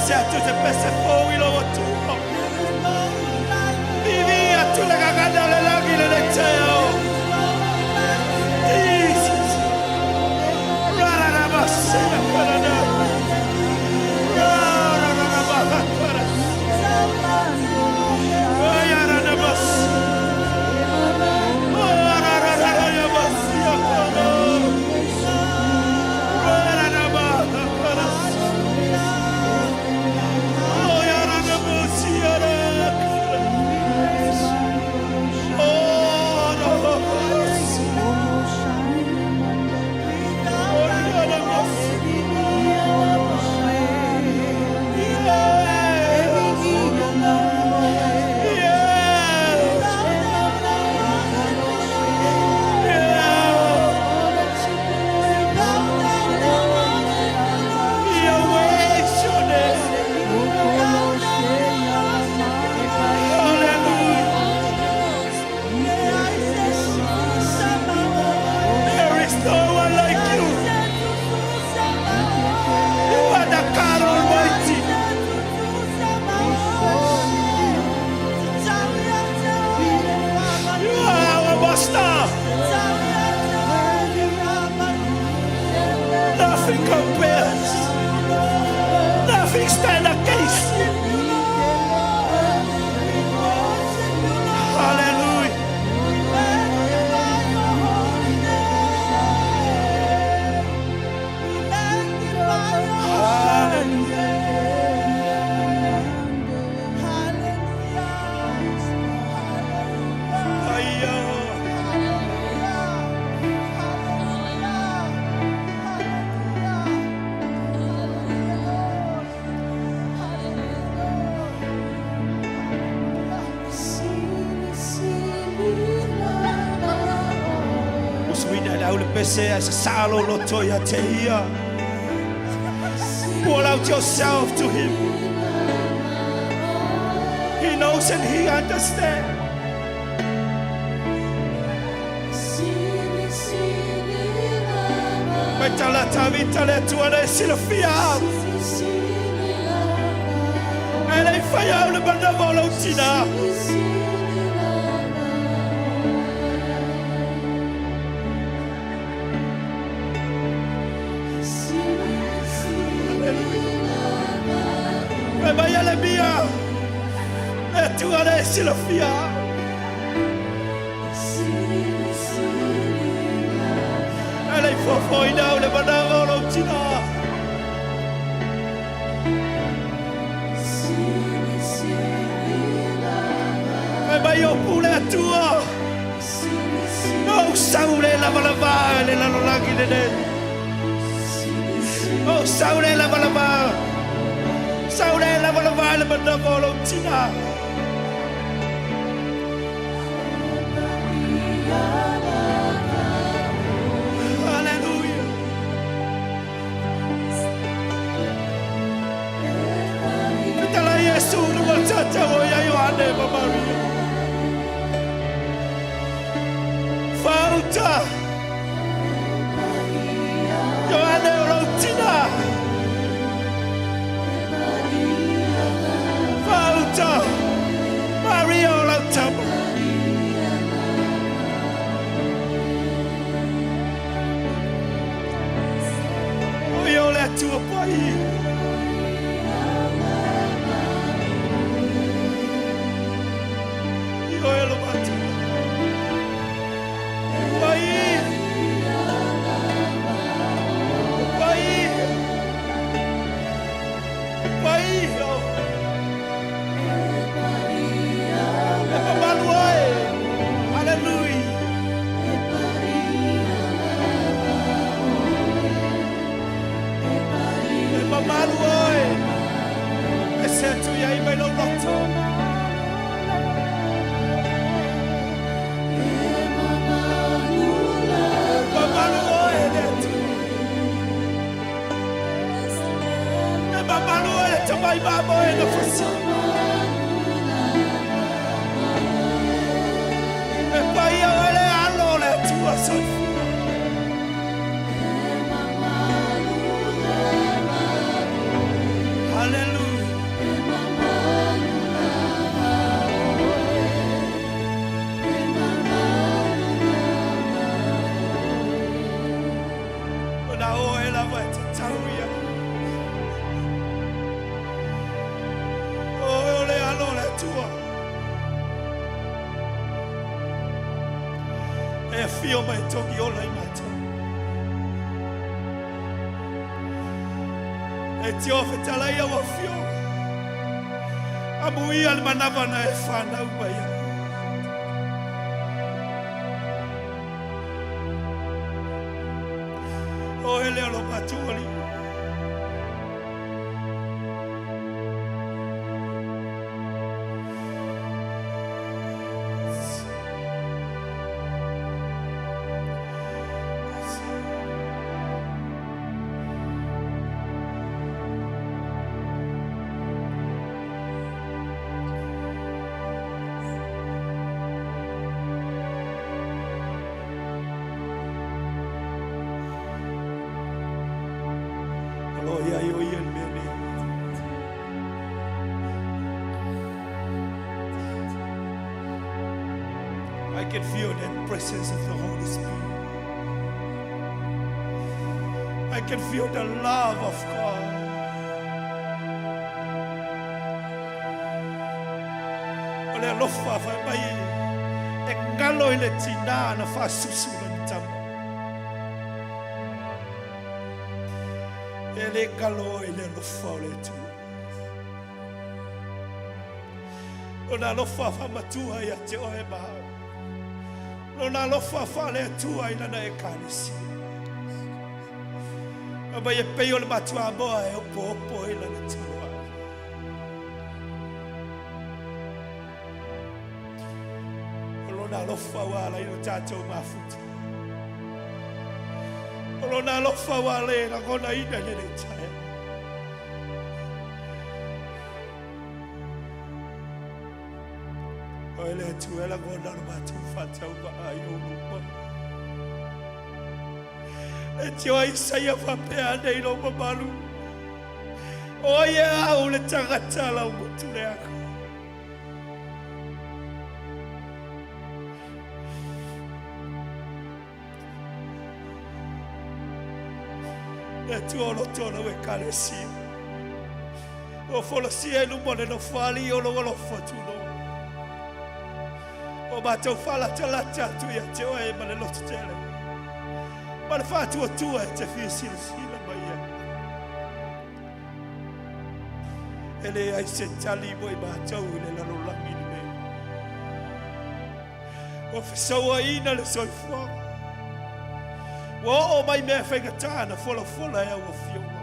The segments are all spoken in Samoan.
Pese atu se pese fou i lou Atua. Vivi atu le gagana o le lagi le le teo. Jesus. Rararabasea karana. Rararabahakara. Ayararabas. Rarararayabasia kara. Rararabahakara. Oh, yararabusia kara. Oh, no. Oh, yarabas. Yes. Yes. Yeah. Yahweh is your name. Hallelujah. There is no one like you. You are the God Almighty. You are our master. Nothing compares. Nothing stands against you. Hallelujah. Hallelujah. Ayo. Usuina le au le pese as a salo loto ia te ia. Pour out yourself to him. He knows and he understands. Mai tala tavita le tua le silafia. E le whai au le manawa o lau tina. Hallelujah. Mai ale mia. Le tua le silafia. E le fofo ina au le manawa o lau tina. Mai o pule atua. No saule lava lava le lalolagi le le. Oh saule lava lava. Saule lava lava le manawa o lau tina. Hallelujah. Fetala Yesu le wa tata o ia Yohane ma Maria. Fauta. Yohane o lau tina. Fauta. Maria o lau tama. O ia o le atua pai. I o e lo matua. Pai. Pai. Pai. Oh. E mamalu ai. Hallelujah. E mamalu ai. E se atu ia i mai lau loto. Mamalu oe le atu. E mamalu oe le tamai mamo e na fasi. E pai oe le alo le atua soifua. Hallelujah. oe lava e tatau ia. Oe o le alo o le Atua. E afio mai togi ola i matou. E tio fetalai au afioga. Amuia le manava na e whanau mai ai. O ele o lo matou ali. O lo o i ai o ia i le mea nei. I can feel that presence of the Holy Spirit. I can feel the love of God. O le alofa fai mai e galo i le tinā na faasusu lana tama. E le galo i le alofa o le Atua. Lona alofa faamatua ia te oe ma au. Lona alofa faale-Atua i lana Ekalesia. Aumai e pei o le matuamoa e opoopo i lana tino ai. O lona alofa ua ala i o tatou mafuta. O lona alofa ua le lagonaina i lenei taeao. Oe le Atua e lagona o le matou faatauvaa i ou luma. E tio ai Isaia faapea ane i lou mamalu. O ai e au le tagata lau motu leaga. Le Atua o loto o lau Ekalesia. Ua folasia i luma o le nofoalii o lou alofa tunoa. Ua matou faalatalata atu ia te oe ma le loto tele, ma le faatuatua e te fia silasila mai ai. E leai se tali mo i matou i le lalolagi lenei. Ua fesauaina le soifuaga. Ua oo mai mea faigata na folafola e au afioga.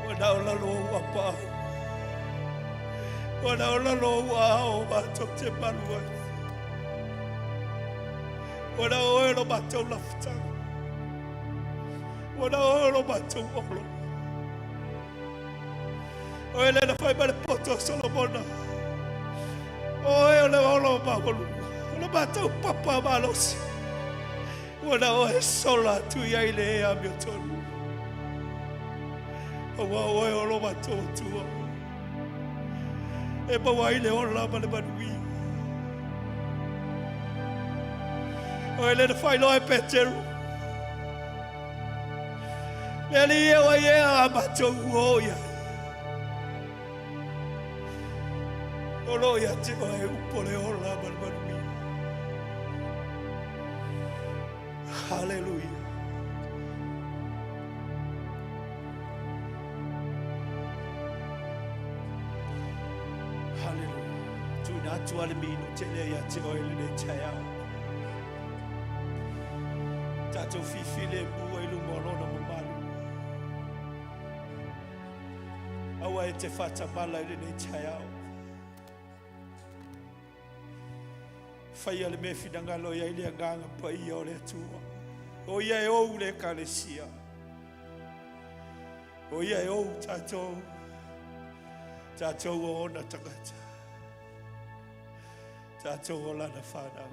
Ua na o lalo ou apaau. Ua na o lalo ou aao matou te malu ai. Ua na o oe lo matou lafutaga. Ua na o oe lo matou olo. Oe lea na fai mai le poto o Solomona. Oe o le olo maualuga. O le matou papa malosi. Ua na oe sola atu i ai le e amiotonu. Aua oe o lo matou Atua. E maua ai le ola ma le manuia. Oe lea na faailoa e Peteru. Le Alii e ua ia a matou o ia. O lo ia te oe upo le ola ma le manuia. Hallelujah. Hallelujah. Tuina atu a le mino tele ia te oe lenei taeao. Tatou fifilemu ai luma o lona mamalu. Aua e te faatamala i lenei taeao. Faia le mea finagalo i ai le agaga paia o le Atua. O ia e ou le Ekalesia. O ia e ou tatou. Tatou o ona tagata. Tatou o lana whanau.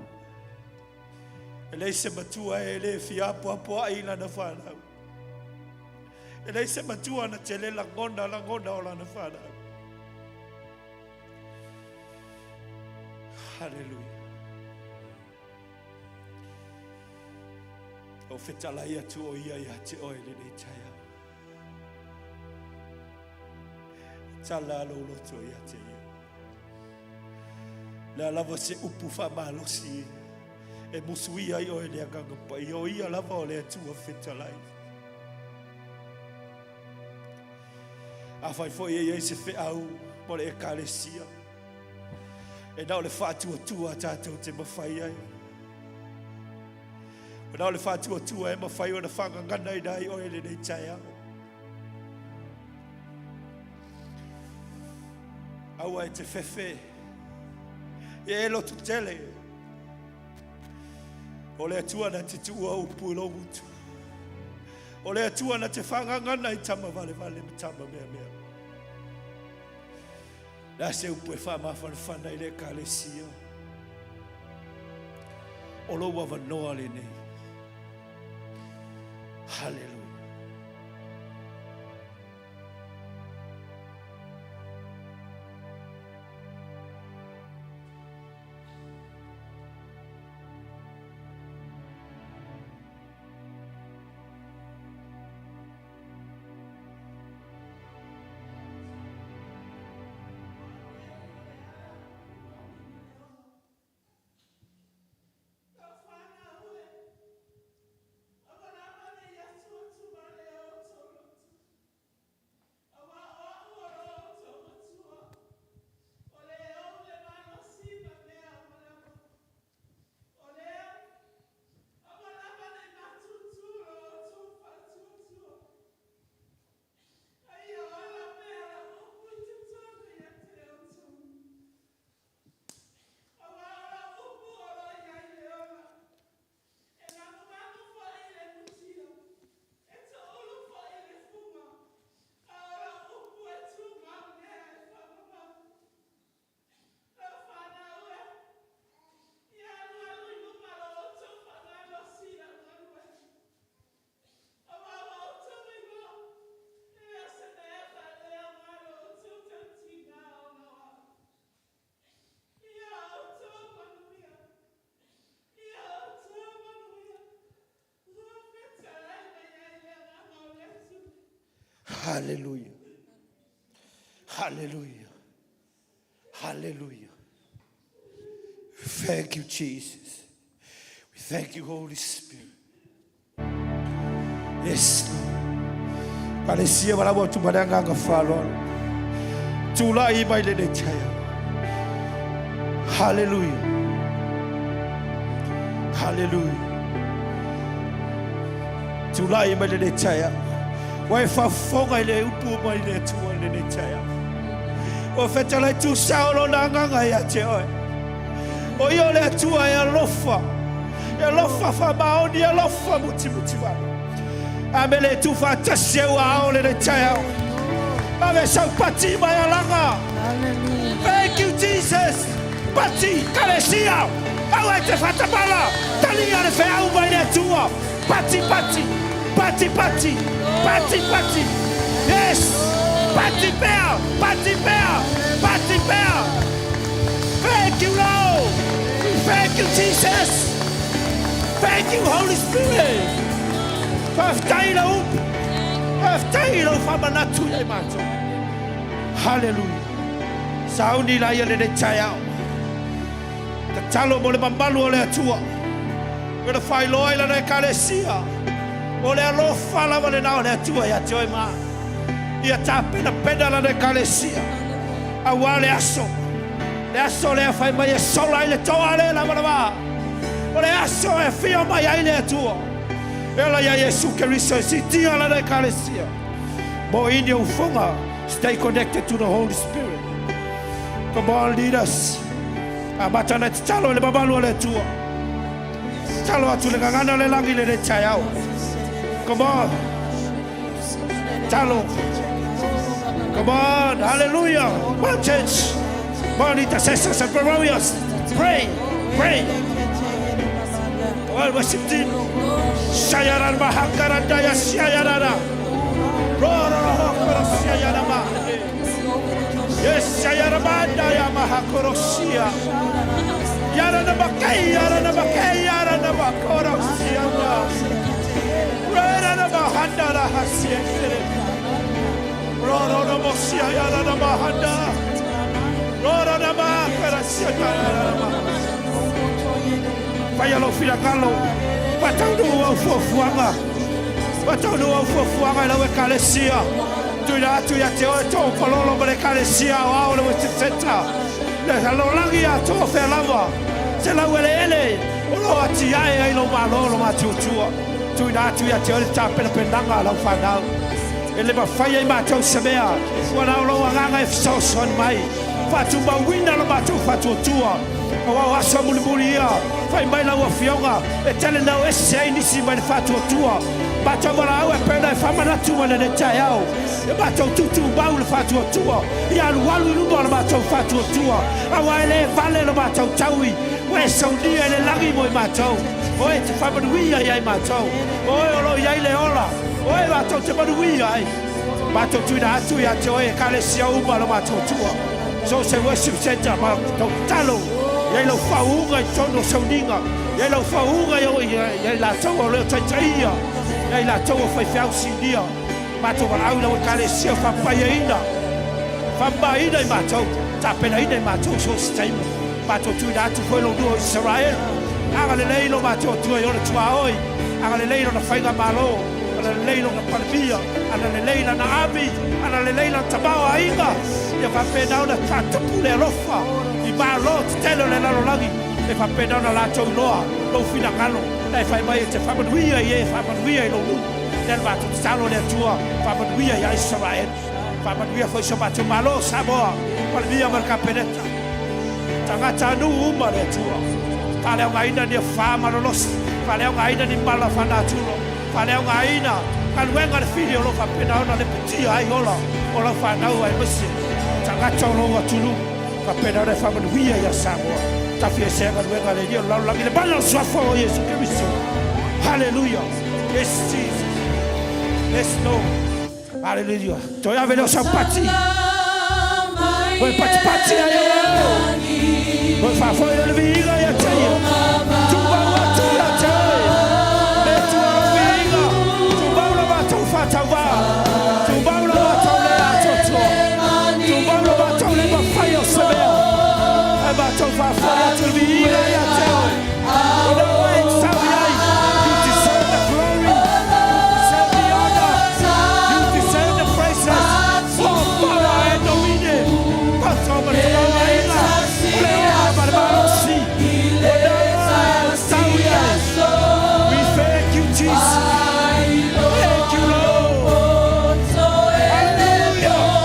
E leai se matua e le fia apoapoai i lana fanau. E leai se matua na te le lagona lagona o lana fanau. Haleluia. O fetalai atu o ia ia te oe lenei taeao. Tala lou loto ia te ia. Le a lava se upu faamalosi e musuia ai oe le agaga paia, o ia lava o le Atua fetalai. Afai foi e i ai se feau mo le ekalesia, e na o le faatuatua tatou te mafai ai. E na o le faatuatua e mafai ona faagagana ai oe lenei taeao. Aua e te fefe, ia e lotu tele. O le Atua na te tuua upu i lou gutu. O le Atua na te faagagana i tama valevale ma tama meamea. Le a se upu e faamafanafana i le ekalesia. O lou avanoa lenei. Haleluia. Hallelujah. Hallelujah. Hallelujah. Thank you, Jesus. We thank you, Holy Spirit. Yes, Lord. Palesia wala wa tu male agaga faaaloalo. Tulai mai lenei taeao. Hallelujah. Hallelujah. Tulai mai lenei taeao. Ua e faafofoga i le upu mai le Atua i lenei taeao. Ua fetalai tusao lona agaga ia te oe. O ia o le Atua e alofa, e alofa faamaoni, e alofa mutimutivale. A me le tuufaatasi ai ua ao lenei taeao. Ave sau pati mai alaga. Thank you, Jesus. Pati, kalesia. Aua e te faatamala. Talia le feau mai le Atua. Pati, pati, pati, pati, pati, pati. Yes. Pati pea, pati pea, pati pea. Thank you, Lord. Thank you, Jesus. Thank you, Holy Spirit. Faafetai lau upu. Faafetai lau faamanatu ia i matou. Hallelujah. Sauni la ia lenei taeao. Tatalo mo le mamalu o le Atua. E na faailoa i lana ekalesia. O le alofa lava lena o le Atua ia te oe ma. Ia tapenapena lana ekalesia. Auā le aso. Le aso lea fai mai e sola ai le toa le lavalava. O le aso e afio mai ai le Atua. E ala ia Iesu Keriso e siitia lana ekalesia. Mo ini o ufoga. Stay connected to the Holy Spirit. Come on, leaders. Amata na tatalo i le mamalu o le Atua. Tatalo atu le gagana o le lagi lenei taeao. Come on. Talo. Come on. Hallelujah. Come on, church. Come on, intercessors and warriors. Pray. Pray. Come on, worship team. Shayaran mahakarandaya shayarara. Rororo shayarama. Yes, shayaramandaya mahakorosia. Yarana makai, yarana makai, yarana makorosia. Mosia ya la na mahanda. Rora na ma kara sia ta na ma. Faia lou finagalo. Faataunuu au fuafuaga. Faataunuu au fuafuaga i lau Ekalesia. Tuuina atu ia te oe Too Palolo ma le Ekalesia Aoao o le Worship Centre. Le lalolagi atoa o fea lava se laueleele o lo o atiae ai lou Malo, lo matuatua. Tuuina atu ia te oe le tapenapenaga a lau fanau. E le mafai e i matou se mea, ua na o lou Agaga e fesoasoani mai. Faatumauina lo matou faatuatua, aua o aso mulimuli ia, fai mai lau Afioga, e tele nao ese ai nisi mai le faatuatua. Matou valaau e pei ona e faamanatu mai lenei taeao, ia matou tuutuumau le faatuatua, ia alualu i luma o le matou faatuatua, aua e le vale lo matou taui, ua e saunia i le lagi mo i matou. O e te faamanuia ia i matou, o oe o lo o i ai le ola, o oe matou te manuia ai. Matou tuuina atu ia te oe Ekalesia uma lo matou Atua. So o se worship center ma tou tatalo, i ai lau faauuga i totonu o sauniga, i ai lau faauuga ia i latou o leo taitaia, ia i latou o faifeau sinia. Matou valaau i lau Ekalesia faapaiaina, faamamaina i matou, tapenaina i matou so o se taimi. Matou tuuina atu foi lou nuu o Isaraelu. Agalelei lo matou Atua i ona tuaoi, agalelei lona faigamalo, agalelei lona palemia, agalelei lana ami, agalelei lana tamaoaiga, ia faapena ona faatupu le alofa i malo tetele o le lalolagi, e faapena ona latou iloa lou finagalo, na e fai mai e te faamanuia i e faamanuia i lou nuu. Lea le matou tatalo le Atua, faamanuia ia Isaraelu, faamanuia foi so matou Malo o Samoa, Palemia ma le Kapeneta. Tagatanuu uma le Atua. Faaleaogaina ni afa malolosi, faaleaogaina ni mala faanatura, faaleaogaina galuega a le fili o lo o faapena ona lepetia ai ola o lau fanau aemaise tagata o lou atunuu. Faapena ona e faamanuia ia Samoa. Tafiesea galuega a le Alii o le lalolagi i le mana o le Suafa o Iesu Keriso. Haleluia! Yes, Jesus. Yes, Lord. Haleluia. Toe ave lea o sau pati. Toe patipati ai oe. Toe faafoi lea o le viiga ia te ia. Tumau atu ia te oe. Le Atua lou viiga. Tumau lo matou faatauvā. Tumau lo matou le atoatoa. Tumau lo matou le mafai o se mea. Ae matou faafoi atu le viiga ia te oe. O na oe e tatau i ai. You deserve the glory. You deserve the honor. You deserve the praises. All power and dominion. Poto ma le tamaoaiga. O le ola ma le malosi. O na oe e tatau i ai. We thank you, Jesus. Thank you, Lord. Hallelujah.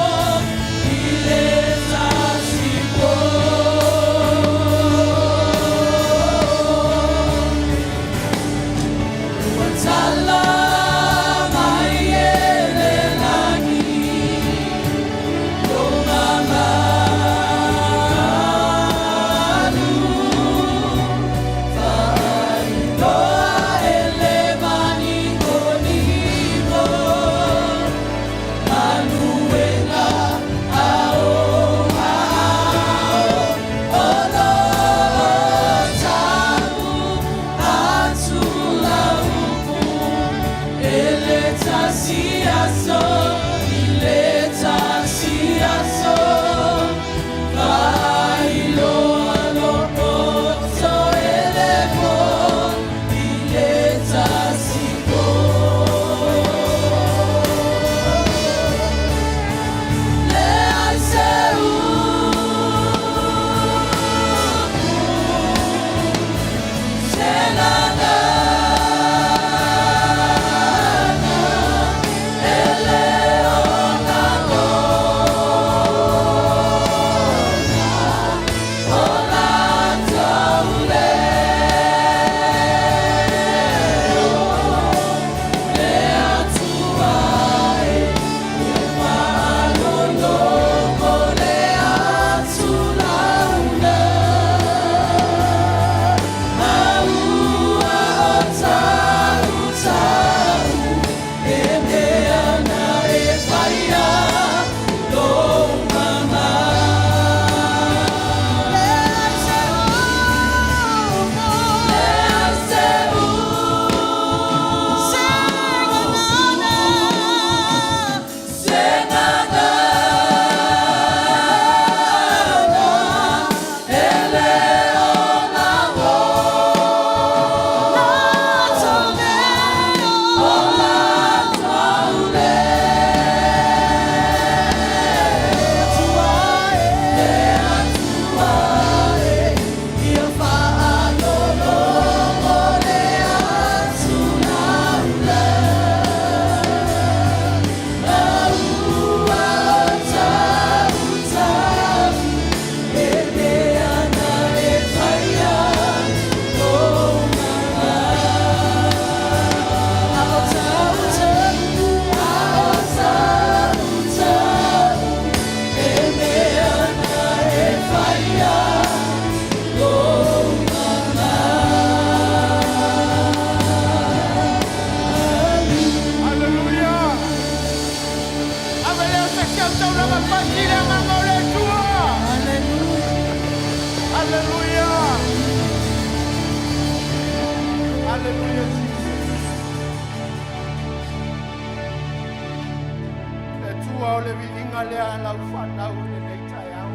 Atua o le viiga lea a lau fanau i lenei taeao.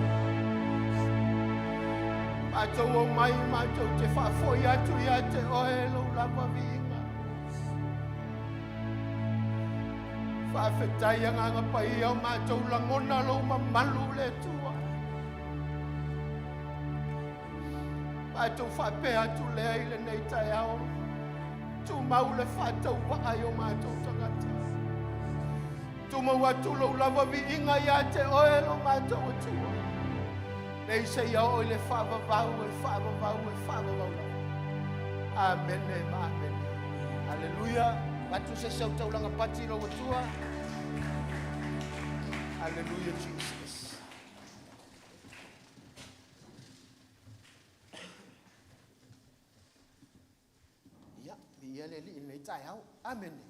Matou omai matou te faafoi atu ia te oe lou lava viiga. Faafetai Agaga Paia o matou lagona lou mamalu le Atua. Matou faapea atu lea i lenei taeao, tumau le faatauvaa i o matou tagata. Tumau atu lou lava viiga ia te oe lo matou Atua. Nei seia oo i le faavavau e faavavau e faavavau lava. Amene ma amene. Aleluia. Avatu se isi au taulaga pati i lou Atua. Aleluia Jesus. Ia, viia le Alii i lenei taeao. Amene.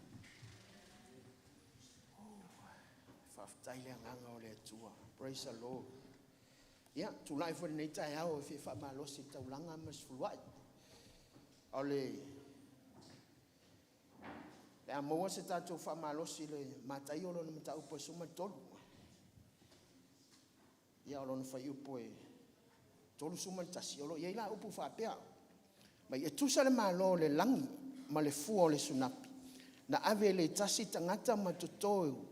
Faafetai le agaga o le Atua. Praise the Lord. Ia, tulai foi lenei taeao e fia faamalosi i le taulaga ma le sefuluai. O le a maua se tatou faamalosi i le Mataio lona mataupu e 13. Ia, o lona fuaiupu e 31, o lo o i ai la upu faapea, mai e tusa le Malo o le lagi ma le fua o le sunapi na ave e le tasi tagata ma toto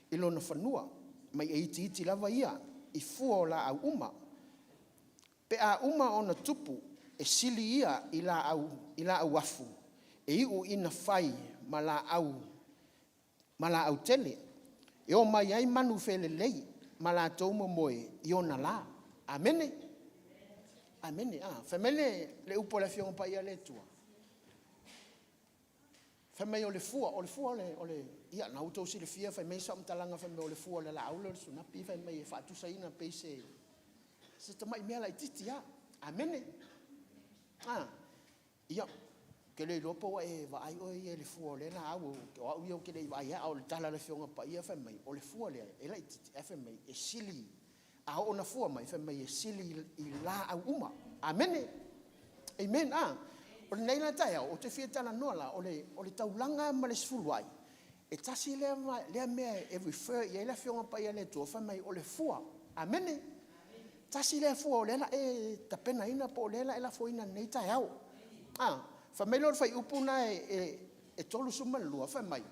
i lona fanua, mai e itiiti lava ia i fua o laau uma. Pe a uma ona tupu, e sili ia i laau afu, e iu ina fai ma laau tele, e omai ai manu felelei ma latou momoe i ona la. Amene. Amene. Fai mai le upu a le Afioga Paia a le Atua, fai mai o le fua, o le fua o le, ia na ua outou silafia fai mai se faamatalaga fai mai o le fua o le laau lea o le sunapi fai mai e faatusaina pei se tamai mea laitiiti lava. Amene. Ia, ou te le iloa po ua e vaai oe ia i le fua o lea laau, o au ia ou te le i vaai lava, a o le tala a le Afioga Paia fai mai, o le fua lea e laitiiti, ae fai mai e sili, a oo ina fua mai, fai mai e sili i laau uma. Amene. Amen. O lenei la taeao, ou te fia talanoa la, o le taulaga ma le sefuluai, e tasi lea mea e refer i ai le Afioga Paia a le Atua, fai mai o le fua. Amene. Tasi lea fua o lea o le a e tapenaina po o lea o le a e lafoina i lenei taeao. Fai mai lea o le fuaiupu lena e 32, fai mai,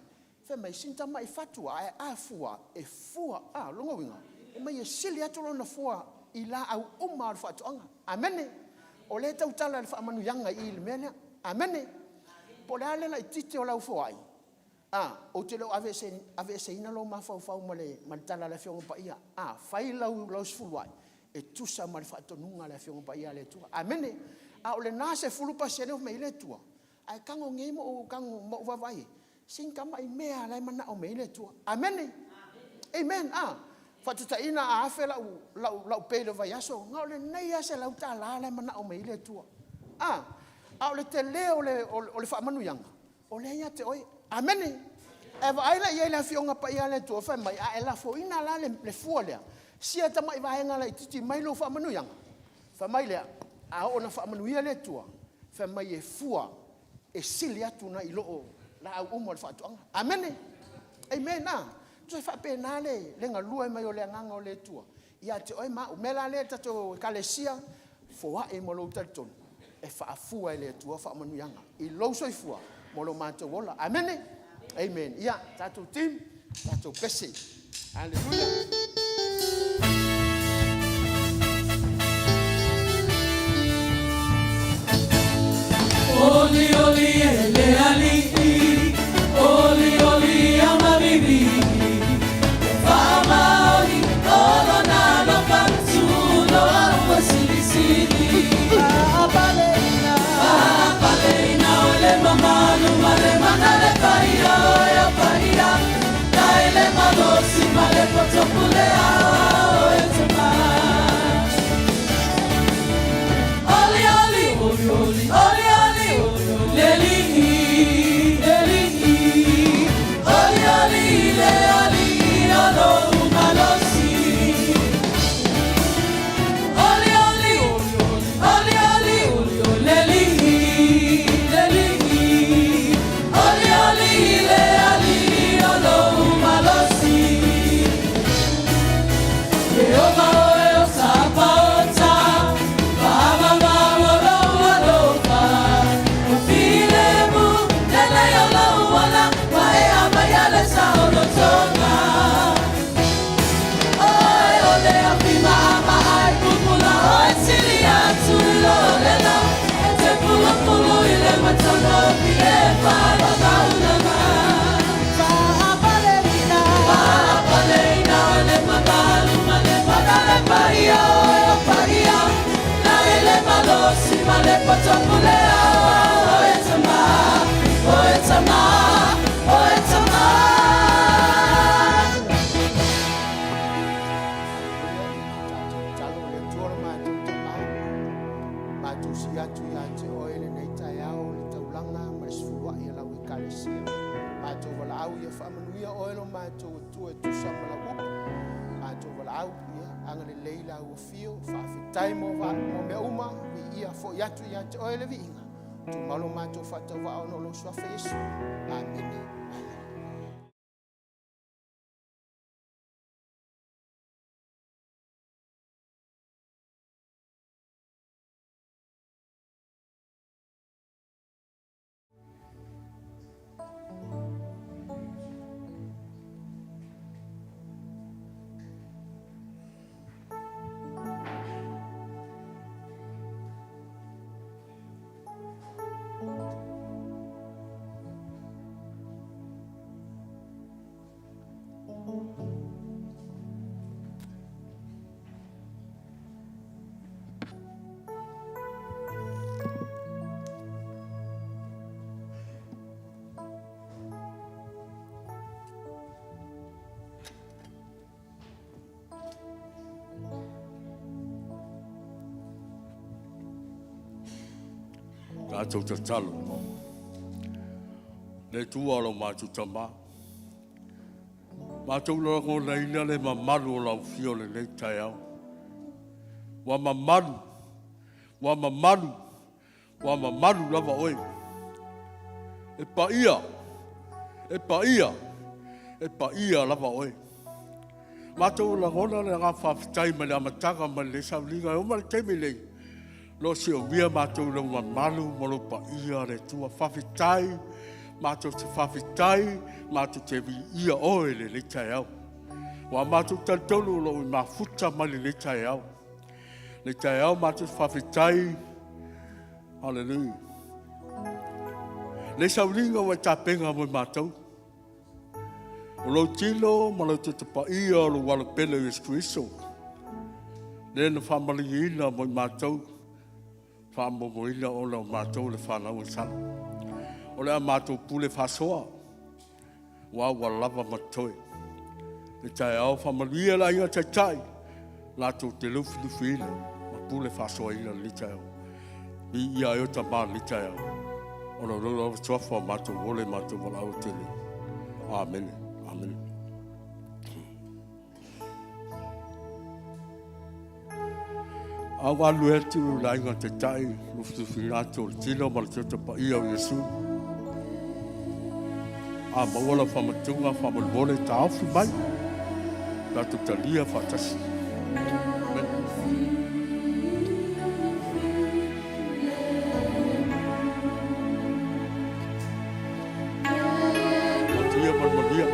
fai mai, sina tamai fatu lava, ae a fua, e fua, o lona uiga, fai mai e sili atu lona fua i laau uma lava o le faatoaga. Amene. O lea e tautala i le faamanuiaga i i le mea lea. Amene. Po o le a le laitiiti o lau foai, ou te le o aveeseina lou mafaufau ma le tala a le Afioga Paia. A fai lau sefuluai, e tusa ma le faatonuga a le Afioga Paia a le Atua. Amene. A o lena 10% fai mai ai le Atua, ae tago nei ma ou tago ma ou vaavaai i ai, sina tamai mea lava la e manao mai ai le Atua. Amene. Amen. Faataitaiga a $1,000 lau pay i le vaiaso, na o lenei lava $100 la e manao mai ai le Atua. A o le tele o le faamanuiaga, o lea e ia te oe. Amene. Ae vaai la i ai i le Afioga Paia a le Atua fai mai, a e lafoina la le fua lea, sia tamai vaega laitiiti mai lou faamanuiaga, fai mai lea, a oo ina faamanuia le Atua, fai mai e fua, e sili atu nai lo laau uma o le faatoaga. Amene. Amen. E faapena le galue mai o le Agaga o le Atua ia te oe ma au. O le mea la lea le tatou Ekalesia, foai ma lou talitonu, e faafua e le Atua faamanuiaga i lou soifua ma lo matou ola. Amene. Amen. Ia, tatou team, tatou pese. Hallelujah. Oli oli e le alii, oli oli ia ma vivii, e faamaoni o lona alofa, tuloa ua silisili. Faapaleina o le mamalu ma le mana le paia o ea paia, tai le malosi ma le poto pule ao e tama. Oli oli, oli oli, oli oli, le alii. valaau, ia faamanuia oe lo matou Atua e tusa ma lau upu. Matou valaau, ia agalelei lau afio, faafetai mo mea uma, viia foi atu ia te oe le viiga. Tumau lo matou faatauvaa ona o lou suafa Iesu. Amene. Amene. Tatou tatalo. Le Atua o lo matou Tama, matou lagonaina le mamalu o lau afio i lenei taeao. Ua mamalu, ua mamalu, ua mamalu lava oe. E paia, e paia, e paia lava oe. Matou lagona le agaga faafetai mai le amataga mai lenei sauniga e oo mai i le taimi lenei, o lo o siomia matou i lou mamalu ma lou paia le Atua. Faafetai, matou te faafetai, matou te viia oe i lenei taeao. Ua matou talitonu o lo o e mafuta mai lenei taeao. Lenei taeao matou te faafetai, hallelujah, i lenei sauniga ua e tapena mo i matou. O lou tino ma lou toto paia o lou Alo pele o Iesu Keriso, lea na faamalieina mo i matou, faamomoina ona o matou o le fanau a sala. O le a matou pule faasoa, aua ua lava ma totoe. I le taeao, faamanuia le Aiga Taitai latou te lufilufiina ma pule faasoaina lenei taeao. Viia ai oe Tama i lenei taeao, ona o lou lava suafa ua matou ola ai matou valaau atu ai nei. Amene. Amene. A o galulue atu le Aiga Taitai, lufilufiina atu o le tino ma le toto paia o Iesu. A maua lau faamatuga, faamolemole taofi mai, tatou talia faatasi. Amen. Manuia ma le manuia.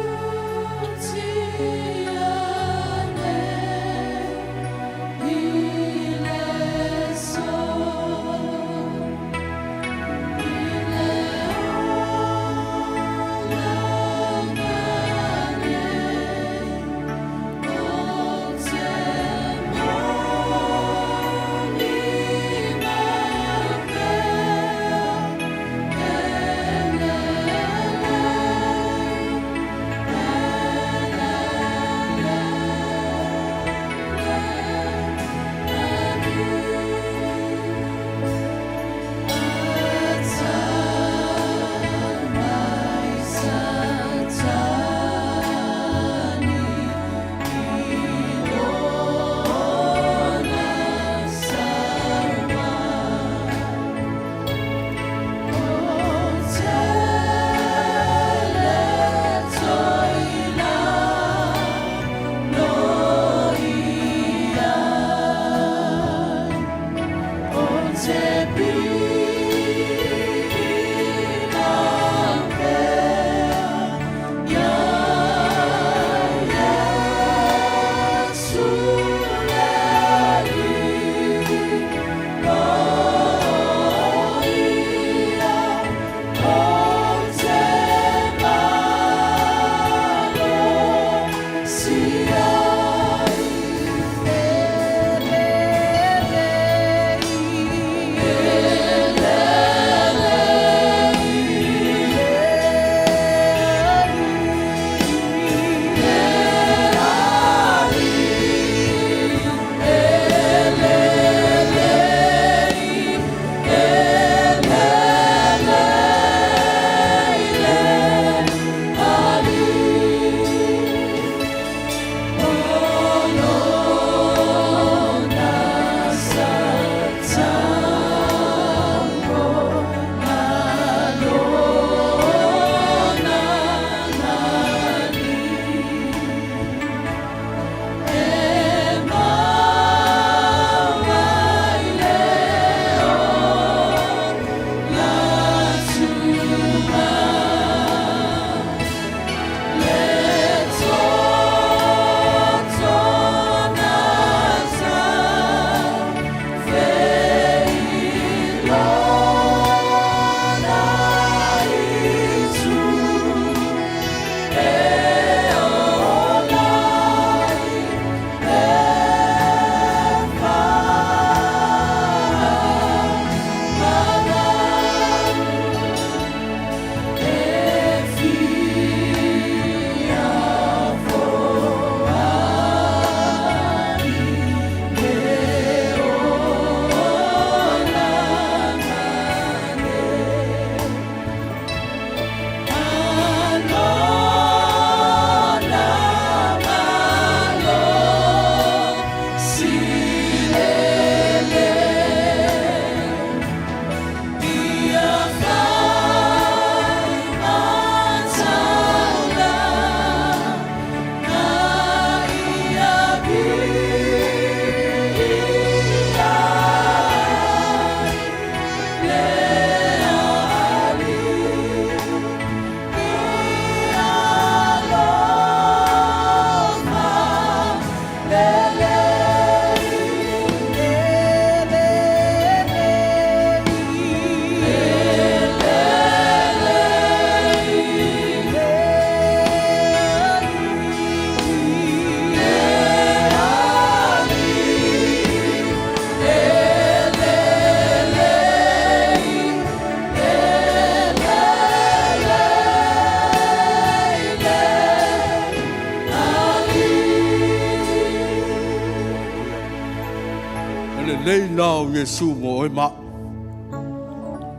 Lelei la o Iesu mo oe ma au.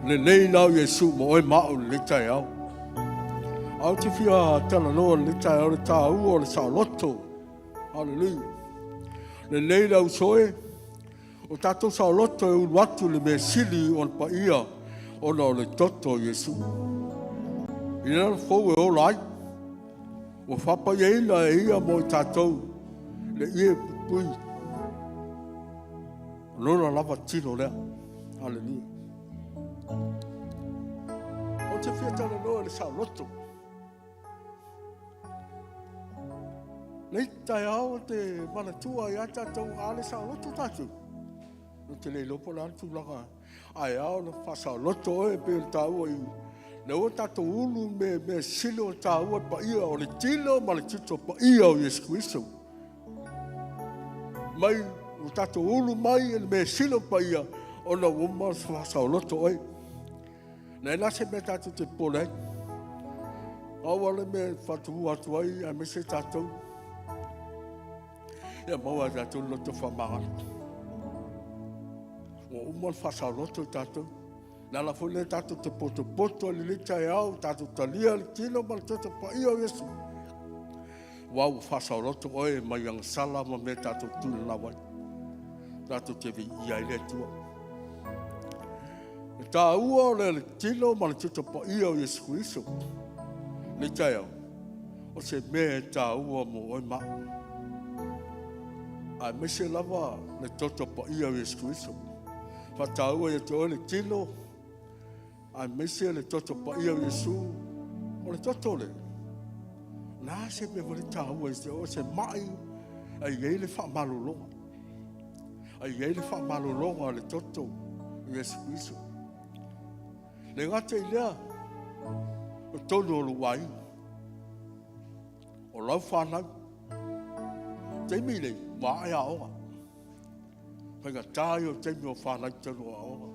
Lelei la o Iesu mo oe ma au i lenei taeao. Ae ou te fia talanoa i lenei taeao le taua o le saoloto. Haleluia. Lelei le uso e, o tatou saoloto e ulu atu i le mea sili ona paia ona o le toto o Iesu. I le ala fou e ola ai, ua faapaiaina e ia mo i tatou le ie pupui. O lona lava tino lea. Haleluia. Ou te fia talanoa i le saoloto. Nei taeao te manatua ia tatou a le saoloto tatou. Ou te le iloa po o le a le tulaga ae ao ona faasaoloto oe pei ona taua i lea ua tatou ulu me mea sili ona taua le paia o le tino ma le tito paia o Iesu Keriso. Mai ua tatou ulu mai i le mea sili ona paia ona ua uma ona faasaoloto oe. Leai la se mea tatou te popole ai. Pau lava le mea e faatumu atu ai aemaise tatou, ia maua e tatou le loto faamagalo. Ua uma ona faasaoloto i tatou. Le ala foi lea tatou te potopoto ai i lenei taeao, tatou talia le tino ma le toto paia o Iesu. Aua ua faasaoloto oe mai agasala ma mea tatou tulanau ai. Tatou te viia ai le Atua. Le taua o le tino ma le toto paia o Iesu Keriso. Nei taeao, o se mea e taua mo oe ma au. Aemaise lava le toto paia o Iesu Keriso. Faataua ia te oe le tino, aemaise le toto paia o Iesu. O le toto le, o le a se mea foi le taua ia te oe, se mai, a i ai le faamalologa. A i ai le faamalologa a le toto o Iesu Keriso. Le gata i lea, o tonu o lou aiga, o lau fanau. Taimi nei, ua ae aoga. Faigata ia o taimi o fanau tonu o aoga,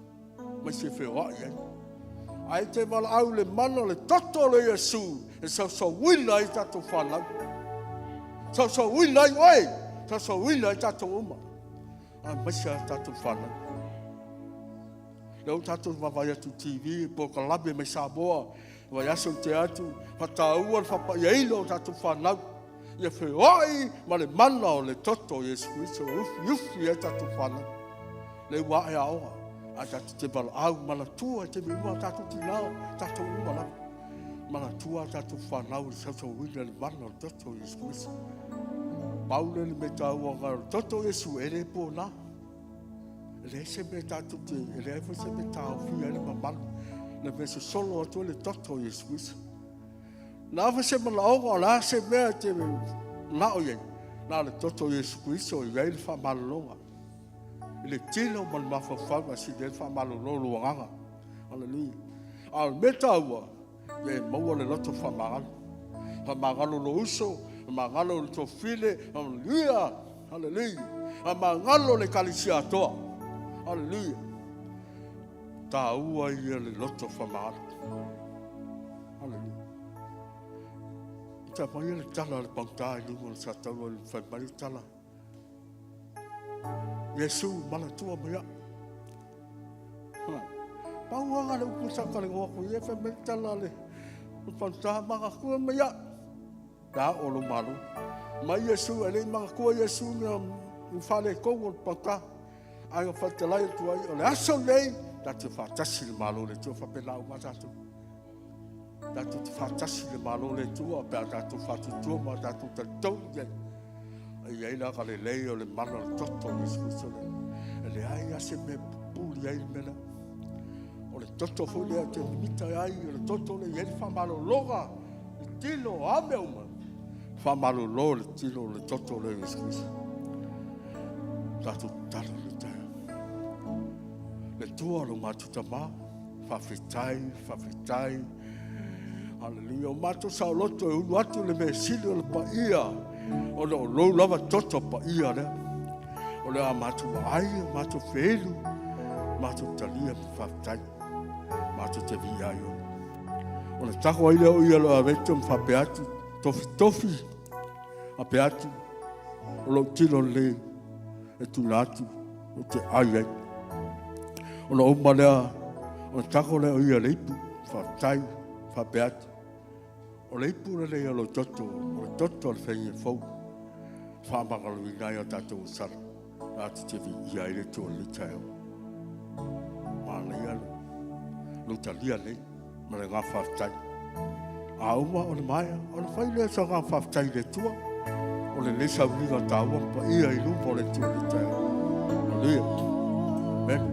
mai se feoai ai. Ae te valaau le mana o le toto o le Iesu e sausauina ai tatou fanau. Sausauina ai oe, sausauina ai tatou uma. Aemaise a tatou fanau. Lea ua tatou vaavaai atu i TV, polokalame mai Samoa, vaiaso i tea atu, faataua le faapaiaina o tatou fanau. Ia feoai ma le mana o le toto o Iesu Keriso e ufiufi ai tatou fanau. Lea ua ae aoga, ae tatou te valaau manatua i taimi uma a tatou tinā, tatou uma lava. Manatua a tatou fanau i le sausauina i le mana o le toto o Iesu Keriso. Pau lea le mea taua o le toto o Iesu e le pōnā. E leai se mea tatou te, e leai foi se mea e taofia ai le mamalu, le mea sosolo atu ai le toto o Iesu Keriso. O le a foi se manaoga, o le a se mea e te manao i ai, na o le toto o Iesu Keriso e i ai le faamalologa. I le tino ma le mafaufau, ae sili ai le faamalolo o lou agaga. Haleluia. A o le mea taua, ia e maua le loto faamagalo. Faamagalo lou uso, faamagalo le tofile, haleluia, haleluia. Faamagalo le ekalesia atoa, haleluia. Taua ia le loto faamagalo. Haleluia. Ta mai le tala a le pagota i luga o le sataua i fai mai le tala. Iesu manatua mai au. Pau lava le upu sa talanoa atu i ai, fai mai le tala a le pagota, manatua mai au. Pe a oo lou malo. Mai Iesu, e le i manatua Iesu ni faaletonu o le pagota. Ae na faatalai atu ai, o le aso lenei, tatou te faatasi i le Malo o le Atua, faapena uma tatou. Tatou te faatasi i le Malo o le Atua pe a tatou faatuatua ma tatou talitonu i ai. E i ai le agalelei o le mana o le toto o Iesu Keriso lea. E leai lava se mea e pupuli ai le mea lea. O le toto foi lea ou te mimita ai, o le toto lea e i ai le faamalologa i tino a mea uma. Faamalolo le tino o le toto o le Iesu Keriso. Tatou tatalo i le taeao. Le Atua o lo matou Tama, faafetai, faafetai. Haleluia. O matou saoloto e ulu atu le mea sili o le paia, ona o lou lava toto paia lea. O le a matou vaai, o matou feilu, matou talia ma faafetai. Matou te viia ai oe. Ona tako ai lea o ia lo aveto ma faapea atu, tofitofi, faapea atu, o lou tino lenei e tula atu. Ou te ai ai. Ona uma lea, ona tago lea o ia i le ipu, faafetai, faapea atu, O le ipu lenei o lou toto, o le toto o le faiga fou, e faamagaloina ai a tatou sala, tatou te viia ai le Atua i lenei taeao. Manaia lou talia nei ma le agaga faafetai. A uma ona maea, ona fai lea o se agaga faafetai i le Atua, o lenei sauniga taua ma paia i luma o le Atua i lenei taeao. Haleluia. Amen.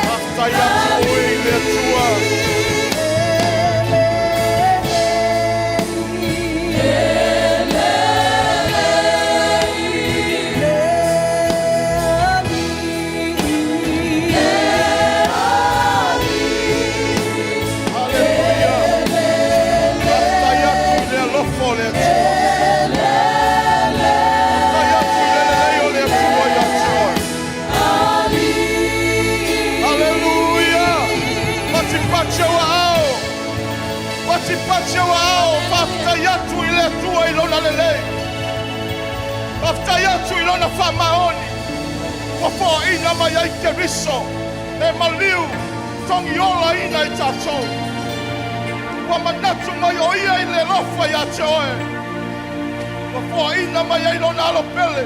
Faafetai atu oe i le Atua. Haleluia. Faafetai atu i le alofa o le Atua. Faafetai atu i le lelei o le Atua ia te oe. Haleluia. Patipati au aao. Patipati au aao. Faafetai atu i le Atua i lona lelei. Faafetai atu i lona faamaoni. Ua foaina mai ai Keriso e maliu togiolaina i tatou. Ua manatu mai o ia i le alofa ia te oe. Ua foaina mai ai lona alo pele.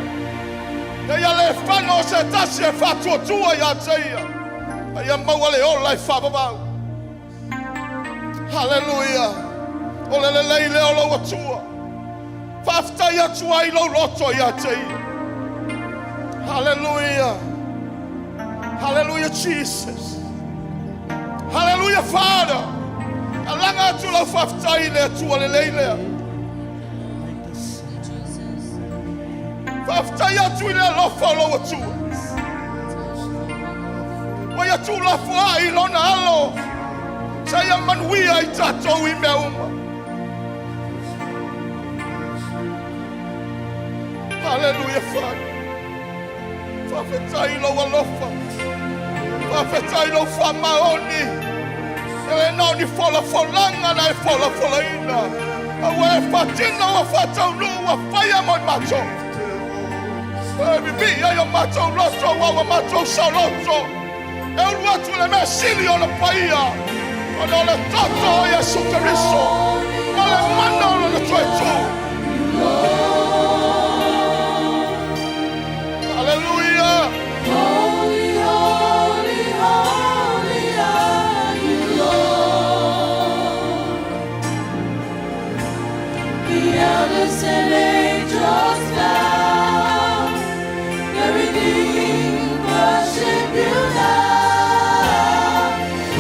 Ia ia le fano o se tasi e faatuatua ia te ia. A ia maua le ola e faavavau. Haleluia. O le lelei lea o lou Atua. Faafetai atu ai lou loto ia te ia. Haleluia. Haleluia Jesus. Haleluia Father. Alaga atu lau faafetai i le Atua lelei lea. Faafetai atu i le alofa o lou Atua. Ua ia tuulafoai i lona alo. Sa ia manuia i tatou i mea uma. Haleluia Father. Faafetai i lou alofa. Faafetai i lou faamaoni. E le na o ni folafolaga na e folafolaina. A ua e faatino ua faataunuu ua faia mo i matou. E vivii ai o matou loto ua ua matou saoloto. E ulu atu le mea sili ona paia. Ona o le toto o Iesu Keriso. Ma le mana o lona toe tu. Haleluia. Holy, holy, holy are you, Lord. The elders and angels bow, the redeemed worship you now.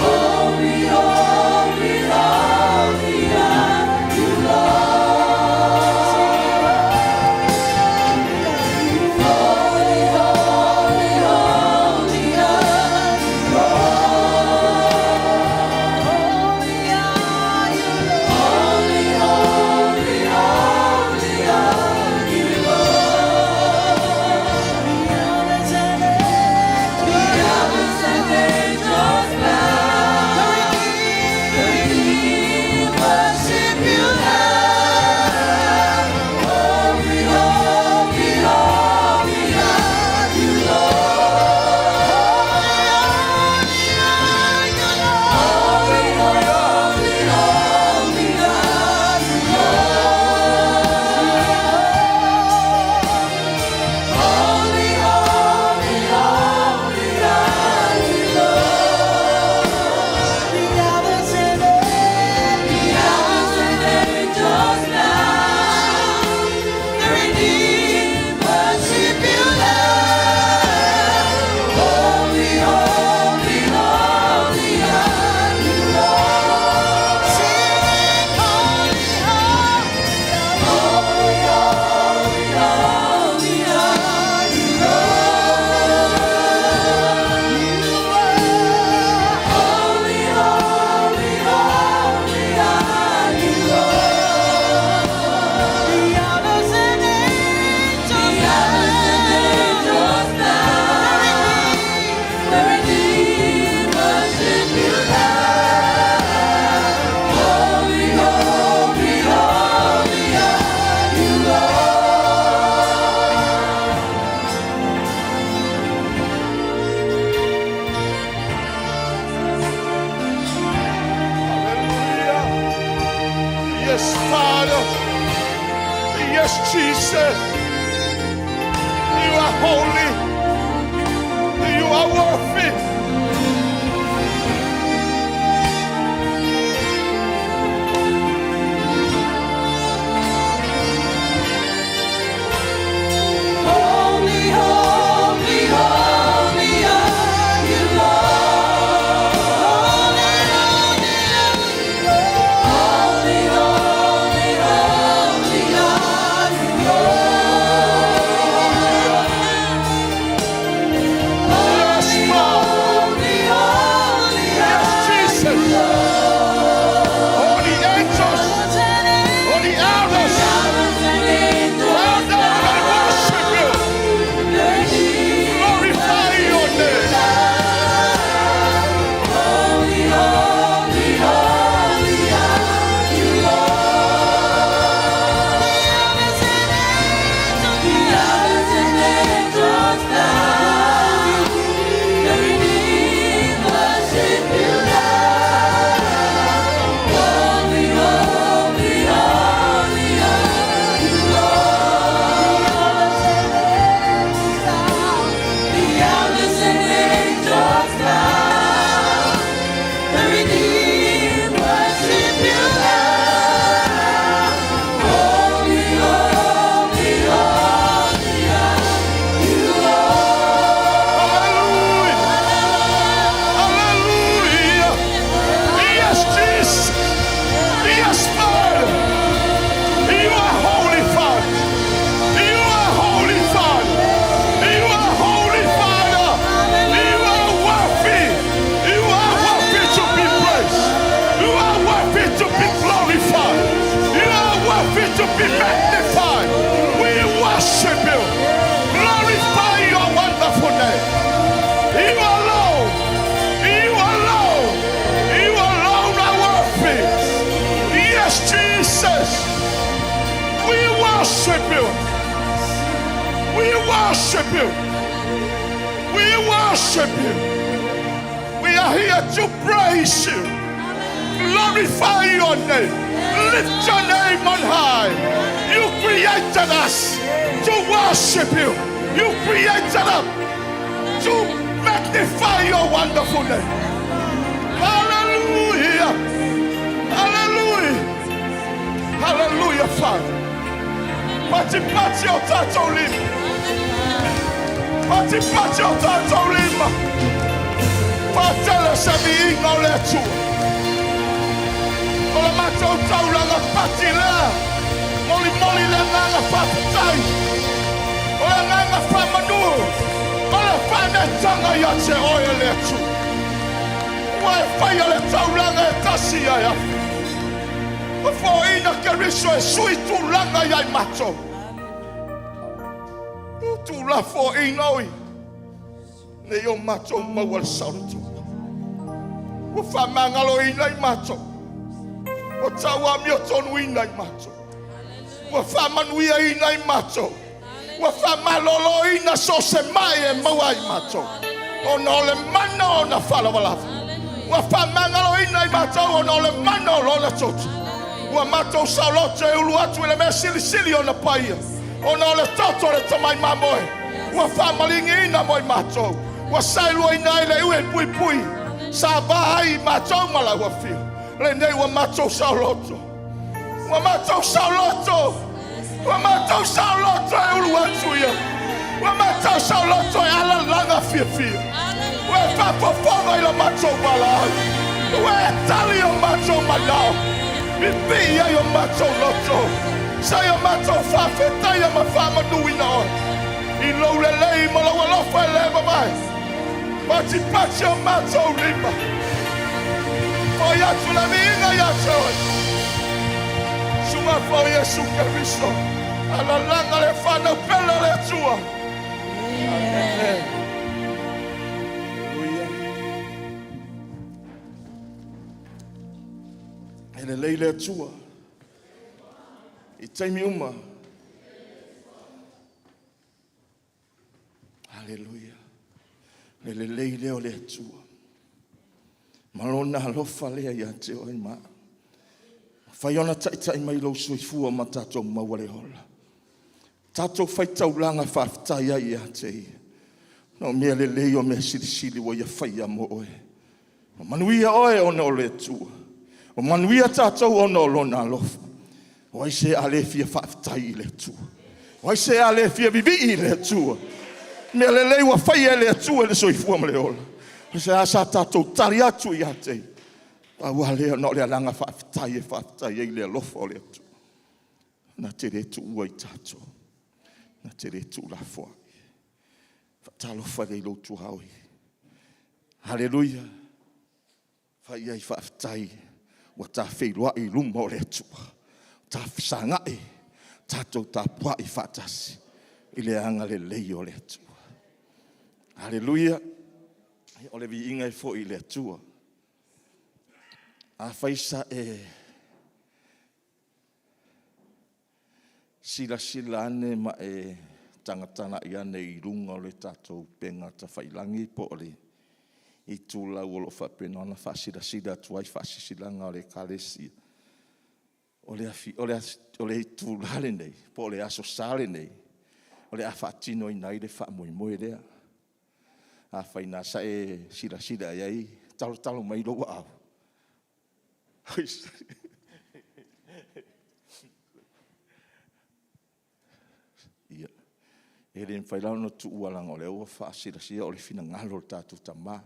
Holy, holy, holy are you, Lord. Holy, holy, Yes, Jesus. You are holy. You are worthy. Holy, holy, holy are you, Lord. Holy, holy, holy are you, Lord. Yes, Father. Holy, holy Yes, Jesus. All the angels, all the elders, bow down and worship you. Glorify your name. Holy, holy, holy are you, Lord. The elders and angels bow, the redeemed worship you now. Holy, holy, holy are you, Lord. The elders and angels bow, the redeemed worship you now. Holy, holy, holy are you, Lord. Hallelujah. Hallelujah. Yes, Jesus. Yes, Father. You are holy, Father. You are holy, Father. You are holy, Father. You are worthy. You are worthy to be praised. You are worthy to be glorified. You are worthy to be magnified. We worship you. Glorify your wonderful name. You alone. You alone. You alone are worthy. Yes, Jesus. We worship you. We worship you. We worship you. We are here to praise you. Glorify your name. Lift your name on high. You created us to worship you. You created us to magnify your wonderful name. Hallelujah. Hallelujah. Hallelujah, Father. Patipati o tatou lima. Patipati o tatou lima. Faatele se viiga o le Atua. O le matou taulaga pati lea. Molimoli le agaga faafetai. O le agaga faamanu. O le faanetaga ia te oe le Atua. Ua e faia le taulaga e tasi ai afu. Ua foaiina Keriso e sui tulaga ia i matou. O tulafoaiina oi. Nei o matou maua le saolotoga. Ua faamagaloina i matou. Ua tauamiotonuina i matou. Ua faamanuiaina i matou. Ua faamaloloina so o se mai e maua i matou. Ona o le mana o na faalavalava. Ua faamagaloina i matou ona o le mana o lona toto. Ua matou saoloto e ulu atu i le mea silisili ona paia. Ona o le toto o le tamai mamoe. Ua faamaligiina mo i matou. Ua saeluaina ai le iu e puipui. Sa va ai i matou ma lau afio. Lenei ua matou saoloto. Ua matou saoloto. Ua matou saoloto e ulu atu ia. Ua matou saoloto e alalaga fiafia. Ua e faafofoga i la matou valaau. Ua e tali o matou manao. Pipii ai o matou loto. Sa i o matou faafetaia ma faamanuina oe. I lou lelei ma lou alofa e le vavae. Patipati o matou lima. Foi atu le viiga ia te oe. Suafa o Iesu Keriso. Alalaga le whanau pele o le Atua. Amen. Hallelujah. E lelei le Atua. I taimi uma. Hallelujah. Le lelei lea o le Atua. Ma lona alofa lea ia te oe ma. Fai ona taitai mai lou soifua ma tatou maua le ola. Tatou faitaulaga faafetai ai ia te Ia, ona o mea lelei o mea silisili ua Ia faia mo oe. Ua manuia oe ona o le Atua. Ua manuia tatou ona o Lona alofa. O ai se a le fia faafetai i le Atua? O ai se a le fia vivii i le Atua? Mea lelei ua faia e le Atua i le soifua ma le ola. O se a sa tatou tali atu ia te Ia? Pau lava lea na o le agaga faafetai e faafetai ai i le alofa o le Atua na te le tuua i tatou, na te le tuulafoai. E faatalofa i lou tuaoi. Haleluia! Fai i ai faafetai ua ta feiloai i luma o le Atua, ta fesagai, tatou tapuai faatasi i le agalelei o le Atua. Haleluia! O le viiga e foi i le Atua. Afai sa e silasila ane ma e tagatagai ane i luga o le tatou upega tafailagi po o le itulau o lo o faapena ona faasilasila atu ai faasilasilaga o le Ekalesia, o le itula lenei po o le Aso Sa lenei, o le a faatinoina ai le faamoemoe lea. Afai na sa e silasila i ai, talotalo mai lou aao. Ia, e le mafai la ona tuua leaga o lea ua faasilasila o le finagalo o le tatou Tama.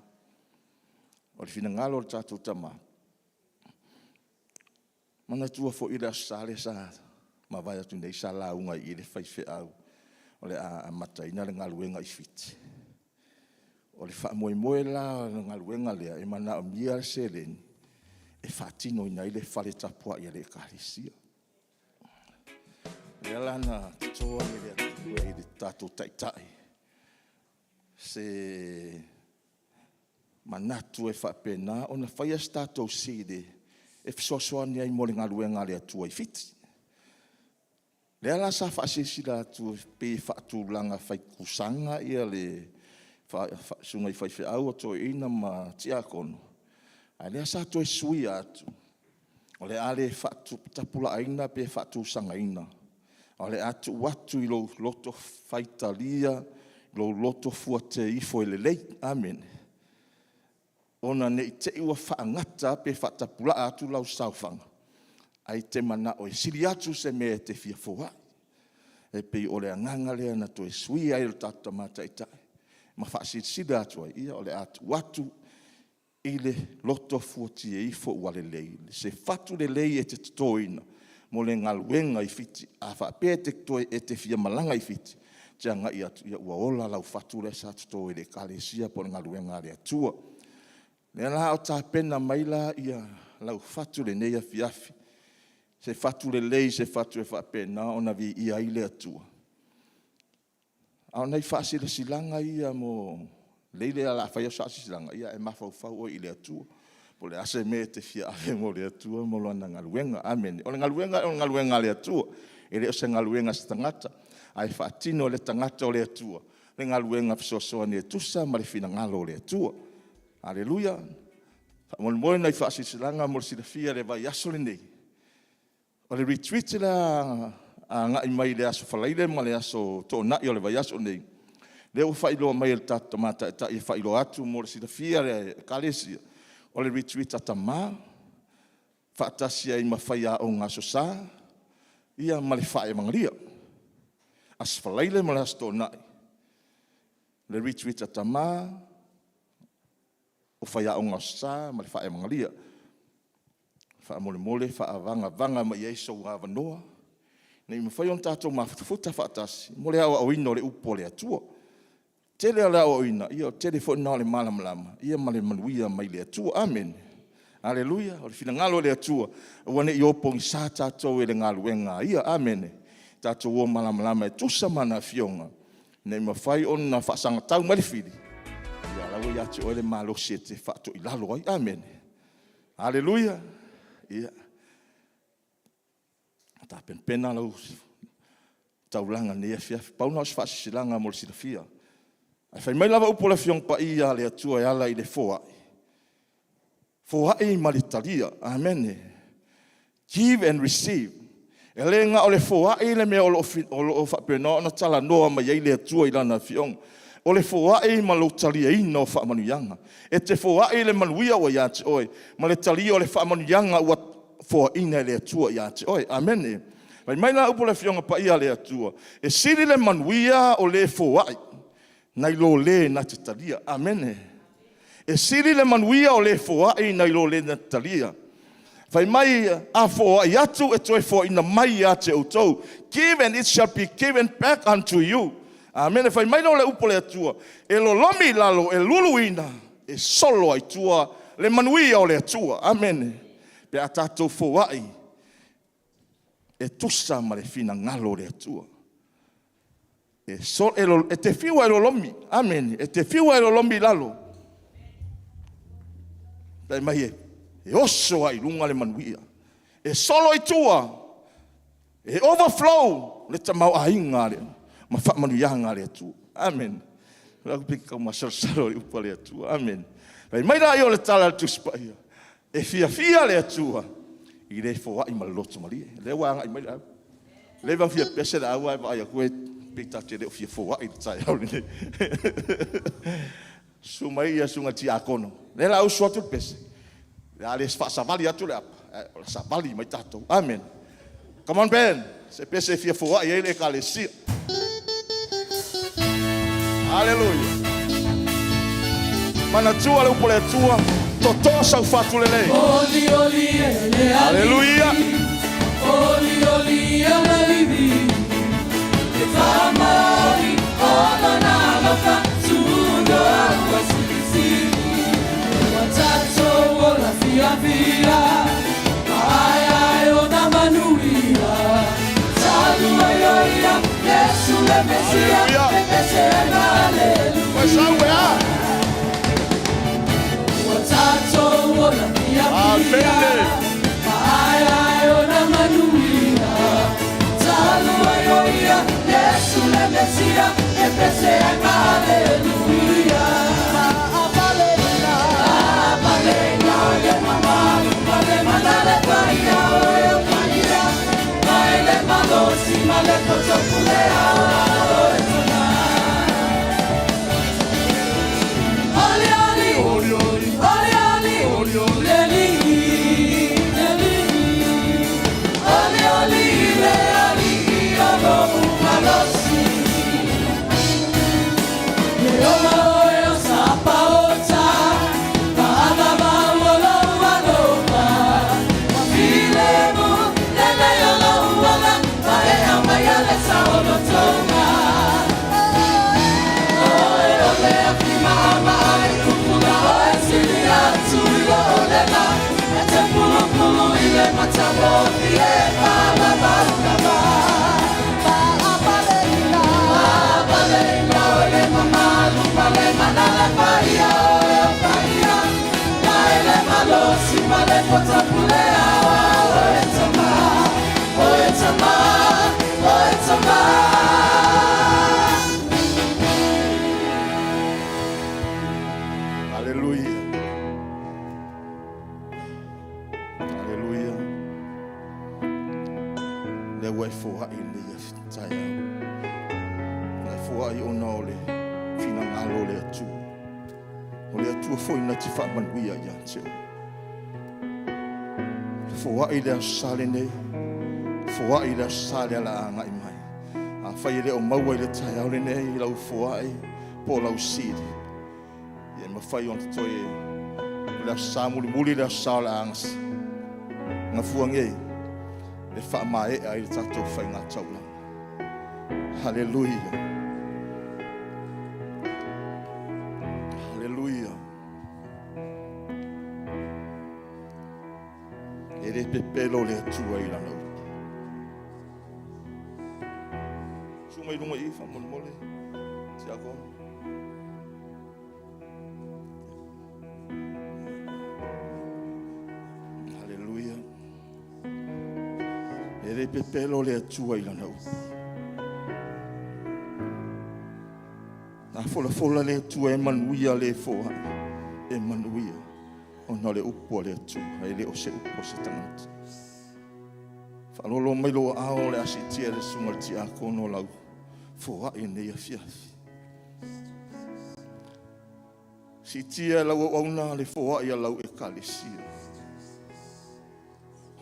O le finagalo o le tatou Tama, manatua foi le Aso Sa lea sa mavae atu nei sa lauga ai i i le faifeau o le a amataina le galuega i Fiti. O le faamoemoe la o le galuega lea, e manaomia le seleni e faatinoina ai le fale tapuai a le Ekalesia. O lea la na toto ai e le Atua i le tatou Taitai se manatu e faapena ona faia se tatou seed e fesoasoani ai mo le galuega a le Atua i Fiti. O lea la sa faasilasila atu pei e faatulaga fai-kusaga le susuga i faifeau, toeaiina ma tiakono, a o lea sa toe suia atu, o le a le faatapulaaina pe faatusagaina, ae o le a tuu atu i lou loto faitalia, lou loto fuatea ifo e lelei. Amene. Ona ne i te i ua faagata pe faatapulaa atu lau saofaga, ae te manao e sili atu se mea e te fia foai. E pei o le agaga lea na toe sui ai e le tatou Tama Taitai ma faasilasila atu ai, ia o le a tuu atu i le loto fuatia ifo ua lelei, se fatu lelei e te totoina mo le galuega i Fiti. A faapea e te fia malaga i Fiti, e te agai atu ua ola lau fatu lea sa toto e le Ekalesia po o le galuega a le Atua. O lea la a o tapena mai lau fatu i lenei afiafi, se fatu lelei se fatu e faapena ona viia ai le Atua. A o nai faasilasilaga ia mo lenei o le a fai au faasilasilaga, ae mafaufau oe i le Atua po o le a se mea e te fia ave mo le Atua ma Lana galuega. Amene. O le galuega o le galuega a le Atua, e le o se galuega a se tagata, ae faatino e le tagata o le Atua le galuega fesoasoani e tusa ma le finagalo o le Atua. Aleluia. Faamolemole nai faasilasilaga mo le silafia i le vaiaso lenei, o le retreat le a agai mai le Aso Faraile ma le Aso Toonai o le vaiaso lenei, lea ua faailoa mai e le tatou Tama Taitai e faailoa atu mo le silafia e le Ekalesia, o le retreat a tama faatasi ai ma faiaoga Aso Sa ma le faa-evangeli. Aso Faraile ma le Aso Toonai, le retreat a tama, o faiaoga Aso Sa ma le faa-evangeli. Faamolemole faavagavaga mai i ai sou avanoa ina ia mafai ona tatou mafutafuta faatasi mo le aoaoina o le Upu a le Atua. Tele o le aoaoina, ia o le tele foi lena o le malamalama ma le manuia mai le Atua. Amene. Aleluia. O le finagalo o le Atua, aua ne i o pogisa tatou i le galuega a Ia. Amene. Tatou o malamalama e tusa ma Lana Afioga, ina ia mafai ona faasagatau mai le fili, a o la ua ia te oe le malosi e te faatoilalo ai. Amene. Aleluia. Ia, tapenapena lau taulaga i lenei afiafi. Pau lena o se faasilasilaga mo le silafia. Ae fai mai lava upu o le Afioaga Paia a le Atua e ala i le foai, foai ma le talia. Amene. Give and receive. E le na o le foai le mea o lo o faapena ona talanoa mai ai le Atua i Lana Afioga. O le foai ma lou taliaina o faamanuiaga. E te foai le manuia ua ia te oe, ma le talia o le faamanuiaga ua foaina e le Atua ia te oe. Amene. Fai mai la upu o le Afioga Paia a le Atua, e sili le manuia o le foai, nai lo le na te talia. Amene. E sili le manuia o le foai nai lo le na te talia. Fai mai, a foai atu e toe foaina mai ia te outou. Give and it shall be given back unto you. Amene. Fai mai lea o le upu a le Atua, e lolomi i lalo, e luluina, e solo ai tua le manuia o le Atua. Amene. Pe a tatou foai e tusa ma le finagalo o le Atua. E te fiu e lolomi, amene, e te fiu e lolomi i lalo, fai mai e oso ai i luga le manuia, e solo i tua, e overflow le tamaoaiga ma faamanuiaga a le Atua. Amene. O le tau masalosalo i upu a le Atua. Amene. Fai mai la o le tala a le Tusi Paia, e fiafia le Atua i le foai ma le loto malie. Lea ua agai mai le au. Leva ona fia pese le au ae vaai atu e pei ta te le o fia foai i le taeao lenei. Susu mai ia susuga i le tiakono, lea o le a usu atu le pese, o le a le faasavali atu le apa, ae o le a savali mai tatou. Amene. Come on band, se pese e fia foai ai le Ekalesia. Haleluia. Manatua le upu a le Atua, toto sau fatu lelei. Oli oli e le Haleluia. Oli oli ia malivi E whamari o lona alofa Tuno ua silisili Ua tatou ola fiafia Ai ai o na manuia Talu ai o ia Yesu le Mesia Haleluia. Le Mesia Haleluia Ua sau e a. Ua tatou ola fiafia Amene. Ai ai o na manuia Talu ai o ia Yesu le Mesia Le Mesia Haleluia Avalena le mamalu ma le mana le paia o e o paia Mai le malosi ma le poto pule ao e tona Oli oli Oli oli. Oli oli Oli oli. Leli leli Oli oli le ali o lo malosi E ola oe o sa paota Maalama o lo alofa Ma filemu lele o lo uala Ma e au mai ale sa o lo tonga Oe o le afi maa ai kupuna oe sili atu i lo lela E te pulupulu i le matamofi e palabalaba Apaleina o le mamalu ma le mana le paia o e o paia Mai le malosi ma le pota pule awa o e tama O e tama, o e tama. Haleluia. Haleluia. Lea ua e foai lenei taeao. Na e foai ona o le finagalo o le Atua. O le Atua foi na te faamanuia ia te oe. Foai le Aso Sa lenei, foai le Aso Sa lea o le a agai mai. Afai e le o maua i le taeao lenei lau foai po o lau seed, ia e mafai ona toe o le Aso Sa mulimuli le Aso Sa o le a gafua nei e faamaea ai le tatou faiga taulaga. Haleluia. Haleluia. E le pepelo le Atua i lana upu. Susu mai luga i i faamolemole. Tiakono. Haleluia. E le pepelo le Atua i lana upu. A folafola le Atua e manuia le foai, e manuia ona o le upu a le Atua, e le o se upu a se tagata. Faalolo mai lou aao o le a siitia e le susuga i le Tiakono lau foai i lenei afiafi. Siitia e lau auauna le foai a lau Ekalesia.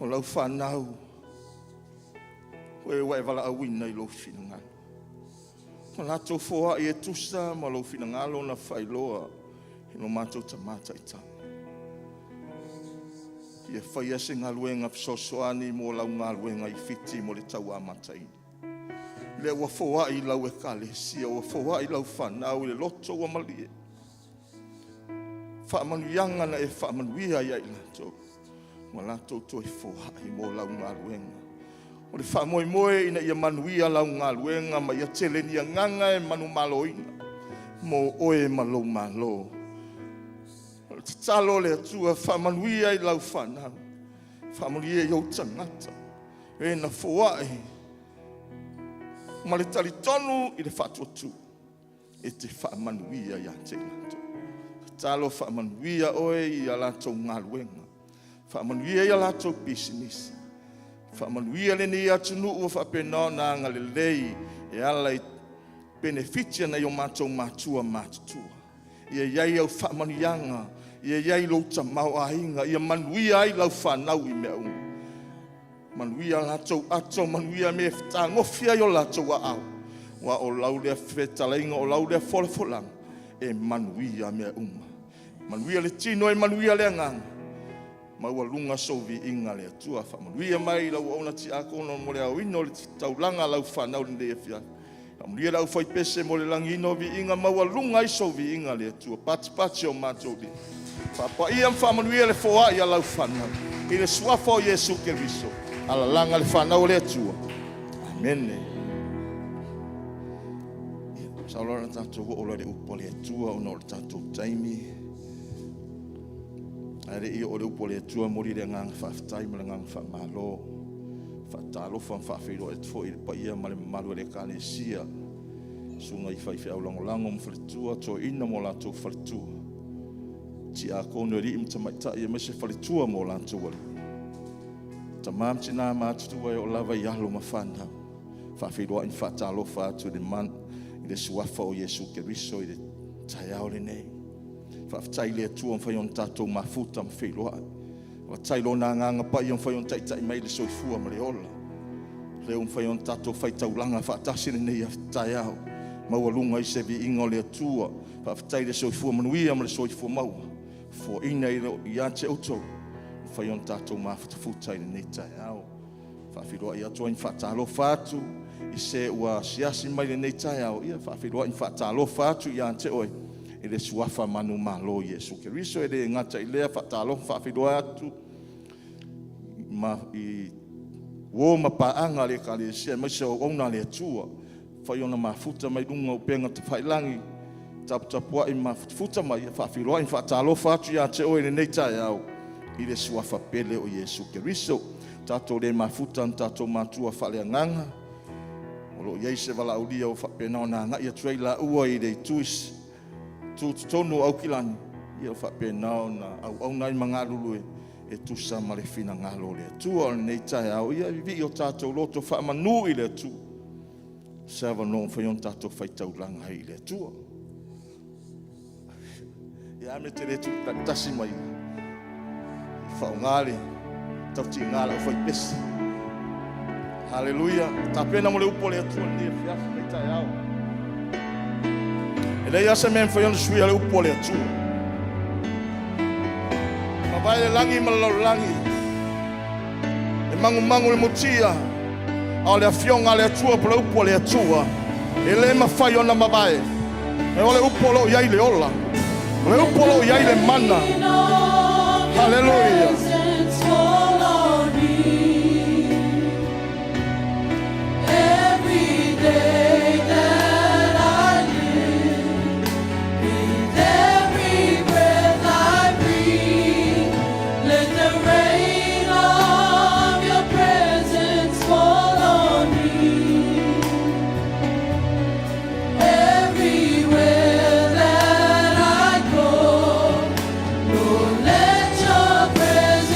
O lau fanau, o e ua e valaauina i lou finagalo. O latou foai e tusa ma lou finagalo na faailoa i lo matou Tama Taitai. Ia faia se galuega fesoasoani mo lau galuega i Fiti mo le tauamataina. Lea ua foai lau Ekalesia, ua foai lau fanau i le loto ua malie. Faamanuiaga na e faamanuia ai ia i latou, ua latou toe foai mo lau galuega. O le faamoemoe ina ia manuia lau galuega ma ia tele ni agaga e manumaloina mo oe ma lou Malo. O le tatalo a le Atua, faamanuia i lau fanau, faamanuia i ou tagata, e na foai ma le talitonu i le faatuatua e te faamanuia ia te i latou. Tatalo faamanuia oe i a latou galuega, faamanuia i a latou pisinisi, faamanuia lenei atunuu ua faapena ona agalelei e ala i penefiti a nai o matou matua matutua. Ia i ai au faamanuiaga, ia i ai lou tamaoaiga, ia manuia ai lau fanau i mea uma. Manuia latou ato, manuia mea e fetagofi ai o latou aao, aua o lau lea fetalaiga, o lau lea folafolaga, e manuia mea uma. Manuia le tino e manuia le agaga, maualuga sou viiga le Atua. Faamanuia mai i lau auauna tiakono mo le aoina o le taulaga a lau fanau i lenei afiafi. Faamanuia le aufaipese mo le lagiina o viiga, maualuga ai sou viiga le Atua. Patipati o matou lima. Faapaia ma faamanuia le foai a lau fanau i le suafa o Iesu Keriso. Alalaga le fanau a le Atua. Amene. Masalo na tatou oo loa i le upu a le Atua ona o le tatou taimi. Ae le i oo i le upu a le Atua, e momoli le agaga faafetai ma le agaga faamalo. Faatalofa ma faafeiloai atu foi i le paia ma le mamalu o le Ekalesia, susuga i faifeau lagolago ma faletua, toeaina ma o latou faletua, tiakono i alii ma tamaitai aemaise faletua ma o latou alii, tama ma tina matutua e oo lava i alo ma fanau. Faafeiloai ma faatalofa atu i le i le suafa o Iesu Keriso i le taeao lenei. Faafetai i le Atua ua mafai ona tatou mafuta ma feiloai. Faafetai i Lona Agaga Paia ua mafai ona taitai mai i le soifua ma le ola. O lea ua mafai ona tatou faitaulaga faatasi i lenei taeao, maualuga i se viiga o le Atua. Faafetai i le soifua manuia ma le soifua maua, foaiina ia te outou, ua mafai ona tatou mafutafuta i lenei taeao. Faafeiloai atu ai ma faatalofa atu i se ua asiasi mai i lenei taeao, ia faafeiloai ma faatalofa atu ia te oe i le suafa manumalo o Iesu Keriso. E le gata i lea, faatalofa faafeiloai atu ma i uo ma paaga a le Ekalesia aemaise o auauna a le Atua, mafai ona mafuta mai luga o upega tafailagi, taputapuai ma mafutafuta mai, ia faafeiloai ma faatalofa atu ia te oe i lenei taeao i le suafa pele o Iesu Keriso. Tatou le mafuta na tatou matua faaleagaga, o lo o i ai se valaaulia ua faapena ona agai atu ai laua i le itu tutotonu o Aukilani, ia faapena ona auauna ai ma galulue e tusa ma le finagalo o le Atua. O lenei taeao, ia vivii o tatou loto faamanu i le Atua, se avanoa ua mafai ona tatou faitaulaga ai i le Atua. Ia a mea e te le tuutalitasi mai ai? Faaaoga le tautiga a le aufaipese. Haleluia. Tapena mo le upu a le Atua i lenei afiafi lenei taeao. E leai lava se mea e mafai ona suia le upu a le Atua. Mavae le lagi ma le lalolagi, e magumagu le mutia, a o le afioga a le Atua po o le upu a le Atua, e le mafai ona mavae. E o le upu o lo o i ai le ola, o le upu o lo o i ai le mana. Haleluia. Presence fall on me every day that I live, with every breath I breathe. Let the rain of your presence fall on me. Everywhere that I go, Lord, let your presence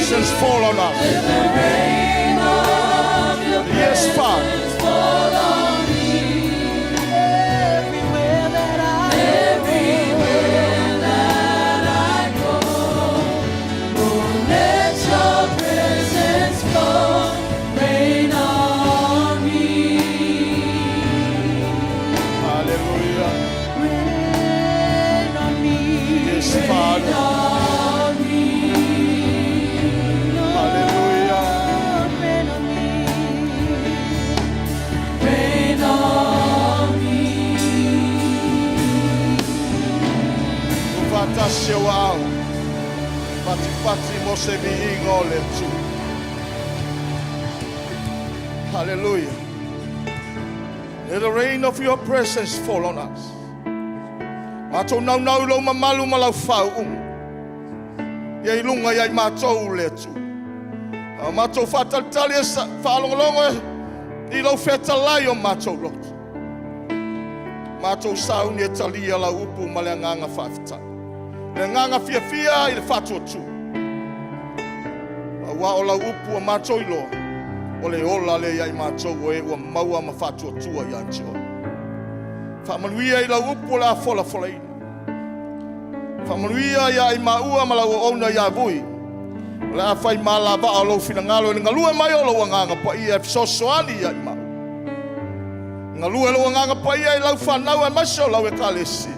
presence fall on us. Let the rain of your Yes, Father. presence fall on me. Everywhere that I Everywhere that I go, oh, let your presence fall, rain on me. Hallelujah. rain on me. Yes, Father. On me. Hallelujah. Lord, rain on me. Rain on me. O faatasi o ao. Patipati mo se viiga o le Atua. Hallelujah. Let the rain of your presence fall on us. Matou naunau i lou mamalu ma lau faauuga. Ia i luga ia i matou le Atua. A matou faatalitali e faalogologo i lau fetalai o matou loto. Matou sauni e talia lau upu ma le agaga faafetai. Le agaga fiafia i le faatuatua. Auā o lau upu a matou iloa. O le ola lea ia i matou o e ua maua ma faatuatua ia te oe. Faamanuia i lau upu o le a folafolaina. Faamanuia ia i maua ma lau auauna ia Vui. O le a fai malavaa o lou finagalo i le galue mai o lou agaga paia e fesoasoani ia i maua. Galue lou agaga paia i lau fanau aemaise o lau ekalesia.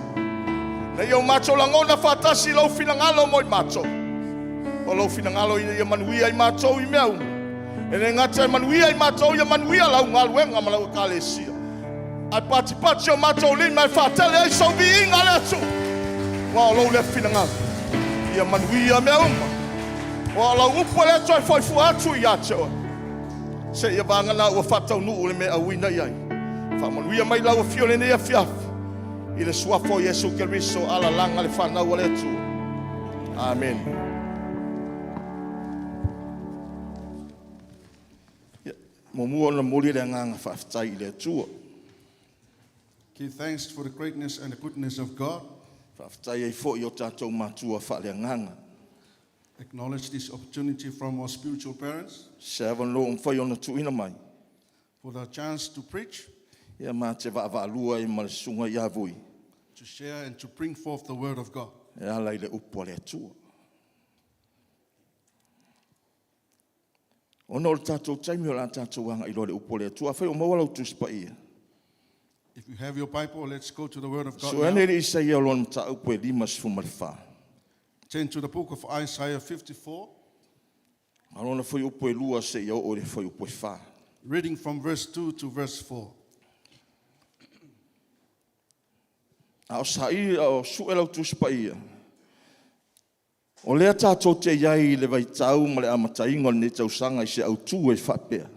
Na ia o matou lagona faatasi i lou finagalo mo i matou. O lou finagalo ina ia manuia i matou i mea uma. E le gata e manuia i matou ia manuia lau galuega ma lau ekalesia. Ae patipati o matou lima e faatele ai sou viiga le Atua. Ua o lou lea finagalo. Ia manuia mea uma. Ua o lau upu e le toe foifua atu ia te oe. Se ia vagana ua faataunuu le mea auina i ai. Faamanuia mai lau afio lenei afiafi. I le suafa o Iesu Keriso alalaga le fanau a le Atua. Amen. Ia, muamua ona momoli le agaga faafetai i le Atua. Give thanks for the greatness and the goodness of God. Faafetai ai foi o tatou matua faaleagaga. Acknowledge this opportunity from our spiritual parents Se avanoa ua mafai ona tuuina mai. for the chance to preach, Ia ma te vaavaalua ai ma le susuga ia Vui. to share, and to bring forth the word of God. E ala i le upu a le Atua. Ona o le tatou taimi o le a tatou agai loa i le upu a le Atua. Afai o maua lau tusi paia. If you have your Bible, let's go to the word of God. Sue ane Now. le Isaia o lona mataupu e 54. Turn to the book of Isaiah 54, A lona fuaiupu e 2 seia oo i le fuaiupu e 4. reading from verse 2 to verse 4. A o saili a o sue lau tusi paia. O lea tatou te iai i le vaitau ma le amataina o lenei tausaga i se autū e faapea.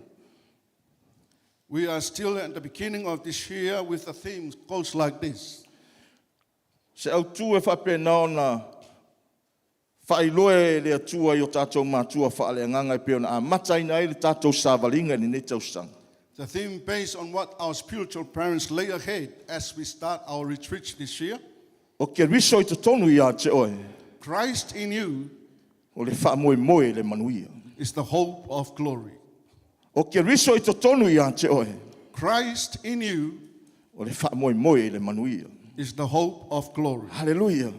We are still at the beginning of this year with a theme goes like this. Se autū e faapena ona faailoa e le Atua i o tatou matua faaleagaga e pei ona amataina ai le tatou savaliga i lenei tausaga. The theme based on what our spiritual parents lay ahead as we start our retreat this year. O Keriso i totonu ia te oe, Christ in you o le faamoemoe i le manuia. is the hope of glory. O Keriso i totonu ia te oe, Christ in you o le faamoemoe i le manuia. is the hope of glory. Haleluia.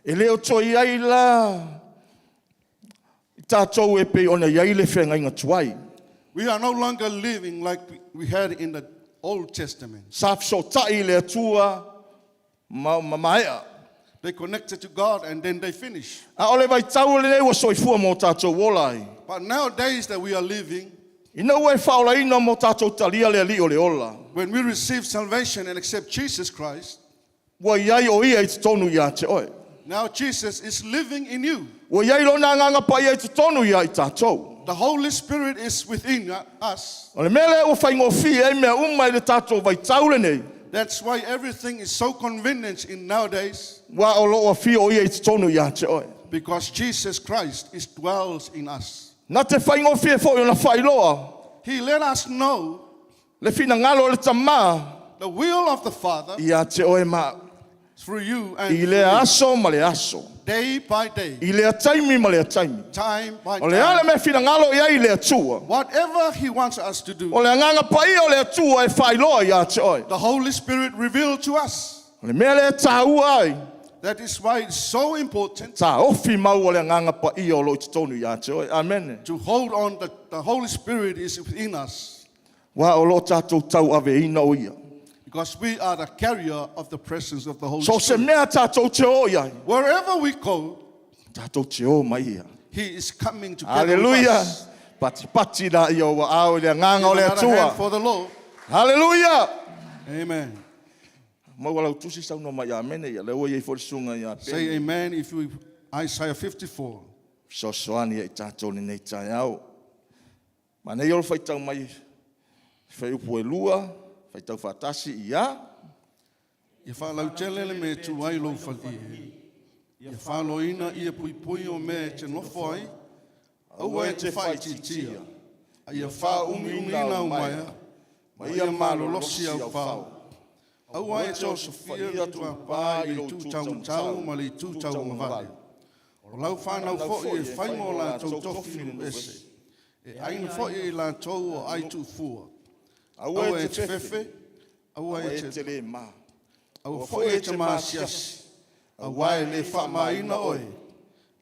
E le o toe i ai la i tatou e pei ona i ai le feagaiga tuai. We are no longer living like we had in the Old Testament. Sa fesootai i le Atua ma maea. They connected to God and then they finish. A o le vaitau lenei ua soifua ma o tatou ola ai. But nowadays that we are living, Ina ua e faaolaina ma o tatou talia le Alii o le ola. when we receive salvation and accept Jesus Christ, Ua i ai o ia i totonu ia te oe. now Jesus is living in you. Ua i ai lona agaga paia i totonu ia i tatou. The Holy Spirit is within us. O le mea lea ua faigofie ai mea uma i le tatou vaitau lenei. That's why everything is so convenient in nowadays Ua o loo afio o ia i totonu ia te oe. because Jesus Christ is dwells in us. Na te faigofie foi ona faailoa. He let us know Le finagalo o le Tamā the will of the Father ia te oe ma. Through you and I through lea me. aso ma le aso. Day by day, I lea taimi ma lea taimi. time by O le a le time. mea finagalo i ai le Atua. Whatever He wants us to do, O le agaga paia o le Atua e faailoa ia te oe. the Holy Spirit revealed to us. O le mea lea e tāua ai, That is why it's so important taofi mau o le agaga paia o loo i totonu ia te oe. Amene. to hold on that the Holy Spirit is within us Wa o loo tātou tauaveina o ia. because we are the carrier of the presence of the Holy So se Spirit. mea tātou te o i ai, Wherever we go, tātou te o mai ia. He is coming together with Hallelujah. us. Pati pati la ia ua ao i le agaga Give o le another hand Atua. for the Lord. Hallelujah. Amen. Maua lau tusi saunoa mai amene ia. Le ua iai foi le susuga ia Peni. Say amen if you Isaiah 54. Fesoasoani ia i tātou lenei taeao. Manaia o le faitau mai fuaiupu e lua, faitau faatasi ia. Ia faalautele le mea e tu ai lou falie. Ia faaloina ia puipui o mea e te nofo ai, aua e te faaitiitia. A ia faaumiumiina au maea, ma ia malolosi au fao. Aua e te osofia le tuapā i le itu taumatau ma le itu tauagavale. O lau fanau foi e fai mo latou tofi nuu ese, e aina foi e i latou o ai tuufua. Aua Aua e e te te fefe, fefe, aua aua e e te te le ma. Aua foi e te masiasi, auā e lē faamāina oe,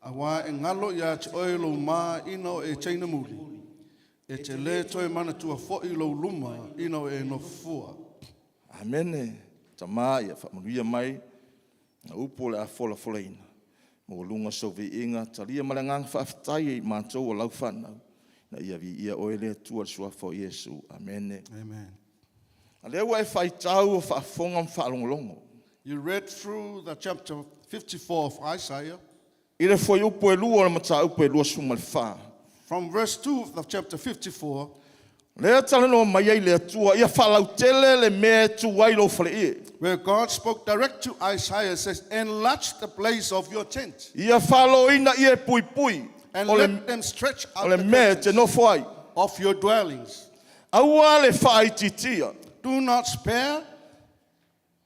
auā e galo iā te oe lou ma ina o e teina muli. E te lē toe manatua foʻi lou luma ina o e nofofua. Amene. Tama ia faamanuia mai na upu o le a folafolaina. Maualuga sou viiga, talia ma le agaga faafetai i matou o lau fanau. Na ia viia oe le Atua i le suafa o Iesu. Amene. Amen. A lea ua e faitau o faafofoga ma faalogologo. You read through the chapter 54 of Isaiah. I le fuaiupu e lua o le mataupu e 24. From verse 2 of the chapter 54. Lea talanoa mai ai le Atua, ia faalautele le mea e tu ai lou faleie. Where God spoke direct to Isaiah, says, Enlarge the place of your tent. Ia faaloina ia e puipui And o le, let them stretch o out le the mea e te curtains nofo ai. of your dwellings. Aua le faaitiitia. Do not spare.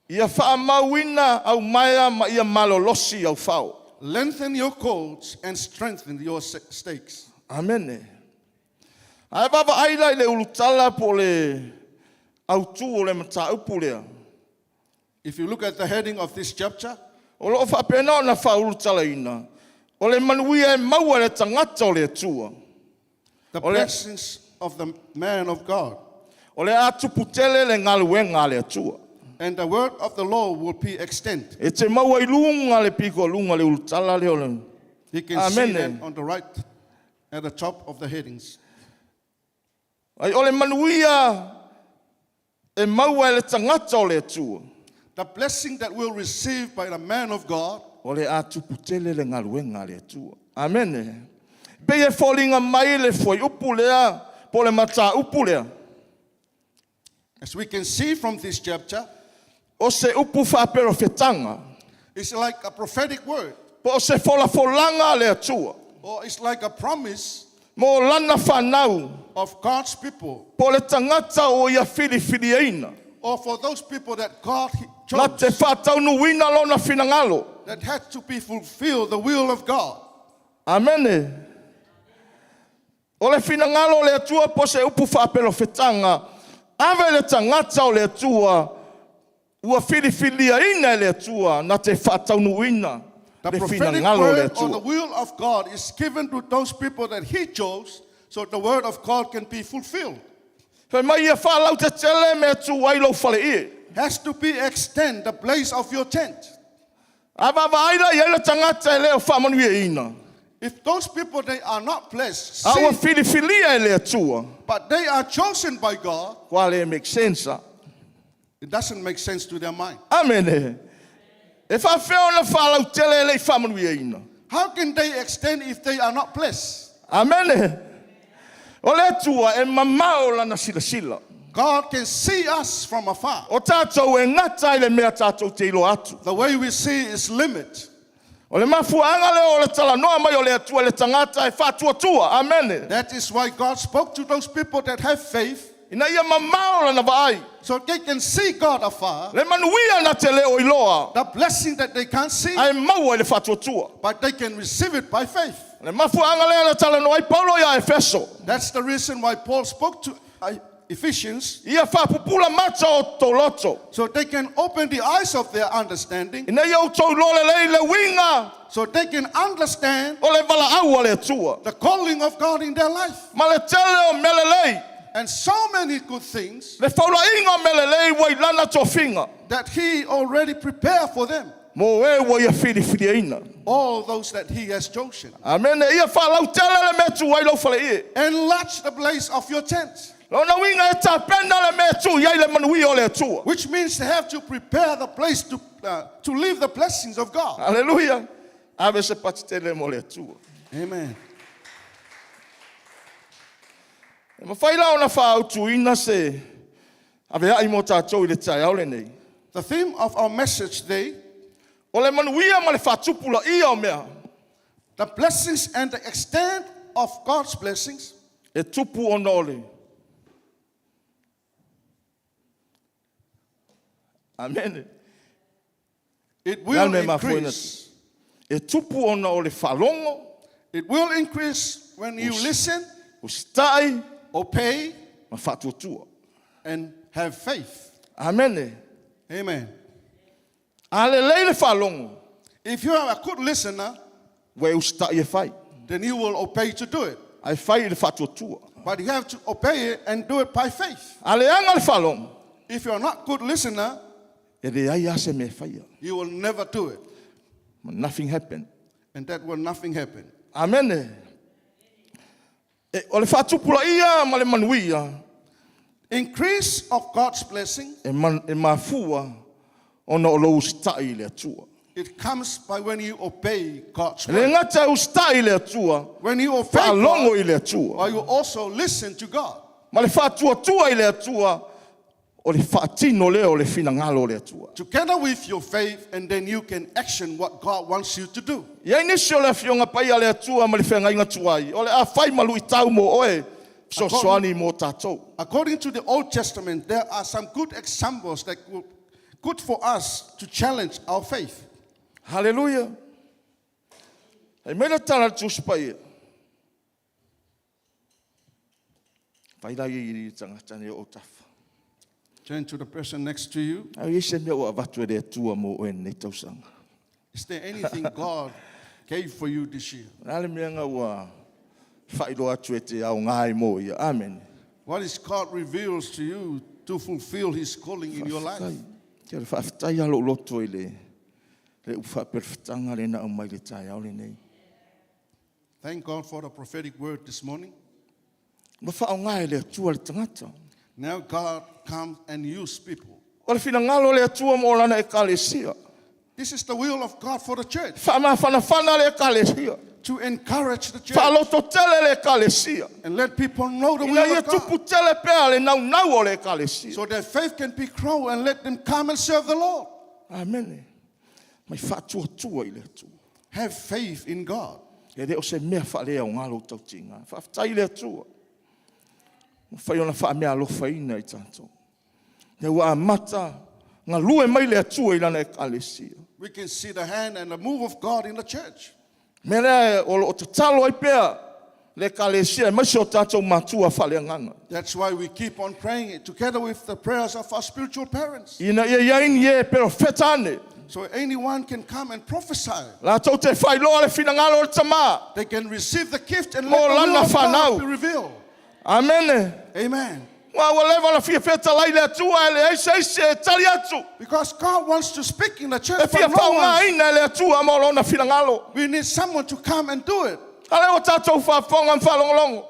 Ia faamauina au maea ma ia malolosi au fao. Lengthen your cords and strengthen your stakes. Amene. Ae vaavaai la i le ulutala po o le autū o le mataupu lea. If you look at the heading of this chapter, O lo o faapena ona faaulutalaina, o le manuia e maua e le tagata o le Atua. The O le, blessings of the man of God. o le a tuputele le galuega a le Atua. And the word of the Lord will be extended. E te maua i luga le piko luga le ulutala lea o le. You can see Amene. that on the right at the top of the headings. Ai o le manuia e maua e le tagata o le Atua. The blessing that we'll receive by the man of God. O le a tuputele le galuega a le Atua. Amene. Pei e foliga mai le fuaiupu lea po o le mataupu lea. As we can see from this chapter, O se upu faaperofetaga. it's like a prophetic word. Po o se folafolaga a le Atua. Or it's like a promise Mo lana fanau. of God's people. Po o le tagata o ia filifiliaina. Or for those people that God Na te chose. faataunuuina lona finagalo. That had to be fulfilled the will of God. Amene. O le finagalo o le Atua po o se upu faaperofetaga. Ave le tagata o le Atua ua filifiliaina e le Atua na te faataunuuina The le prophetic finagalo o le word or the Atua. will of God is given to those people that He chose so the word of God can be fulfilled. Fai mai ia faalautetele mea e tu ai lou faleie. Has to be extend the place of your tent. A vaavaai la i ai le tagata e le o faamanuiaina. If those people they are not blessed, A ua see, filifilia e le Atua. but they are chosen by God, Kua le make sense a. it doesn't make sense to their mind. Amene. E faafefea ona faalautele e le i faamanuiaina. How can they extend if they are not blessed? Amene. O le Atua e mamao lana silasila. God can see us from afar. O tātou e gata i le mea tātou te iloa atu. The way we see is limit. O le mafuaaga lea o le talanoa mai o le Atua i le tagata e faatuatua. Amene. That is why God spoke to those people that have faith. Ina ia mamao lana vaai. So they can see God afar, Le manuia na te le o iloa. the blessing that they can't see, Ae maua i le faatuatua. but they can receive it by faith. Le mafuaaga lea na talanoa ai Paulo iā Efeso. That's the reason why Paul spoke to Ephesians, Ia faapupula mata o outou loto. so they can open the eyes of their understanding, Ina ia outou iloa lelei le uiga so they can understand o le valaau a le Atua. the calling of God in their life. Ma le tele o mea lelei. And so many good things Le faulaiga o mea lelei ua i lana tofiga. that He already prepared for them, Mo e ua ia filifiliaina. all those that He has chosen. Amene. Ia faalautele le mea e tu ai lou faleie. Enlarge the place of your tent, Lona uiga e tapena le mea e tu i ai le manuia o le Atua. which means they have to prepare the place to live the blessings of God. Aleluia. Ave se pati tele mo le Atua. Amen. E mafai la ona faaautuina se aveai mo tatou i le taeao lenei. The theme of our message today, O le manuia ma le faatupulaia o mea the blessings and the extent of God's blessings, e tupu ona o le. Amene. it Le will mea mafuena. increase. E tupu ona o le faalogo, It will increase when you listen, usitai obey, ma faatuatua. and have faith. Amene. Amen. A lelei le faalogo, If you are a good listener, ua e usitai e fai. then you will obey to do it. Ae fai i le faatuatua. But you have to obey it and do it by faith. A leaga le faalogo, If you are not good listener, e leai lava se mea e faia. you will never do it. Nothing happen. And that will nothing happen. Amene. E, o le faatupulaia ma le manuia Increase of God's blessing, e, man, e mafua ona o lou usitai i le Atua. it comes by when you obey God's E le word. gata e usitai i le Atua, When you obey faalogo God, i le Atua. or you also listen to God. Ma le faatuatua i le Atua, o le faatino lea o le finagalo o le Atua. Together with your faith, and then you can action what God wants you to do. E i ai nisi o le afioga paia a le Atua ma le feagaiga tuai, o le a fai ma luitau mo oe, fesoasoani mo tatou. According to the Old Testament, there are some good examples that were good for us to challenge our faith. Haleluia. Fai mai le tala a le Tusi Paia. Fai la ia i le tagata nei o autafa. Turn to the person next to you. Au i ai se mea ua avatu e le Atua mo oe lenei tausaga. Is there anything God gave for you this year? O le a le mea na ua faailoa atu e te aoga ai mo ia. Amene. What is God reveals to you to fulfill His calling in your life? Faafetai. Kia le faafetai lava lou loto i le le upu faaperefetaga lea na aumai i le taeao lenei. Thank God for the prophetic word this morning. Ua faaaoga e le Atua le tagata. Now God comes and use people. O le finagalo o le Atua mo lana Ekalesia. This is the will of God for the church, Faamafanafana le Ekalesia. to encourage the church Faalototele le Ekalesia. and let people know the Ina will ia of God tupu tele pea le naunau o le Ekalesia. so their faith can be grown and let them come and serve the Lord. Amene. Mai faatuatua i le Atua. Have faith in God. E le o se mea faaleaoga lou tautiga. Faafetai i le Atua. Mafai ona faameaalofaina i tatou. Lea ua amata galue mai le Atua i lana Ekalesia. We can see the hand and the move of God in the church. Mea lea o loo tatalo ai pea le Ekalesia aemaise o tatou matua faaleagaga. That's why we keep on praying it together with the prayers of our spiritual parents. Ina ia i ai ni e perofeta ane. So anyone can come and prophesy. Latou te faailoa le finagalo o le Tama. They can receive the gift and Mo let the will lana of God fanau. be revealed. Amene. Amen. Aua ua leva ona fia fetalai le Atua e leai se isi e tali atu. Because God wants to speak in the church, E fia but no one. faaaogaina e le Atua mo lona finagalo. We need someone to come and do it. A lea ua tatou faafofoga ma faalogologo.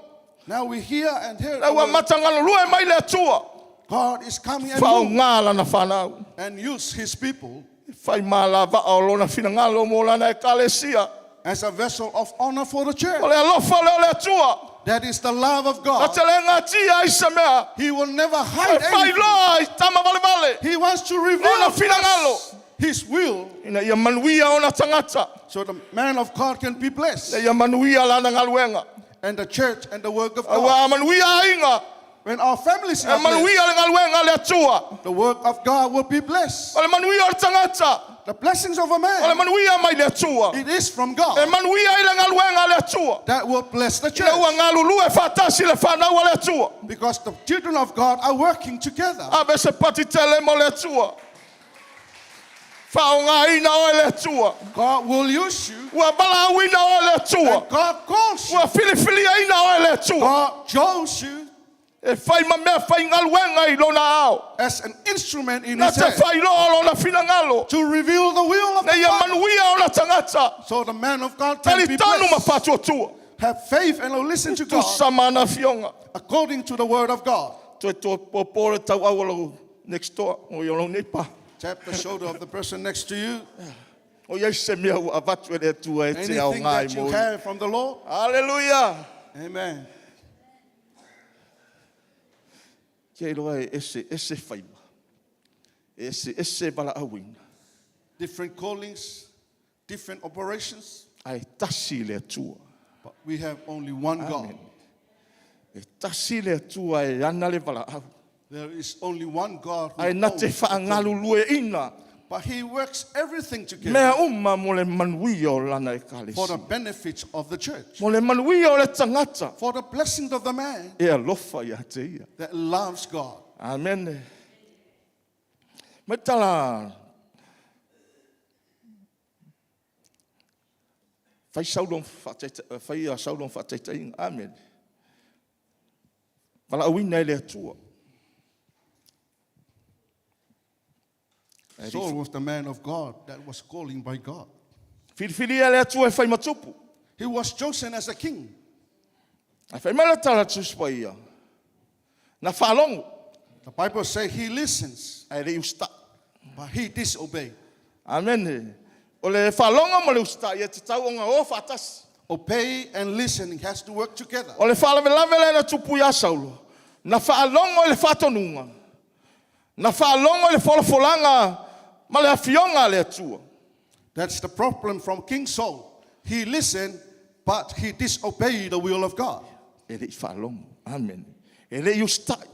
Now we hear and hear. Lea ua matagalalue mai le Atua. God is coming and move Faaaoga lana fanau. and use His people E fai malavaa o lona finagalo mo lana Ekalesia. as a vessel of honor for the church. O le alofa lea o le Atua. That is the love of Na God. te le gatia ai se mea. He will never E hide anything. faailoa i tama valevale. He wants to reveal Lona to finagalo. us His will Ina ia manuia ona tagata. so the man of God can be blessed Ina ia manuia lana galuega. and the church and the work of God. Aua a manuia aiga. When our families E are blessed, manuia le galuega a le Atua. the work of God will be blessed. O le manuia o le tagata, The blessings of a o le man, manuia mai le Atua. it is from E God manuia ai le galuega a le Atua. that will bless the Ina ua church. galulue faatasi le fanau a le Atua. Because the children of God are working together. Ave se patitele mo le Atua. Faaaogāina oe le Atua. God will use you. Ua valaauina oe le Atua. And God calls you. Ua filifiliaina oe le Atua. God chose you E fai ma mea faigaluega i lona ao. as an instrument in Na His te hand failoa lona finagalo. to reveal the will of Na the ia Father. manuia ona tagata. So the man of God can be Talitonu ma blessed. faatuatua. Have faith and listen to God Tusa mana fionga. according to the word of God. Toe toe popo le tauau o lau next door. O i o lau neighbor. Tap the shoulder of the person next to you. O iai se mea ua avatu e le Atua e te ao Anything ngai that you mo. have from the Lord. Hallelujah. Amen. Kia iloa e ese, ese whaima. Ese, ese valaauina. Different callings, different operations, Ae tasi le Atua. but we have only one God. Amen. E tasi le Atua e ana le valaau. There is only one God who Ae na te owns the calling. whaangalulue ina. But he works everything together Mea uma mo le manuia o lana e for the kalesi. benefits of the church, Mo le manuia o le tagata. for the blessing of the man E alofa ia te ia. that loves God. Amen. Mai tala. Fai Saulo fai a Saulo whaataitaiga. Amen. Valaauina e le Atua. Saul was the man of God that was calling by God. Filifilia le Atua e fai matupu. He was chosen as a king. Ae fai mai le tala Tusi Paia. Na faalogo. The Bible says he listens, Ae le i usita'i. but he disobeyed. Amen. O le faalogo ma le usita'i e tatau ona o faatasi. Obey and listening has to work together. O le faalavelave lea na tupu iā Saulo. Na faalogo i le faatonuga. Na faalogo i le folafolaga ma le afioga a le Atua. That's the problem from King Saul. He listened, but he disobeyed the will of God. E le i faalogo. Amen. E le i usita'i.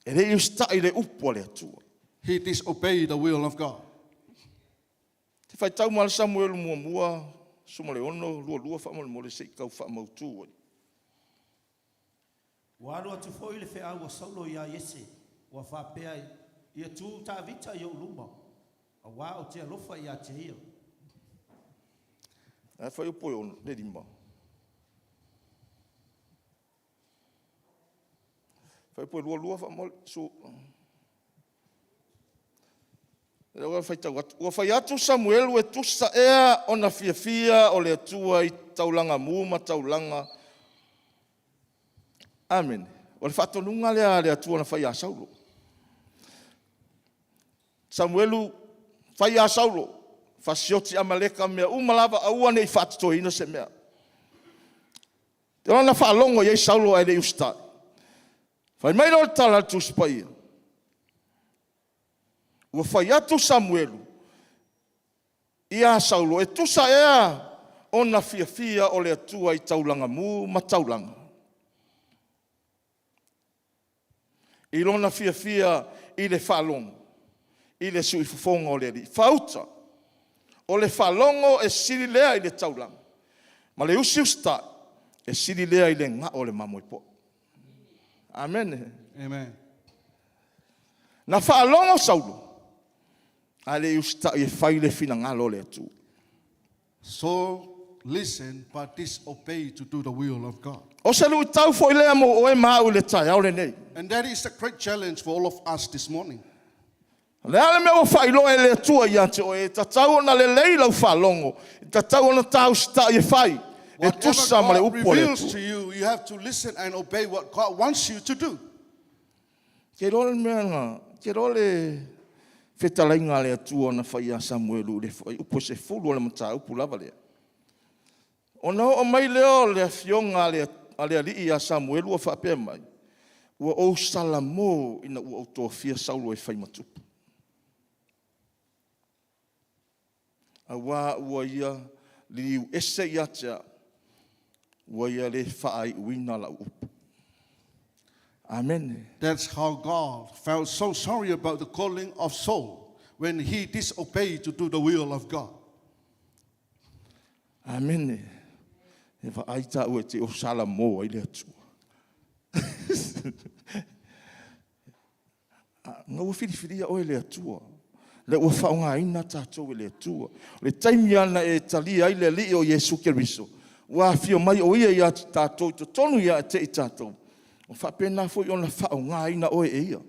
E le i usita'i i le upu a le Atua. He disobeyed the will of God. Te faitau ma le Samuelu muamua, 16, 22 faamolemole se i tau faamautu ai. Ua alu atu foi le feau a Saulo iā Iese, ua faapea ai, Ia tu Tavita i ou luma, auā ou te alofa ia te ia. Ae fai o poe ono, le lima. Fai poe lua lua faamole, su. Lea ua faitau atu. Ua fai atu Samuelu e tusa ea ona fiafia o le Atua i taulaga mu ma taulaga. Amene. O le faatonuga lea a le Atua na fai ia Saulo. Samuelu fai ia Saulo, fasioti Amaleka mea uma lava aua ne i faatotoina se mea. Te ona faalogo i ai Saulo ae le i usitai. Fai mai lea o le tala a le Tusi Paia. Ua fai atu Samuelu iā Saulo, e tusa ea ona fiafia o le Atua i taulaga mu ma taulaga. I lona fiafia i le faalogo i le siufofoga o le Alii. Faauta, o le faalogo e sili lea i le taulaga, ma le usiusitai e sili lea i le gao o le mamoe po'e. Amene. Amen. Na faalogo Saulo, ae le i usitai e fai le finagalo o le Atua. Saul listened but disobeyed to do the will of God. O se luitau foi lea mo oe ma au i le taeao lenei. And that is a great challenge for all of us this morning. O le a le mea ua faailoa e le Atua ia te oe, e tatau ona lelei lau faalogo, e tatau ona ta usitai e fai, e Whatever tusa ma le God upu a le reveals Atua. to you, you have to listen and obey what God wants you to do. Ke iloa le mea na, ke iloa le fetalaiga a le Atua na fai ia Samuelu i le fuaiupu e sefulu o le mataupu lava lea. Ona oo mai lea o le afioga a le, a le alii ia Samuelu ua faapea mai, ua ou salamo ina ua ou tofia Saulo e fai ma tupu. Auā ua ia liliu ese ia te au, ua ia le faaiuina lau upu. Amene. That's how God felt so sorry about the calling of Saul when he disobeyed to do the will of God. Amene. E vaai taua e te o Salamo ai le Atua. Na ua filifilia oe e le Atua. Le ua faaaogaina tatou e le Atua. O le taimi ana e talia ai le Alii o Iesu Keriso, ua afio mai o Ia ia te tatou i totonu ia te i tatou, ua faapena foi ona faaaogaina oe e Ia.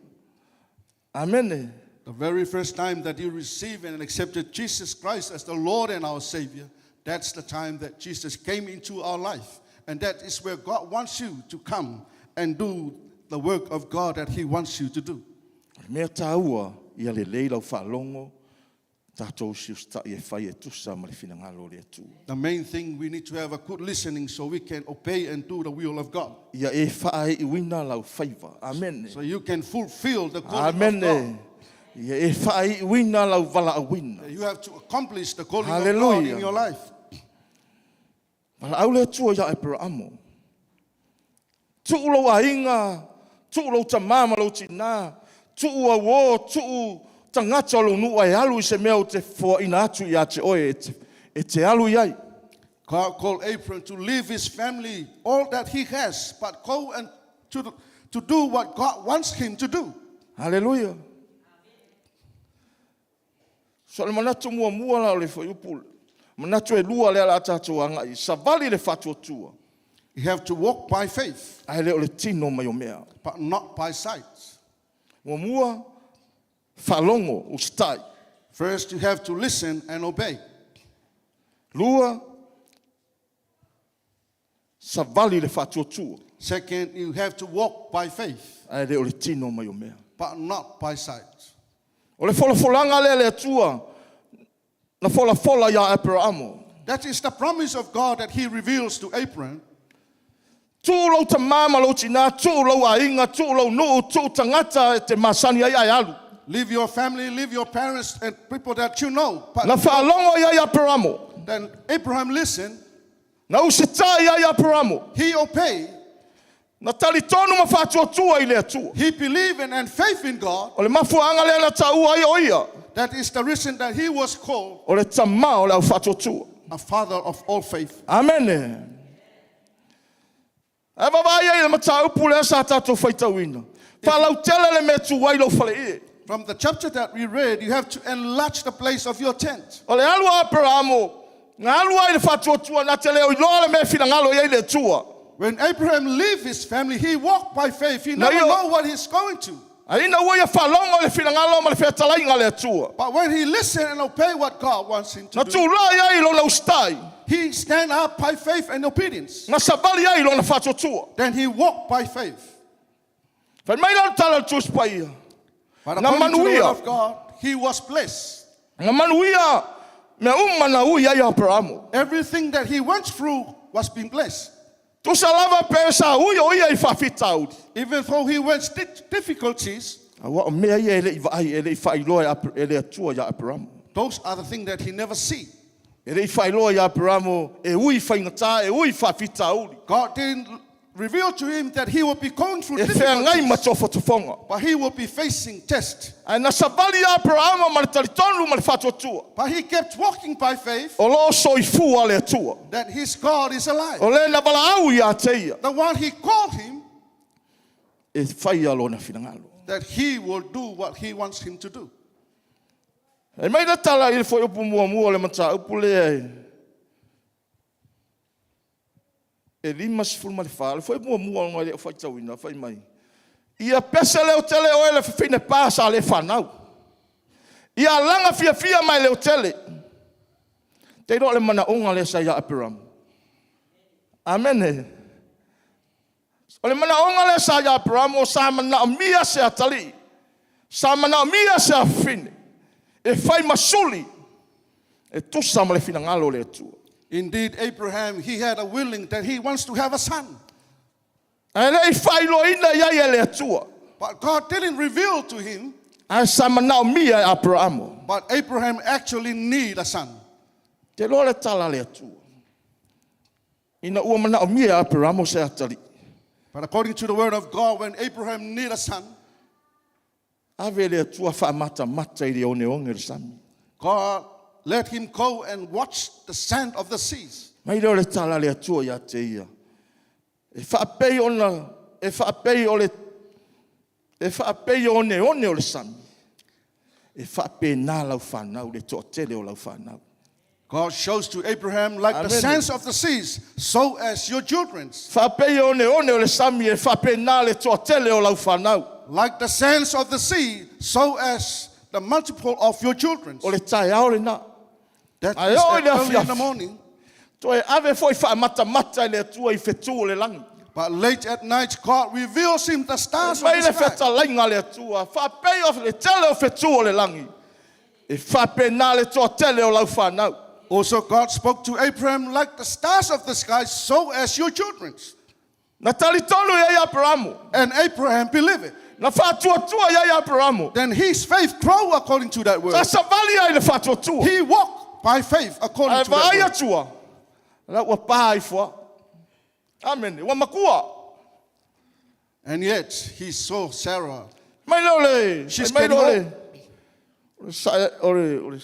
Amene. The very first time that you receive and accepted Jesus Christ as the Lord and our Savior, that's the time that Jesus came into our life. And that is where God wants you to come and do the work of God that He wants you to do. O le mea taua, ia lelei lau faalogo, tatou siusitai e fai e tusa ma le finagalo o le Atua. The main thing, we need to have a good listening so we can obey and do the will of God. Ia e faaiuina lau faiva. Amene. So you can fulfill the calling of Amene. God. Ia e faaiuina lau valaauina. You have to accomplish the calling of God Hallelujah. in your life. Valaau le Atua ia Aperaamo. Tuu lou aiga, tuu lou tamā ma lou tinā, tuu auō, tuu tagata o lou nuu ae alu i se mea ou te foaina atu ia te oe e te, e te alu i ai. God called Abram to leave his family, all that he has, but go and to do what God wants him to do. Haleluia. So o le manatu muamua la o le fuaiupu, manatu e lua lea o le a tatou agai, savali le faatuatua. You have to walk by faith, Ae le o le tino mai o mea. but not by sight. Muamua, faalogo, usitai. First, you have to listen and obey. Lua, savali le faatuatua. Second, you have to walk by faith, Ae le o le tino mai o mea. but not by sight. O le folafolaga lea a le Atua na folafola iā Aperaamo. That is the promise of God that He reveals to Abraham. Tuu lou tamā ma lou tinā, tuu lou aiga, tuu lou nuu, tuu tagata e te masani ai ae alu. Leave your family, leave your parents and people that you know. But Na faalogo i ai Aperaamo. then Abraham listened, Na usitai ai Aperaamo. he obeyed, Na talitonu ma faatuatua i le Atua. he believed and faith in God. O le mafuaaga lea na taua ai o ia. That is the reason that he was called O le tamā o le au faatuatua. a father of all faith. Amene. Ae vaavaai ai i le mataupu lea sa tatou faitauina. Faalautele le mea e tu ai lou faleie. From the chapter that we read, you have to enlarge the place of your tent. O le alu a Aperamo, na alu ai i le faatuatua na te le o iloa le mea e finagalo i ai le Atua. When Abraham left his family, he walked by faith. He Na never ia- know what he's going to. A ina ua ia faalogo i le finagalo ma le featalaiga a le Atua. But when he listened and obeyed what God wants him to Na do, tulai ai i lona usitai. he stand up by faith and obedience. Na savali ai i lona faatuatua. Then he walked by faith. Fai mai la le tala a le Tusi Paia. But Na according to the manuia. word of God, he was blessed. Na manuia mea uma na ui ai Aperamo. Everything that he went through was being blessed. Tusa lava pe sa ui o ia i faafitauli. Even though he went difficulties, Aua o mea ia e le i vaai, e le i faailoa e e le Atua ia Aperamo. those are the things that he never see. E le i faailoa ia Aperamo e ui faigata, e ui faafitauli. God didn't reveal to him that he will be going through E feagai ma difficulties, tofotofoga. but he will be facing tests. Ae na savali ia Aperamo ma le talitonu ma le faatuatua. But he kept walking by faith O loo soifua le Atua. that his God is alive. O le na valaau ia te ia. The one he called him, E whai lona finagalo. that he will do what he wants him to do. E mai le tala i le fuaiupu muamua o le mataupu lea e e 54, le fuaiupu muamua ona e le o faitauina, fai mai. Ia pese leo tele oe le fafine pā sa le whanau. Ia alaga fiafia mai leo tele. Te iloa le manaoga lea sa ia Aperamo. Amene. O le manaoga lea sa ia Aperamo, sa manaomia se atalii. Sa manaomia se afafine. E fai ma suli. E tusa ma le finagalo o le Atua. Indeed, Abraham, he had a willing that he wants to have a son. Ae le i faailoaina i ai e le Atua. But God didn't reveal to him, Ae sa manaomia e Aperamo. but Abraham actually need a son. Te loa le tala a le Atua. Ina ua manaomia e Aperamo se atalii. But according to the word of God, when Abraham needed a son, Ave le Atua faamatamata i le oneone o le sami. God let him go and watch the sand of the seas. Mai lea o le tala a le Atua ia te ia, E faapei ona, e faapei o le, e faapei o oneone o le sami, e faapena lau fanau, le toatele o lau fanau. God shows to Abraham like the Amen. sands of the seas, so as your children's. Faapei o oneone o le sami, e faapena le toatele o lau fanau. Like the sands of the sea, so as the multiple of your children. O le taeao lena. That Ae is oo i at le early in the afiafi. morning. Toe ave foi faamatamata e le Atua i fetu o le lagi. But late at night, God reveals him the stars of Mai the le sky. fetalaiga a le Atua, faapei o le tele o fetu o le lagi, e faapena le toatele o lau fanau. Also, God spoke to Abraham like the stars of the sky, so as your children. Na talitonu i ai Aperamo, And Abraham believed it. na faatuatua i ai Aperamo, Then his faith grew according to that word. sa savali ai le faatuatua. He walked by faith according Ae to that vaai word. atua, la ua pā ifo a. Amene, ua makua. And yet he saw Sarah. Mai lea o le, She's mai lea o le, getting o le sa'i, o le, o le,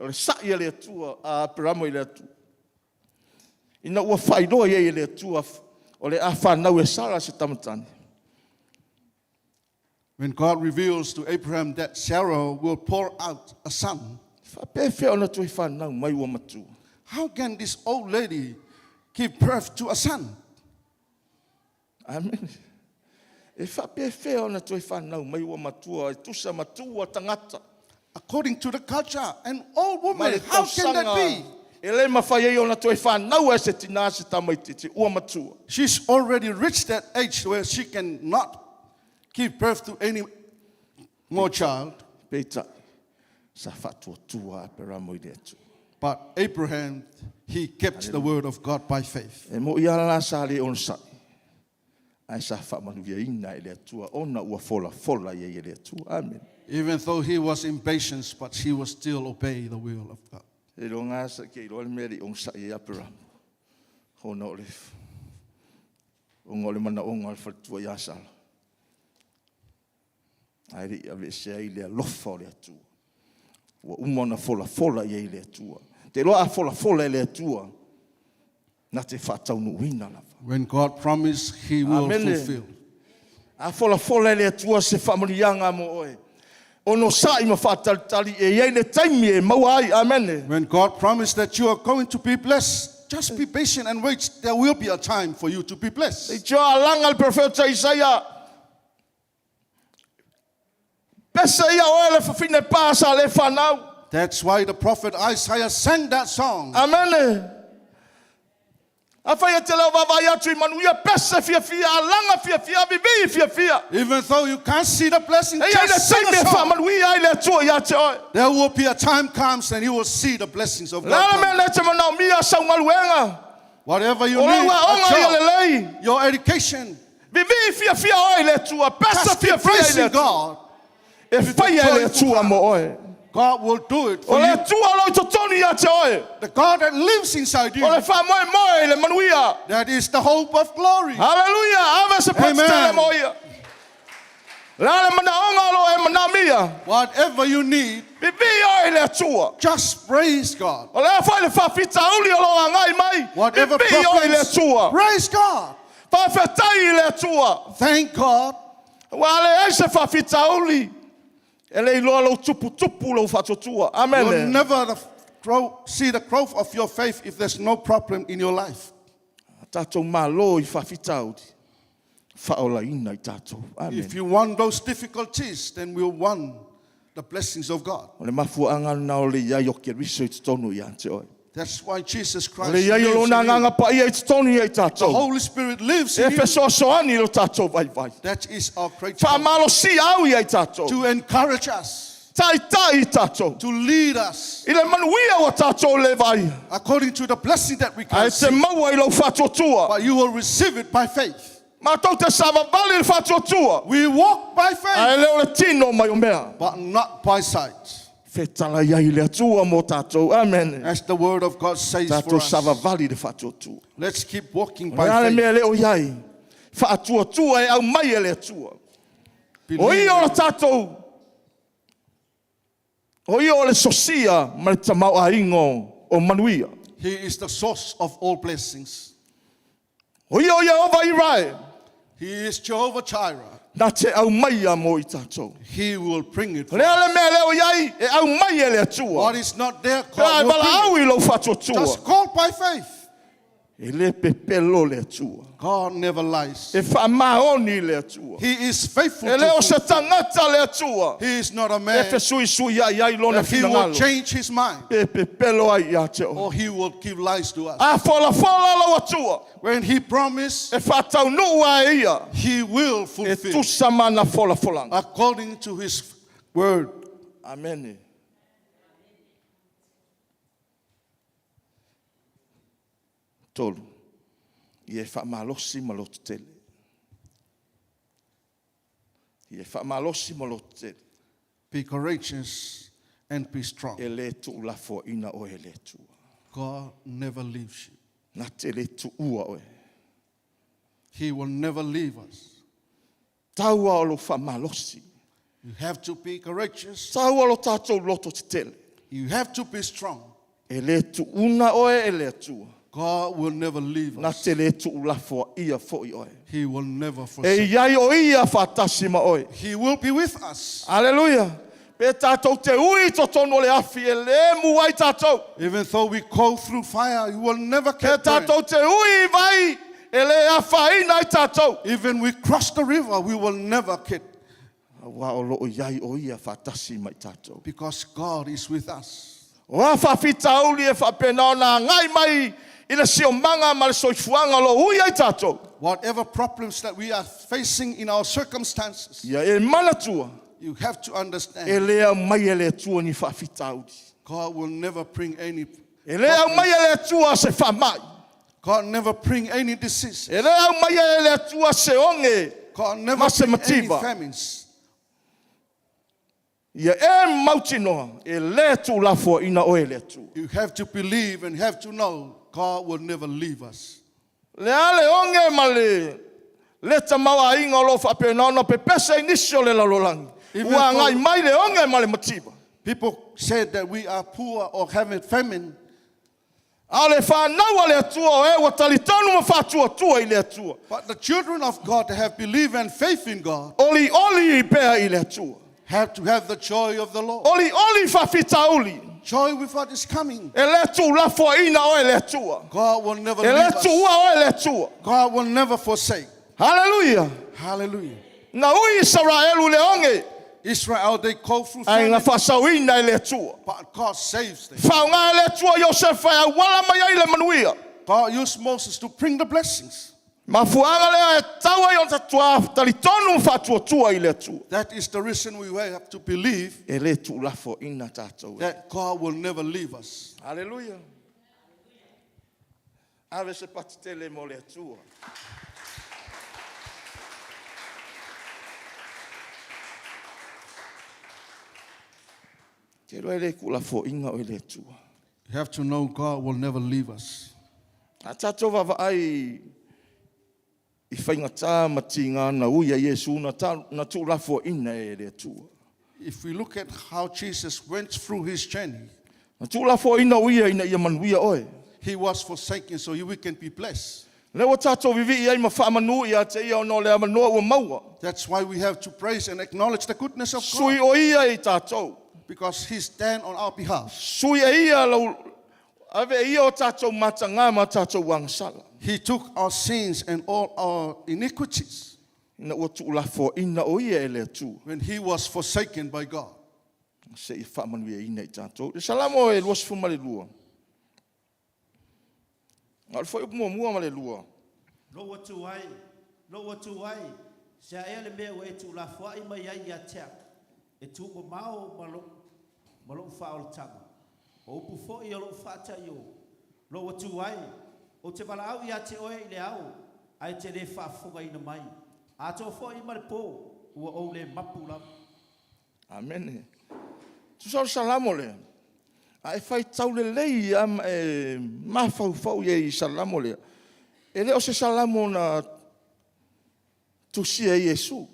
o le sa'i a le Atua, a Aperamo i le Atua. Ina ua faailoa i ai e le Atua, o le a fanau e Sara se tamatane. When God reveals to Abraham that Sarah will pour out a son, Faapefea ona toe fanau mai ua matua. how can this old lady give birth to a son? Amen. E faapefea ona toe fanau mai ua matua, e tusa matua tagata. According to the culture, an old Ma woman, le how can that tausaga be? e le mafai ai ona toe fanau e se tinā se tamaitiiti, ua matua. She's already reached that age where she cannot give birth to any more child. Peitai, sa faatuatua Aperamo i le Atua. But Abraham, he kept the word of God by faith. E mo'i ala la sa le onosai, ae sa faamanuiaina e le Atua, ona ua folafola i ai e le Atua. Amen. Even though he was impatient, but he was still obey the will of God. E iloga sa ke iloa le mea le i onosai ai Aperamo. Ona o le, ona o le manaoga o le faletua ia Sala. Ae le i aveesea ai le alofa o le Atua. Ua uma ona folafola i ai le Atua. Te iloa a folafola e le Atua, na te faataunuuina lava. When God promised, he will Amen. fulfill. A folafola e le Atua se faamanuiaga mo oe. Onosai ma faatalitali e i ai le taimi e maua ai. Amene. When God promised that you are going to be blessed, just be patient and wait. There will be a time for you to be E blessed. tioa alaga le profeta Isaia. Pese ia oe le fafine pa sa le fanau. That's why the prophet Isaiah sang that song. Amene. Afai e te leo vaavaai atu i manuia, pese fiafia, alaga fiafia, vivii fiafia. Even though you can't see the blessing, E i ai le just sing taimi a e song. faamanuia ai le Atua ia te oe. There will be a time comes and you will see the blessings of Le ala God. mea come. le te manaomia sau galuega. Whatever you O need, lau a aoga ia job, lelei. your education, Vivii fiafia oe i le Atua, pese just keep fiafia i le praising Atua. God. E faia e le Atua mo oe. God will do it O for le you. Atua o lo i totonu ia te oe. The God that lives inside you, O le faamoemoe i le manuia. that is the hope of glory. Haleluia, ave se Amen. patele mo ia. Le a le manaoga o lo e manaomia. Whatever you need, Vivii oe i le Atua. just praise God. O le a foi le faafitauli o lo agai mai. Whatever Vivii oe i le problems, Atua. praise God. Faafetai i le Atua. Thank God. Ua le ai se faafitauli. E le iloa lou tuputupu lou faatuatua. You'll Amen. never the grow, see the growth of your faith if there's no problem in your life. Tatou malo i faafitauli. Faaolaina i tatou. Amen. If you want those difficulties, then we'll want the blessings of God. O le mafuaaga lena o le i ai o Keriso i totonu ia te oe. That's why Jesus O Christ le i ai o lives lona in you. agaga paia i totonu ia i The tatou. Holy Spirit lives E in you. fesoasoani lo tatou vaivai. That is our great hope. Faamalosia au ia i tatou. To encourage us, Taitai i tatou. to lead us I le manuia ua tatou le vai. according to the blessing that we Ae can te see. maua i lau faatuatua. But you will receive it by faith. Matou te savavali le faatuatua. We walk by faith, Ae le o le tino mai o mea. but not by sight. Fetala iai le Atua mo tatou. Amen. As the word of God says for Tatou us. savavali le faatuatua. Let's keep walking O by le ale faith. mea le o iai. Faatuatua e aumai e le Atua. O ia o le tatou, o ia o le sosia ma le tamaoaiga o manuia. He is the source of all blessings. O ia o Ieova Irae. He is Jehovah Jireh. Na te aumaia mo i tatou. He will bring it. O le a le mea e le o i ai, e aumai e le Atua. What is not there, Pe a God e will bring valaau it. i lou faatuatua. Just call by faith. E le pepelo le Atua. God never lies. E faamaoni le Atua. He is faithful E le o to se tagata le Atua. He is not a E man fesuisuiai ai lona that he will finagalo. change his mind Pe pepelo ai ia te oe. or he will give lies to us. A folafola lau Atua. When he promised, E faataunuu a e ia. he will E fulfill tusa mana folafolaga. according to his word. Amene. Tolu. Ia e faamalosi ma lototele. Ia e faamalosi ma lototele. Be courageous and be strong. E le tuulafoaina oe e le Atua. God never leaves you. Na te le tuua oe. He will never leave us. Tau a o lou faamalosi. You have to be courageous. Tau a lo tatou loto tetele. You have to be strong. E le tuuna oe e le Atua. God will never leave Na us. te le tuulafoaia foi oe. He will never E forsake. iai o ia faatasi ma oe. He will be with us. Aleluia. Pe tatou te ui totonu o le afi e le mu ai tatou. Even though we go through fire, you will never Pe get burned. tatou te ui i vai e le afaina ai tatou. Even we cross the river, we will never get Auā o loo iai o ia faatasi ma i tatou. because God is with us. O a faafitauli e faapena ona agai mai i le siomaga ma le soifuaga o loo ui ai tatou. Whatever problems that we are facing in our circumstances, Ia e manatua you have to e understand le aumai e le Atua ni faafitauli. God will never bring any E le aumai e le Atua se faamai. God never bring any disease. E le aumai e le Atua se oge God never ma se bring any mativa. famines. Ia e mautinoa e le tuulafoaina oe e le Atua. You have to believe and have to know God will never leave us. Le a le oge ma le le tamaoaiga o loo faapena ona pepese i nisi o le lalolagi. Even Ua agai though- mai le oge ma le mativa. People said that we are poor or having famine, A o le fanau a le Atua o e ua talitonu ma faatuatua i le Atua. but the children of God that have belief and faith in God Olioli pea i le Atua. have to have the joy of the Lord. Olioli faafitauli. Joy with what is coming. E le tuulafoaina oe e le Atua. God will never E le leave us. tuua oe e le Atua. God will never forsake. Haleluia. Hallelujah. Na ui Isaraelu i le oge. Israel, they go through Ae na famine, faasaoina e le Atua. but God saves them. Faaaoga e le Atua Iosefa e auala mai ai le manuia. God used Moses to bring the blessings. Mafuaaga lea e tau ai ona tatua talitonu ma faatuatua i le Atua. That is the reason we have to believe E le tuulafoaina tatou e. that God will never leave us. Haleluia. Ave se patitele mo le Atua. Te iloa e le tuulafoaina oe e le Atua. You have to know God will never leave us. A tatou vaavaai i faigatā ma tigā na ui a Iesu na, ta, na tuulafoaina e le Atua. If we look at how Jesus went through his journey, Na tuulafoaina o ia ina ia manuia oe. he was forsaken so we can be blessed. Lea ua tatou vivii ai ma faamanu ia te ia ona o le avanoa ua maua. That's why we have to praise and acknowledge the goodness of Sui God o ia i tatou. because he stands on our behalf. Sui e ia lau, ave e ia o tatou matagā ma tatou agasala. He took our sins and all our iniquities Ina ua tuulafoaina o ia e le Atua. when he was forsaken by God. Seia faamanuiaina i tatou. Le Salamo e 22. Na o le foi upu muamua ma le lua. Lou atu ai, lou atu ai, se a ea le mea ua e tuulafoai mai ai ia te au, e tuumamao ma lou, ma lou faaolataga. O upu foi o lou faataio. Lou atu ai, ou te valaau ia te oe i le ao, ae e te le faafofogaina mai. Atoa foi ma le po, ua ou le mapu lava. Amene. Tusa o le Salamo lea. A e faitau lelei ia ma e mafaufau i ai i Salamo lea. E le o se Salamo na Tusia e Iesu.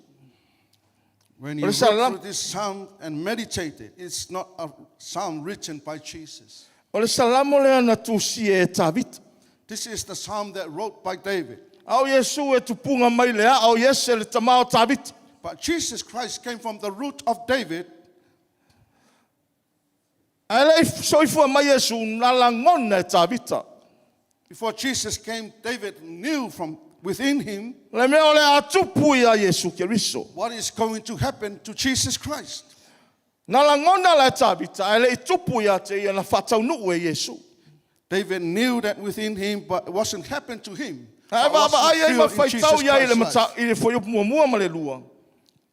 When O you le read Salamo- through this psalm and meditate it, it's not a psalm written by Jesus. O le Salamo lea na tusia e Tavita. This is the psalm that wrote by David. A o Iesu e tupuga mai le aa o Iese le tamā o Tavita. But Jesus Christ came from the root of David. Ae le i soifua mai Iesu na lagona e Tavita. Before Jesus came, David knew from within him Le mea o le a tupu iā Iesu Keriso. what is going to happen to Jesus Christ. Na lagona la e Tavita, ae le i tupu ia te ia na faataunuu e Iesu. David knew that within him, but it wasn't happened to him. Ae But was vaavaai ai ma fulfilled in faitau Jesus ia i le Christ's mata, life. i le fuaiupu muamua ma le lua.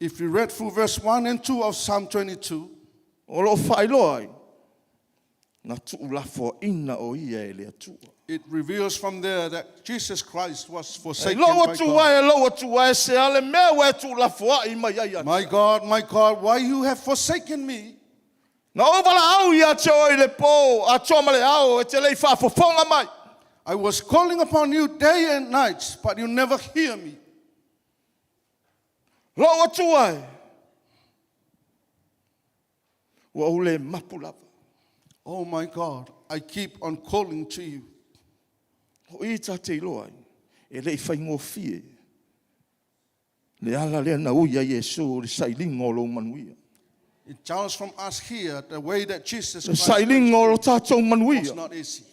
If you read through verse 1 and 2 of Psalm 22, O loo faailoa ai, na tuulafoaina o ia e le Atua. it reveals from there that Jesus Christ was E forsaken lou by atu God. ai, e lou atu ai, se a le mea ua e tuulafoai mai ai ia. My God, my God, why you have forsaken me? Na ou valaau ia te oe i le pō, atoa ma le ao, e te le i faafofoga mai. I was calling upon you day and night, but you never hear me. Lou atu ai, ua ou le mapu lava. Oh my God, I keep on calling to you. O i ta te iloa ai, e le i faigofie. Le ala lea na ui ai Iesu o le sailiga o lou manuia. It tells from us here the way that Jesus Le Christ sailiga o lo tātou was manuia. not easy.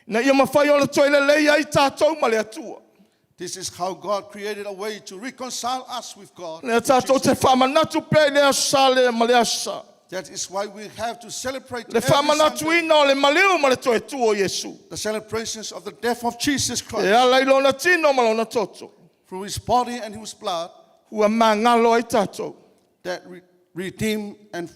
Na ia mawhai o le toe lelei ai tātou ma le Atua. This is how God created a way to reconcile us with God. Lea tātou te whaamanatu pea i le aso sa le ma le aso sa. That is why we have to celebrate Le every Sunday whaamanatuina o le maliu ma le toe tu o Iesu. the celebrations of the death of Jesus E Christ ala i lona tino ma lona toto. through his body and his blood Ua mangalo ai tātou. that redeem and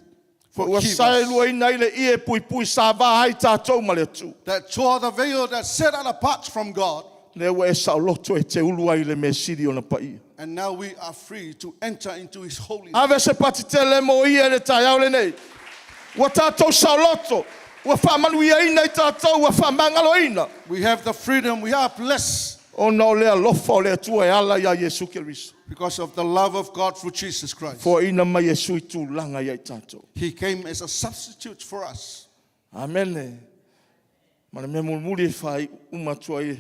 Ua forgive us. saeluaina i le ie pui pui sa vā ai tātou ma le Atua. That tore the veil that set us apart from God. Lea ua e saoloto e te ulu ai le mea sili ona paia. And now we are free to enter into his holiness. Ave se pati tele mo ia i le taeao lenei. Ua tātou saoloto. Ua faamanuiaina i tātou, ua faamagaloina. We have the freedom, we are blessed Ona o le alofa o le Atua e ala iā Iesu Keriso. because of the love of God through Jesus Christ. Foaina mai Iesu i tulaga ia i tātou. He came as a substitute for us. Amene. Ma le mea mulimuli e fai uma atu ai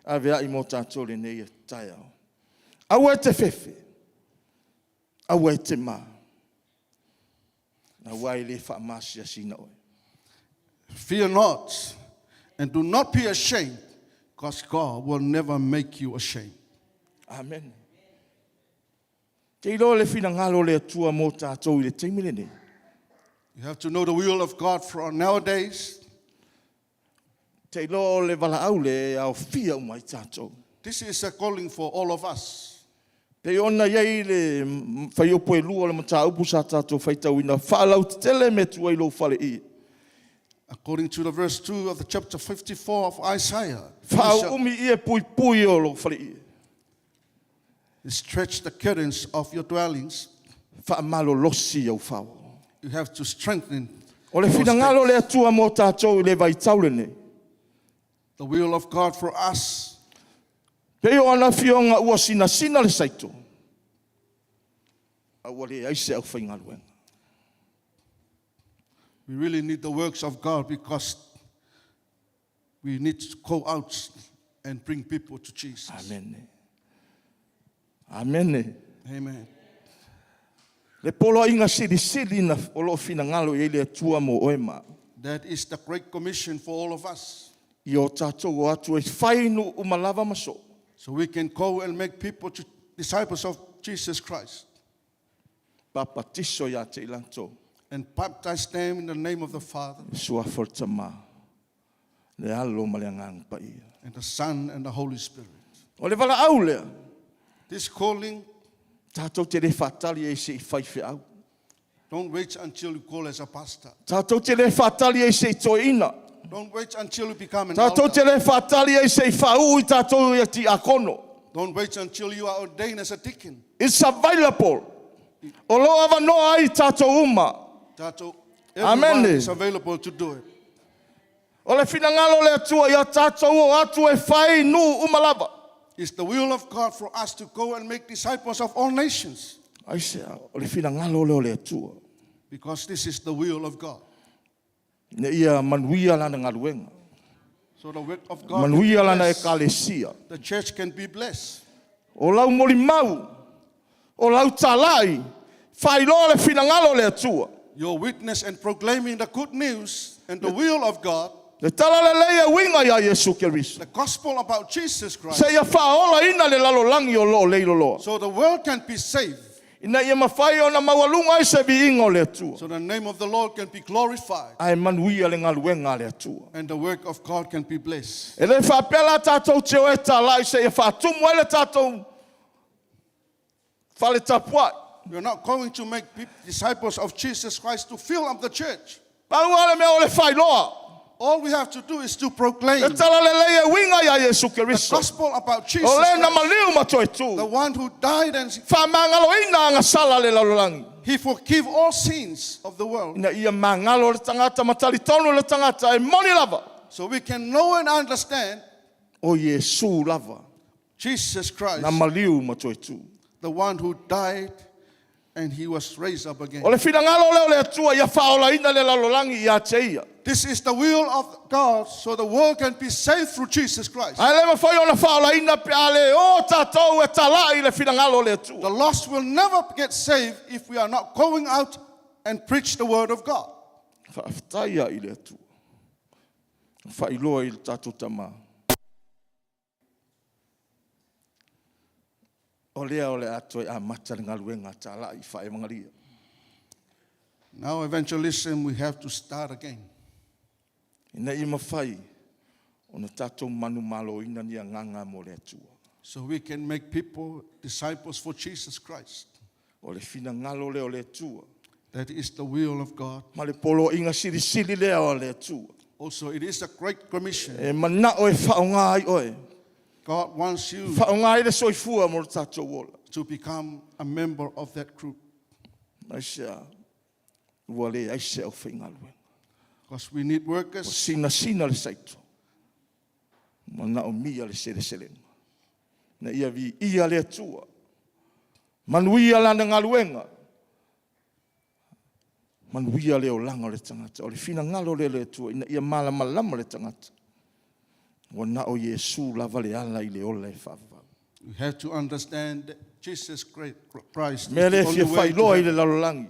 ave ai mo tātou lenei e taeao. Aua e te fefe. Aua e te mā. Aua e le faamasiasina oe. Fear not and do not be ashamed, because God will never make you ashamed. Amen. Te iloa le finagalo o le Atua mo tātou i le taimi lenei. You have to know the will of God for nowadays. Te iloa o le valaau le e aofia uma i tātou. This is a calling for all of us. Pei ona i ai le fuaiupu e lua o le mataupu sa tātou faitauina, faalautele mea e tuu ai lou faleie. According to the verse 2 of the chapter 54 of Isaiah, he shall Faaumi ie puipui o lou faleie. stretch the curtains of your dwellings. Faamalolosi au fao. You have to strengthen O le your finagalo steps. le Atua mo tātou i le vaitau lenei. The will of God for us. Pei o ana afioga ua sinasina le saito. A ua leai se aufaigaluega. We really need the works of God because we need to go out and bring people to Jesus. Amene. Amene. Amen. Le poloaiga silisili na o loo finagalo i ai le Atua mo oe ma au. That is the great commission for all of us. I o tātou o atu e fai nuu uma lava ma soo. So we can go and make people to disciples of Jesus Christ Papatiso ia te i latou. and baptize them in the name of the Father Suafa o le Tamā, le Alo ma le Agaga Paia. and the Son and the Holy Spirit. O le valaau lea, This calling, tātou te le faatali ai se i fai feau. don't wait until you call as a pastor. Tātou te le faatali ai se i toeaina. Don't wait until you become an Tātou elder. te le faatali ai se i faauu i tātou ia tiakono. Don't wait until you are ordained as a deacon. It's available. O lo avanoa ai tātou uma. Tato, Amen. everyone is available to do it. O le finagalo o le Atua ia tātou o atu e fai nuu uma lava. It's the will of God for us to go and make disciples of all nations Aisea, o le finagalo lea o le Atua. because this is the will of God. Ina ia manuia lana galuega. So the work of God, can be Manuia lana blessed. ekalesia. the church can be blessed. O lau molimau, o lau talai, faailoa le finagalo o le Atua. Your witness and proclaiming the good news and the will of God, Le talalelei e uiga iā Iesu Keriso. the gospel about Jesus Christ, Seia faaolaina le lalolagi o loo leiloloa. so the world can be saved, Ina ia mafai ona maualuga ai se viiga o le Atua. so the name of the Lord can be glorified Ae manuia le galuega a le Atua. and the work of God can be blessed. E lē faapea la tatou te o e talai seia faatumu ai le tatou fale tapuai. We are not going to make disciples of Jesus Christ to fill up the church. Pau lava le mea o le faailoa. All we have to do is to proclaim Le the talalelei e uiga iā Iesu Keriso. gospel about Jesus O lē na Christ, maliu ma toe the tu. one who died and Faamagaloina agasala le lalolagi. he forgive all sins of the world. Ina ia magalo le tagata ma talitonu le tagata e moni lava. So we can know and understand O Iesu lava Jesus Christ, na maliu ma toe tu. the one who died and he was raised up again. O le finagalo lea o le Atua ia faaolaina le lalolagi ia te ia. This is the will of God so the world can be saved through Jesus Christ. Ae le mafai ona faaolaina pe a lē o tatou e tala'i le finagalo o le The Atua. lost will never get saved if we are not going out and preach the word of God. Faafetai ai le Atua. Faailoa i le tatou tamā. O lea o le a toe amata le galuega a tala'i faaevagalia. Now, evangelism, we have to start again. Ina ia mafai ona tatou manumaloina ni agaga mo le Atua. So we can make people disciples for Jesus Christ. O le finagalo lea o le Atua. That is the will of God. Ma le poloaiga silisili lea o le Atua. Also, it is a great commission. E manao e faaaogā ai oe. God wants you Faaaogā ai le soifua mo le tatou ola. to become a member of that group Aisea, ua leai se aufaigaluega. because we need Ua workers. sinasina le saito. Manaomia le seleselega. Na ia viia le Atua. Manuia lana galuega. Manuia le olaga o le tagata. O le finagalo lea o le Atua ina ia malamalama le tagata. Ua na o Iesu lava le ala i le ola e faavavau. We have to understand that Jesus Christ is Mea the lea only fia way to faailoa i heaven. le lalolagi.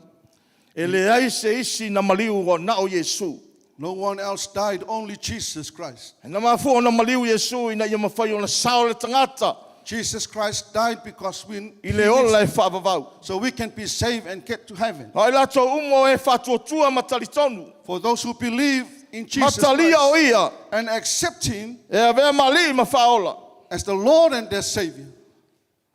E leai se isi na maliu ua na o Iesu. No one else died, only Jesus Christ. E na mafua ona maliu Iesu ina ia mafai ona sao le tagata Jesus Christ died because we i le ola e faavavau. so we can be saved and get to heaven. Ai latou uma o e faatuatua ma talitonu. For those who believe in Jesus Matalia o Christ ia and accept him e avea mali'i ma faaola. as the Lord and their Savior,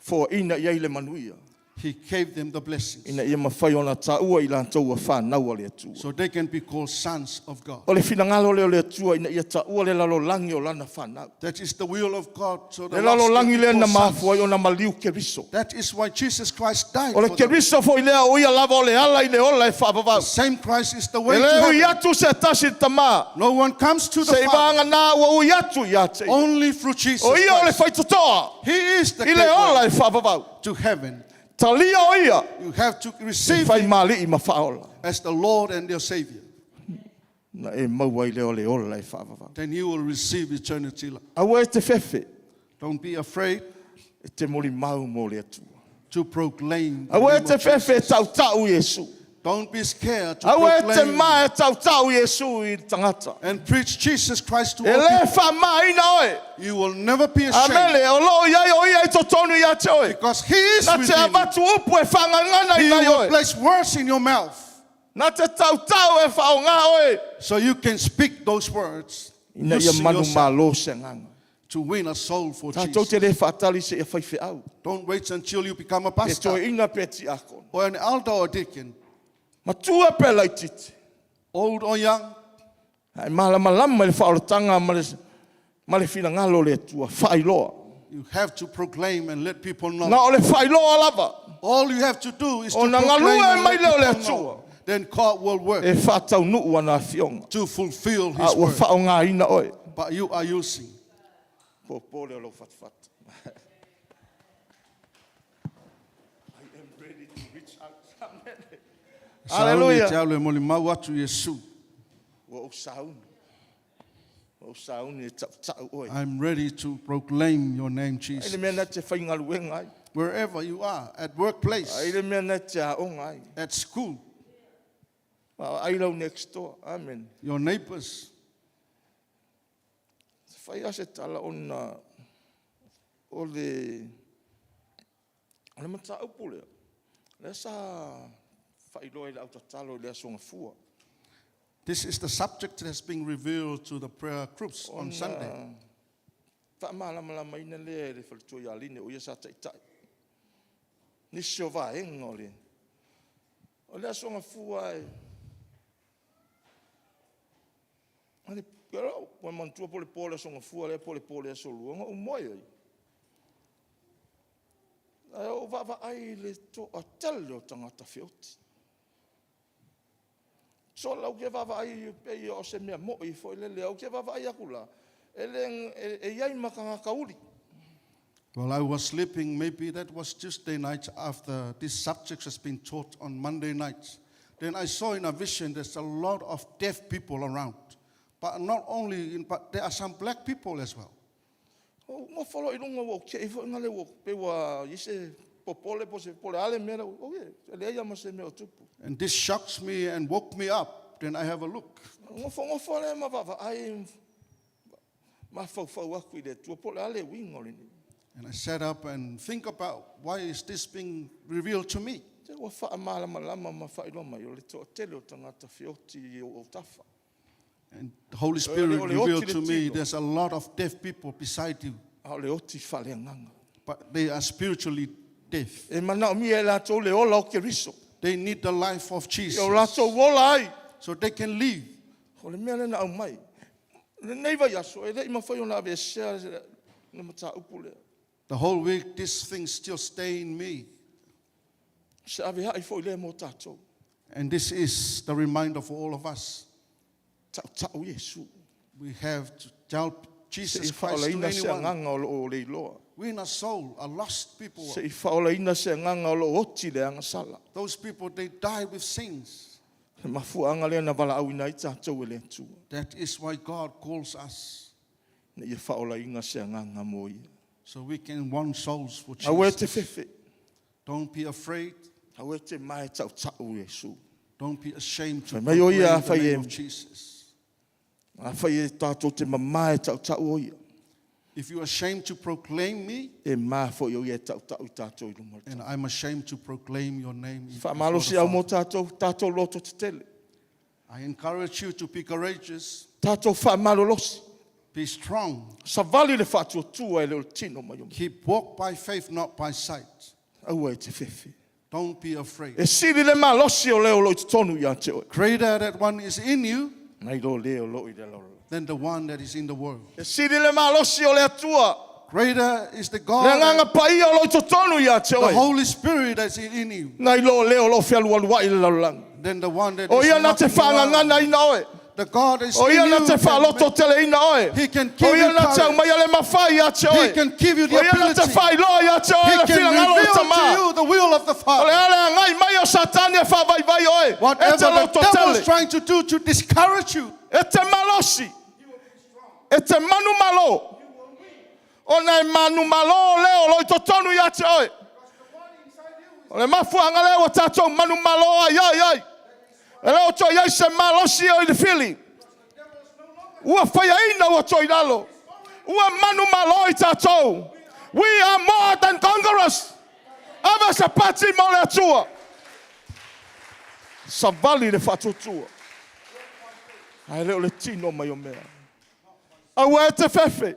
Foaina i ai le manuia. he gave them the blessings Ina ia mafai ona taua i latou ua fanau a le Atua. so they can be called sons of God. O le finagalo lea o le Atua ina ia taua le lalolagi o lana fanau. That is the will of God. So the Le lost can lalolagi be lea na called sons. mafua ai ona maliu Keriso. That is why Jesus Christ died. O le For them. Keriso foi lea o ia lava o le ala i le ola e faavavau. The same Christ is the E way to le ui heaven. atu se tasi i le tamā. No one comes to the Se i Father vaga nā ua ui atu ia te ia. only through Jesus O ia o le Christ. faitotoa He is the i le ola gateway e faavavau. to heaven. Talia o ia You have to e receive fai him mali'i ma faaola. as the Lord and your Savior. Na e maua ai lea o le ola e faavavau. Then you will receive eternity. life. Aua e te fefe Don't be afraid e te molimau mo le Atua. to proclaim. The Aua e name te of fefe e Jesus. tautau Iesu. Don't be scared to Aua e te proclaim ma e tautau Iesu i le tagata. and preach Jesus Christ to E all lē people. faamāina oe. You will never be ashamed Amele, o loo iai o ia i totonu ia te oe. because He is Na te within you. avatu upu e faagagana He i nai will oe. place words in your mouth Na te tautau e faaaogā oe. so you can speak those words Ina ia using manu yourself malo se agaga. to win a soul for Tatou Jesus. te lē faatali seia faifeau. Don't wait until you become a Pe pastor toeaina pe tiakono. or an elder or deacon, Matua pe laitiiti. old or young. Ae malamalama i le faaolataga ma le, ma le finagalo o le Atua, faailoa. You have to proclaim and let people know. Na o le faailoa lava All you have to do is to O na proclaim galue and mai let lea o le people know. Atua. Then God will work e faataunuu ana afioga. to fulfill A His ua word. faaaogāina oe. But you are using Pōpō lea o lou fatafata. Sauni e Aleluia. te alu e molimau atu Iesu. Ua ou sauni. Ua ou sauni e tautau oe. I'm ready to proclaim your name, Ai Jesus. le mea na te faigaluega ai. Wherever you are, at Ai workplace, le mea na te aoga ai. at school, Ai lau next door. Amen. your neighbors. Se fai a se tala ona o le o le mataupu lea. Lea sa faailoa i le autatalo i le aso Gafua. This is the subject that has been revealed to the prayer groups on Sunday. Faamalamalamaina lea e le faletua ia Line o ia sa taitai. Nisi o vaega o le o le aso Gafua e ale ua manatua po o le po o le aso Gafua lea po o le po o le aso Lua na ou moe ai. Ae ou vaavaai i le toatele o tagata feoti. Sola ou te vaavaai pei o se mea moi foi lele, ou te vaavaai atu la, e, le, e, e i ai ma tagata uli. While I was sleeping, maybe that was Tuesday night after this subject has been taught on Monday night. Then I saw in a vision there's a lot of deaf people around. But not only, in, but there are some black people as well. O nofo loa i luga ua ou te'i foi na le ua pei ua i se popole po o se po o le a le mea lea ua- oh, e leai lava ma se mea o tupu. And this shocks me and woke me up. Then I have a look. Nofonofo lea ma vaavaai mafaufau atu i le Atua po o le a le uiga o lenei. And I sat up and think about why is this being revealed to me? Te ua faamalamalama ma faailoa mai o le toatele o tagata feoti i ou autafa. And the Holy Spirit ole revealed oti to le me tino. there's a lot of deaf people beside you, A o le oti faaleagaga. but they are spiritually deaf. E manaomia e latou le ola o Keriso. They need the life of E Jesus o latou ola ai. so they can live. O le mea lea na aumai. Lenei vaiaso, e le'i mafai ona aveesea le mataupu lea. The whole week, this thing still stay in me. Se avea'i foi lea mo tatou. And this is the reminder for all of us. Tautau Iesu. We have to tell Se Jesus i Christ to faaolaina se anyone. agaga o loo le iloa. Win a soul, a lost people. Se i faaolaina se agaga o loo oti le agasala. Those people, they die with sins. Le mafuaaga lea na valaauina ai tatou e le Atua. That is why God calls us, Na ia faaolaina se agaga mo ia. so we can win souls for Aua e te Jesus. fefe. Don't be afraid. Aua e te mae tautau Iesu. Don't be ashamed to Fai mai o ia, proclaim the fai e- name of Jesus. Afai e tatou te mamā e tautau o ia. If you're ashamed to proclaim me, E mā foi o ia e tautau i tatou i luma o le and I'm ashamed to proclaim your name. before Faamalosi the au mo Father. tatou, tatou loto tetele. I encourage you to be courageous, Tatou faamalolosi. be strong, Savali le faatuatua e le o le tino mai o mea. keep walk by faith, not by sight. Aua e te fefe. Don't be afraid. E sili le malosi o leo o loo i totonu ia te oe. Greater that one is in you Nai lo leo o loo i le lalolalo. than the one that is in the world. E sili le malosi o le Atua. Greater is the Le God, agaga paia o loo i totonu ia te the oe. Holy Spirit that's in you, Nai lo leo o loo fealualuai i le lalolagi. than the one that O is ia na not te in the world. whaangangana ina oe. The God is O in ia na you. te can whaaloto make- tele ina oe. He can give O ia you na te courage. aumaia le mawhai ia te oe. He can give you the O ia na te ability. whailoa ia te oe He le can whilangalo o reveal to tamā. you the will of the O le Father. ale angai mai o Satani e whaavaivai oe. E te Whatever the loto devil is tele. trying to do to discourage you, E te malosi. E te manu malo. O nai manu malo leo lo i totonu ia te oe. O le mafuanga lea ua tatou manu malo ai ai ai. E leo toi ai se malosi o i le fili. Ua whaiaina ua toi lalo. Ua manu malo i tatou. We are more than conquerors. Ave se pati mo le Atua. Savali le faatuatua. Ae le o le tino mai o mea. Aua e te fefe.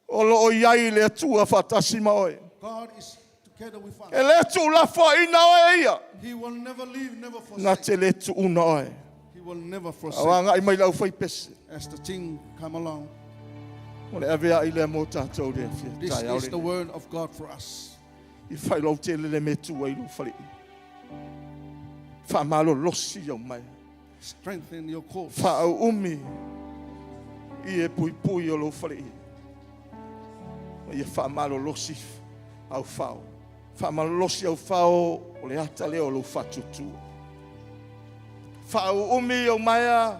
O loo iai le Atua faatasi ma oe. God is together with us. E le tuulafoaina oe e ia. He will never leave, never Na forsake. te le tuuna oe. He will never Au forsake. angai mai lau whaipese. As the team come along, O le ave ai lea mo tātou le awhia. this Tai au is the le. word of God for us. I whai lau te lele me tua i lou whare. Wha malo losi au mai. Strengthen your cause. Wha au umi i e pui pui o lou whare. Ma ia wha malo losi au whao. Faamalolosi aufao o le ata lea o lou faatuatua. Faauumi ou maea,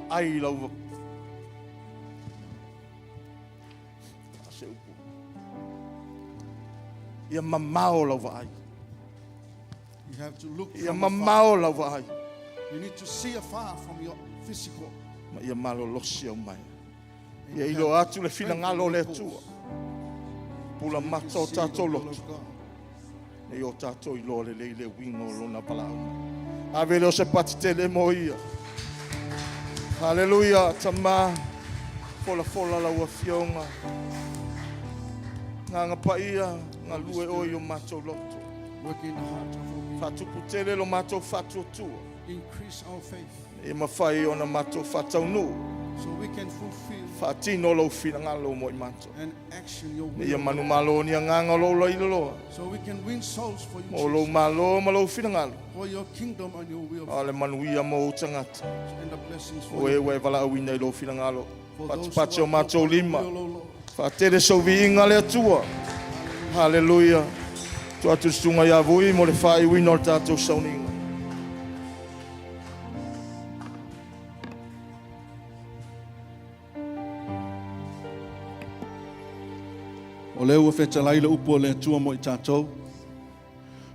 faai lau se upu. Ia mamao lau vaai. You have to look Ia from afar. mamao lau vaai. You need to see afar from your physical. Ma ia malolosi au maea. And Ia you iloa have atu le to strengthen finagalo o your le cause. Atua. Pula You mata can o see the tātou will loto. of God. Nei o tātou iloa lelei le uiga o lona valaauga. Ave lea o se pati tele mo ia. Haleluia, Tama. Folafola lau afioga. Agaga Paia, galue oe i o matou loto. Work in the heart of our people. Faatupu tele lo matou faatuatua. Increase our faith E mafai ona matou faataunuu. so we can fulfill Faatino lou finagalo mo i matou. and action your Ina ia will. manumalo ni agaga o lou lailoloa. So we can win souls for you, Mo lou Jesus, malo ma lou finagalo. for your kingdom and your will A o le manuia mo ou tagata. and the blessings for O e your ua e valaauina i lou finagalo. for those who Patipati o are matou called by your lima. will, O Lord. Faatele sou viiga le Atua. Haleluia. Tuu atu i le susuga ia Vui mo le faaiuina o le tatou sauniga. O lea ua fetalai le upu a le Atua mo i tatou.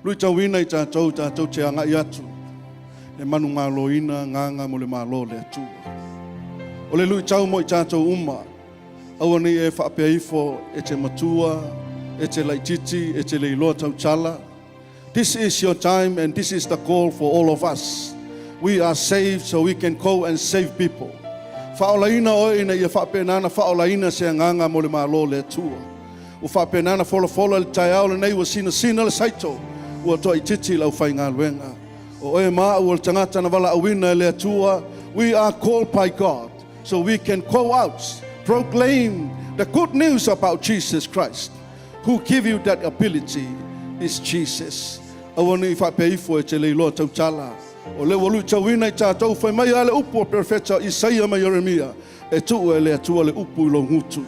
Luitauina i tatou, tatou te agai atu e manumaloina agaga mo le Malo o le Atua. O le luitau mo i tatou uma, aua ne i e faapea ifo e te matua, e te laitiiti, e te le iloa tautala. This is your time and this is the call for all of us. We are saved so we can go and save people. Faaolaina oe ina ia faapena ona faaolaina se agaga mo le Malo o le Atua. Ua faapena ona folafola i le taeao lenei ua sinasina le saito ua toaitiiti le aufaigaluega. O oe ma au o le tagata na valaauina e le Atua, we are called by God so we can go out, proclaim the good news about Jesus Christ. Who give you that ability is Jesus. Aua ne i faapea ifo e te le iloa tautala. O lea ua luitauina i tatou, fai mai lava le upu a perofeta Isaia ma Ieremia, e tuu e le Atua le upu i lou gutu.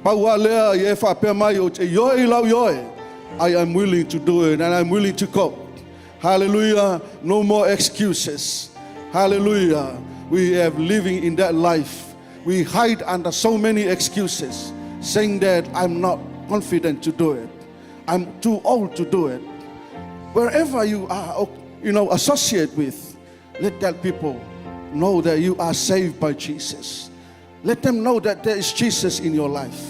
Pau lava lea ia e faapea mai, ou te ioe i lau ioe, I am willing to do it and I'm willing to go. Hallelujah, no more excuses. Hallelujah, we have living in that life. We hide under so many excuses, saying that I'm not confident to do it. I'm too old to do it. Wherever you are, associate with, let that people know that you are saved by Jesus. Let them know that there is Jesus in your life.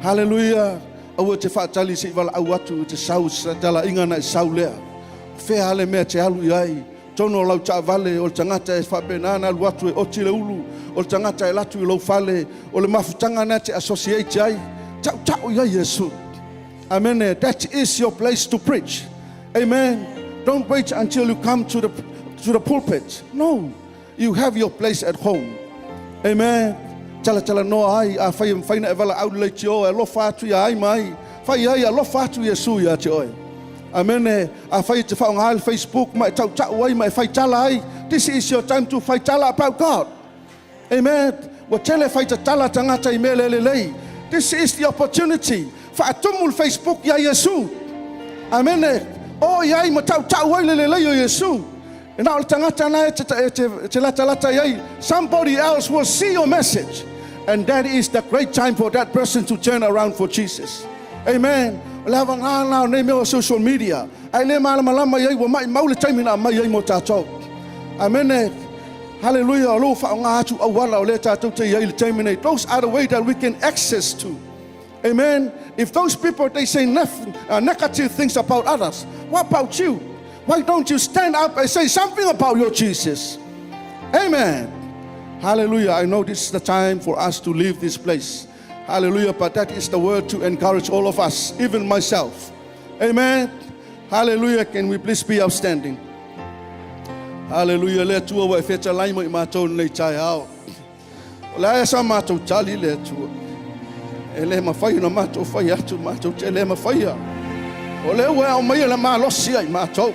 Hallelujah. Aua te faatali se i valaau atu i te sau se talaiga na e sau lea. O fea le mea te alu i ai? Totonu o lau taavale, o le tagata e faapena ona alu atu e oti le ulu, o le tagata e alu atu i lou fale, o le mafutaga lena e te associate ai, tautau i ai Iesu. Amene. That is your place to preach. Amen. Don't wait until you come to the, to the pulpit. No. You have your place at home. Amen. Talatalanoa ai, afai e mafai ona e valaau le leitio e alofa atu ia ai ma ai. Fai ai, alofa atu Iesu ia te oe. Amene. Afai e te faaaoga ai le Facebook ma e tautau ai ma e faitala ai, this is your time to faitala about God. Amen. Ua tele faitatala tagata i mea le lelei. This is the opportunity. Faatumu le Facebook ia Iesu. Amene. O i ai ma tautau ai le lelei o Iesu. E na o le tagata na e te, e te, e te latalata i ai. Somebody else will see your message. And that is the great time for that person to turn around for Jesus. Amen. O le avanoa lena o nei mea o social media. Ae le malamalama i ai ua maimau le taimi na aumai ai mo tatou. Amene. Hallelujah. O lou faaaoga atu auala o lea tatou te i ai i le taimi nei. Those are the way that we can access to. Amen. If those people they say negative things about others, what about you? Why don't you stand up and say something about your Jesus? Amen. Hallelujah. I know this is the time for us to leave this place. Hallelujah. But that is the word to encourage all of us, even myself. Amen. Hallelujah. Can we please be upstanding? Hallelujah. Le Atua ua e fetalai mo i matou lenei taeao. O le a sa matou tali le Atua. E le mafai ona matou fai atu, matou te le mafaia. O lea ua e aumaia le malosi ia i matou.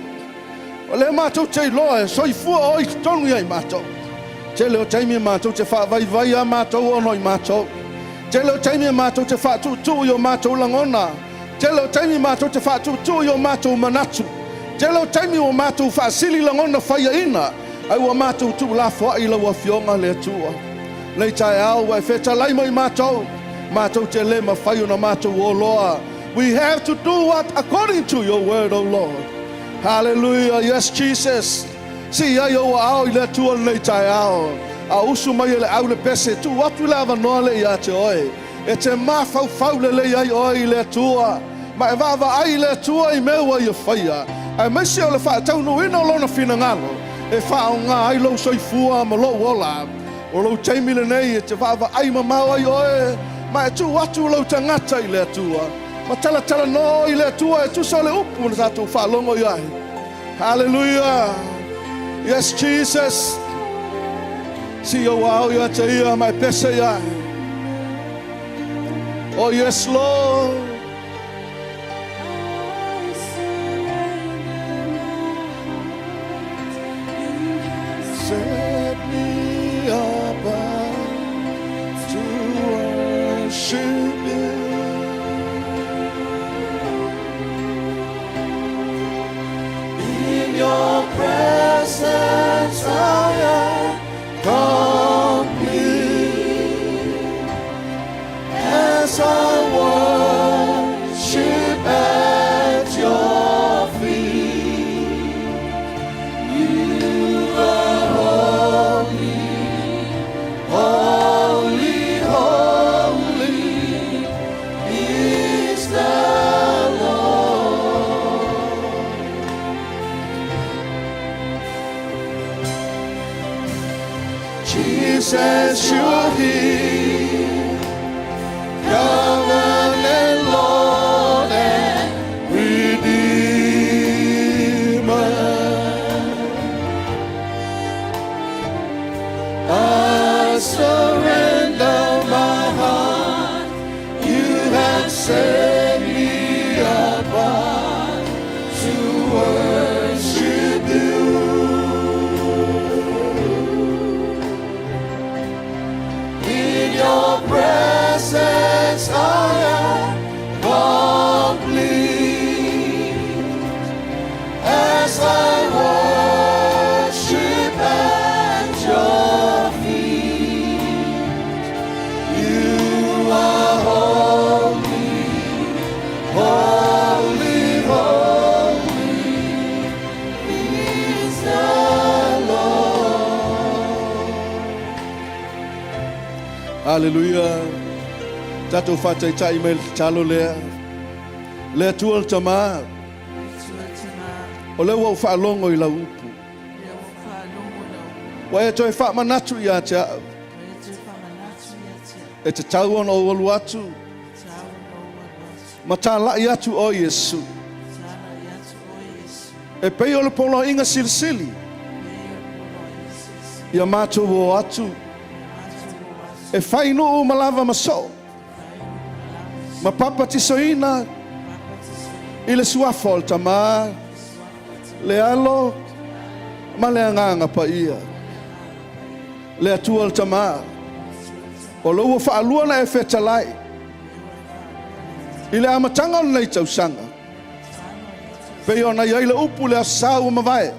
O lea matou te iloa e soifua oe i totonu ia i matou. Tele o taimi matou te faavaivai a matou ona o i matou. Tele o taimi e matou te faatuutuu i o matou lagona. Tele o taimi matou te faatuutuu i o matou manatu. Tele o taimi ua matou faasili lagona faiaina, ae ua matou tuulafoai i lau Afioga le Atua. Nei taeao ua e fetalai ma i matou, matou te le mafai ona matou o loa. We have to do what according to your word, O Lord. Hallelujah. Yes, Jesus. Sii ai ou aao i le Atua lenei taeao. A usu mai e le au le pese, tuu atu le avanoa le ia te oe. E te mafaufau lelei ai oe i le Atua, ma e vaavaai i le Atua i mea ua ia faia, aemaise o le faataunuuina o Lona finagalo e faaaoga ai lou soifua ma lou ola. O lou taimi lenei e te vaavaai mamao ai oe, ma e tuu atu lou tagata i le Atua, ma talatalanoa oe i le Atua e tusa o le upu na tatou faalogo i ai. Hallelujah! Yes, Jesus! Sii ou aao ia te ia ma e pese i ai. Oh, yes, Lord! I surrender my heart. You have Set me apart to worship you. In your presence I am complete as I worship at your feet. You are holy, holy, holy is the Lord. Jesus, you're here, covenant Lord and Redeemer. I surrender my heart. You have set me apart to worship you. In your presence I am complete as I worship at your feet. You are holy, holy, holy is the Lord. Hallelujah. Tatou faataitai mai le tatalo lea. Le Atua le Tama, o lea ua ou faalogo i lau upu. Ua e toe faamanatu ia te au. E tatau ona ou alu atu ma talai atu oe Iesu. E pei o le poloaiga silisili ia matou o atu e fai nuu ma lava ma soo ma papatisoina i le suafa o le Tama, le Alo ma le Agaga Paia. Le Atua le Tama, o lou ua faalua na e fetalai i le amataga o lenei tausaga, pei ona i ai le upu i le Aso Sa ua mavae,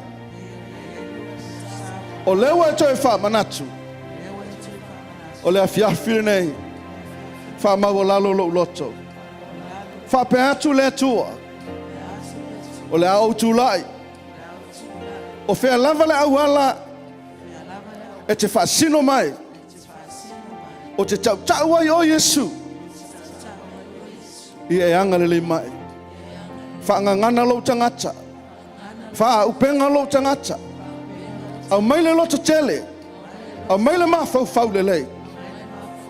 o lea ua e toe faamanatu, o le afiafi lenei, faamaualalo lou loto. Faapea atu le Atua, o le a ou tulai, o fea lava le auala e te faasino mai, ou te tautau ai oe Iesu, ia e agalelei mai. Faagagana lou tagata, faaauupega lou tagata, aumai le lototele, aumai le mafaufau lelei,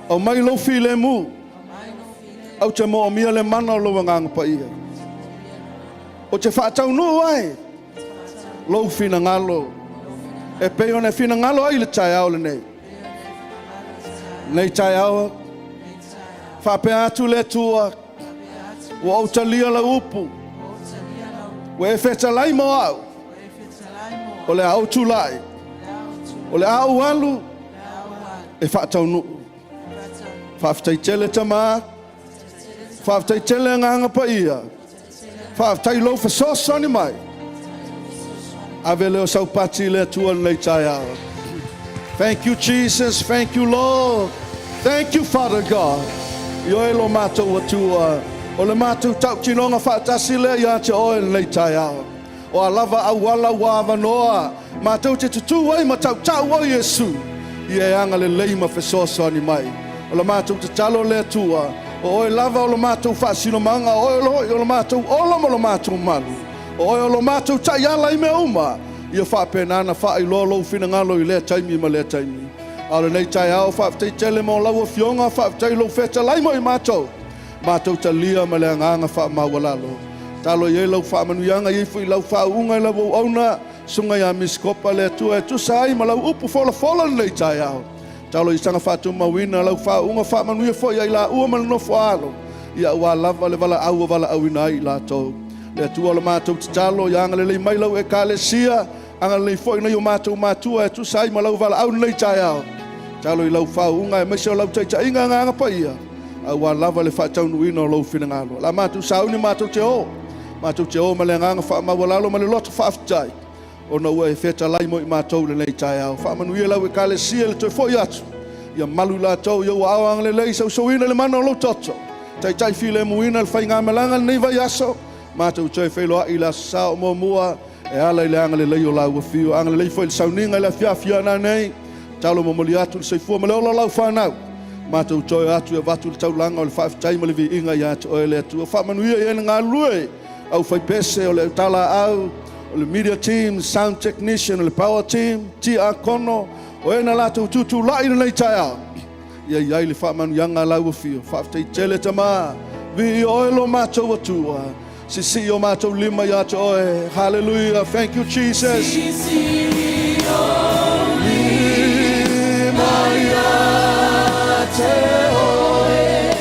aumai lou filemu, ou te moomia le mana o lou Agaga Paia. Ou te faataunuu ai lou finagalo e pei ona e finagalo ai i le taeao lenei. Nei taeao, faapea atu le Atua, ua ou talia lau upu, ua e fetalai mo au, o le a ou tulai, o le a ou alu e faataunuu. Faafetai tele Tama, faafetai tele Agaga Paia, faafetai i lou fesoasoani mai. Ave lea o sau pati i le Atua i lenei taeao. Thank you Jesus, thank you Lord, thank you Father God. I oe lo matou Atua, o le matou tautinoga faatasi lea ia te oe i lenei taeao. O a lava auala ua avanoa, matou te tutū ai ma tautau oe Iesu, ia e agalelei ma fesoasoani mai. O la matou tatalo le Atua, o oe lava o lo matou faasinomaga, o oe hoi o lo matou ola ma lo matou malu, o oe o lo matou taiala i mea uma, ia faapena ona faailoa lou finagalo i lea taimi ma lea taimi. A o lenei taeao, faafetai tele mo lau Afioga, faafetai i lou fetalai mo i matou. Matou talia ma le agaga faamaualalo. Talo i ai lau faamanuiaga, i ai foi lau faauuga i lau auauna, Susuga ia Miss Kopa le Atua e tusa ai ma lau upu folafola i lenei taeao. Talo i saga faatumauina lau faauuga faamanuia foi ia i laua ma le nofo a alo, ia aua lava le valaau ua valaauina ai i latou. Le Atua o le matou tatalo, ia agalelei mai lau Ekalesia, Agalelei foi nai o matou matua e tusa ai ma lau valaau i lenei taeao. Tatalo i lau faauuga aemaise o lau taitaiga Agaga Paia, aua lava le faataunuuina o lou finagalo. O le a matou sauni matou te o, matou te o ma le agaga faamaualalo ma le loto faafetai, ona ua e fetalai mo i matou i lenei taeao. Faamanuia lau Ekalesia i le toe foi atu, ia malu i latou i ou aao agalelei, sousouina i le mana o lou toto, taitai filemuina le faigamalaga i lenei vaiaso, matou toe feiloai i le Aso Sa o muamua, E ala i le agalelei o lau afio, agalelei foi i le sauniga i le afiafi a nanei. Talo momoli atu le soifua ma le ola o lau fanau. Matou toe atu e avatu le taulaga o le faafetai ma le viiga ia te oe le Atua. Faamanuia i ai le galulue au faipese o le autalaau, o le media team, sound technician, o le power team, tiakono, o e na latou tutulai i lenei taeao. Ia i ai le faamanuiaga a lau afio. Faafetai tele Tama, viia oe lo matou Atua. Sisii o matou lima ia te oe. Hallelujah. Thank you Jesus. Sisii o lima ia te oe.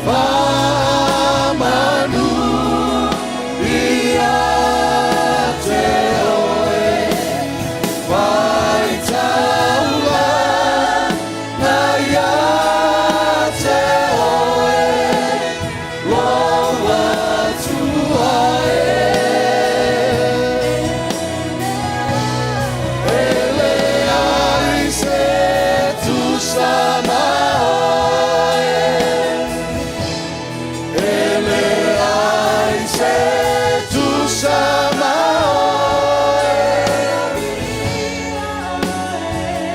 Faamanu ia te oe. Faitaula na ia te oe. Lou Atua e. E leai se tusa ma oe. E leai se tusa ma oe.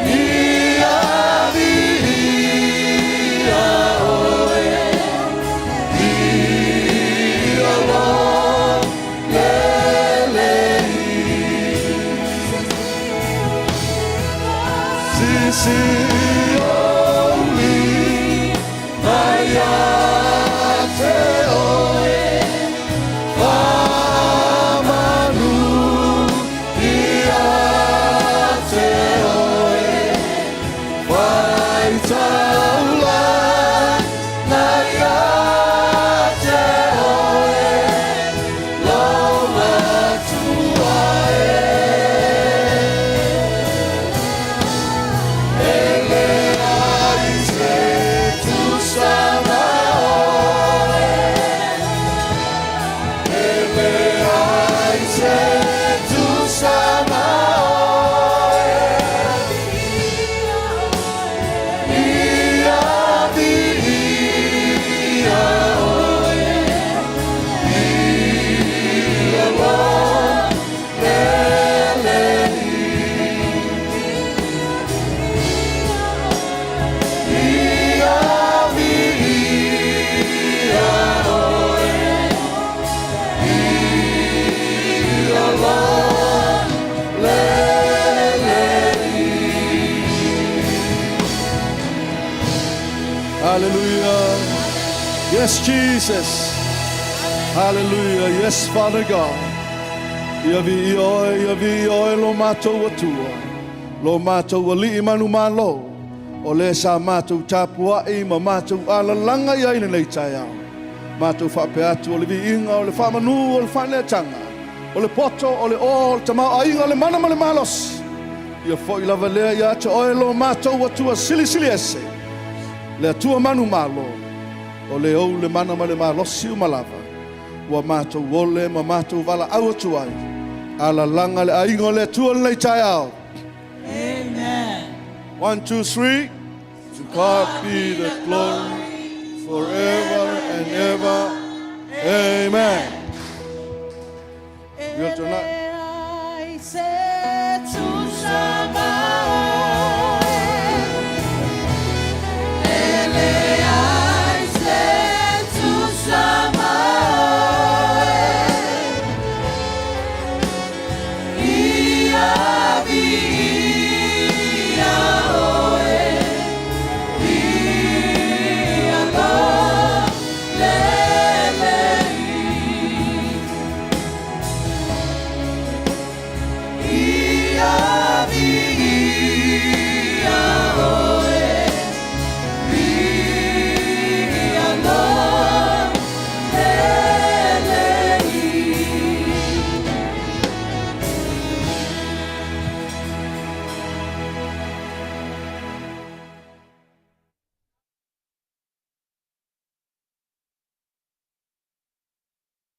Ia viia oe. Ia lo lelei. Sisii ou lima ia te oe. Faamanu ia te oe. Faitaula na ia te oe. Lou Atua e. E leai se tusa ma oe. E leai se tusa ma oe. Ia viia oe. Ia lo lelei. Ia viia oe. Ia lo lelei. Hallelujah. Yes, Jesus. Hallelujah. Yes, Father God. Ia viia oe, ia viia oe lo matou Atua, lo matou Alii manumalo, o le sa matou tapuai ma matou alalaga i ai lenei taeao. Matou faapea atu o le viiga, o le faamanu, o le faaneetaga, o le poto, o le oa, o le tamaoaiga, o le mana ma le malosi. Ia foi lava lea ia te oe lo matou Atua silisili ese. Le Atua manumalo, o le ou le mana ma le malosi uma lava, ua matou ole ma matou valaau atu ai, alalaga le aiga o le Atua i lenei taeao. Amen. 1, 2, 3. To God be the glory forever and ever. Amen. E leai se tusa.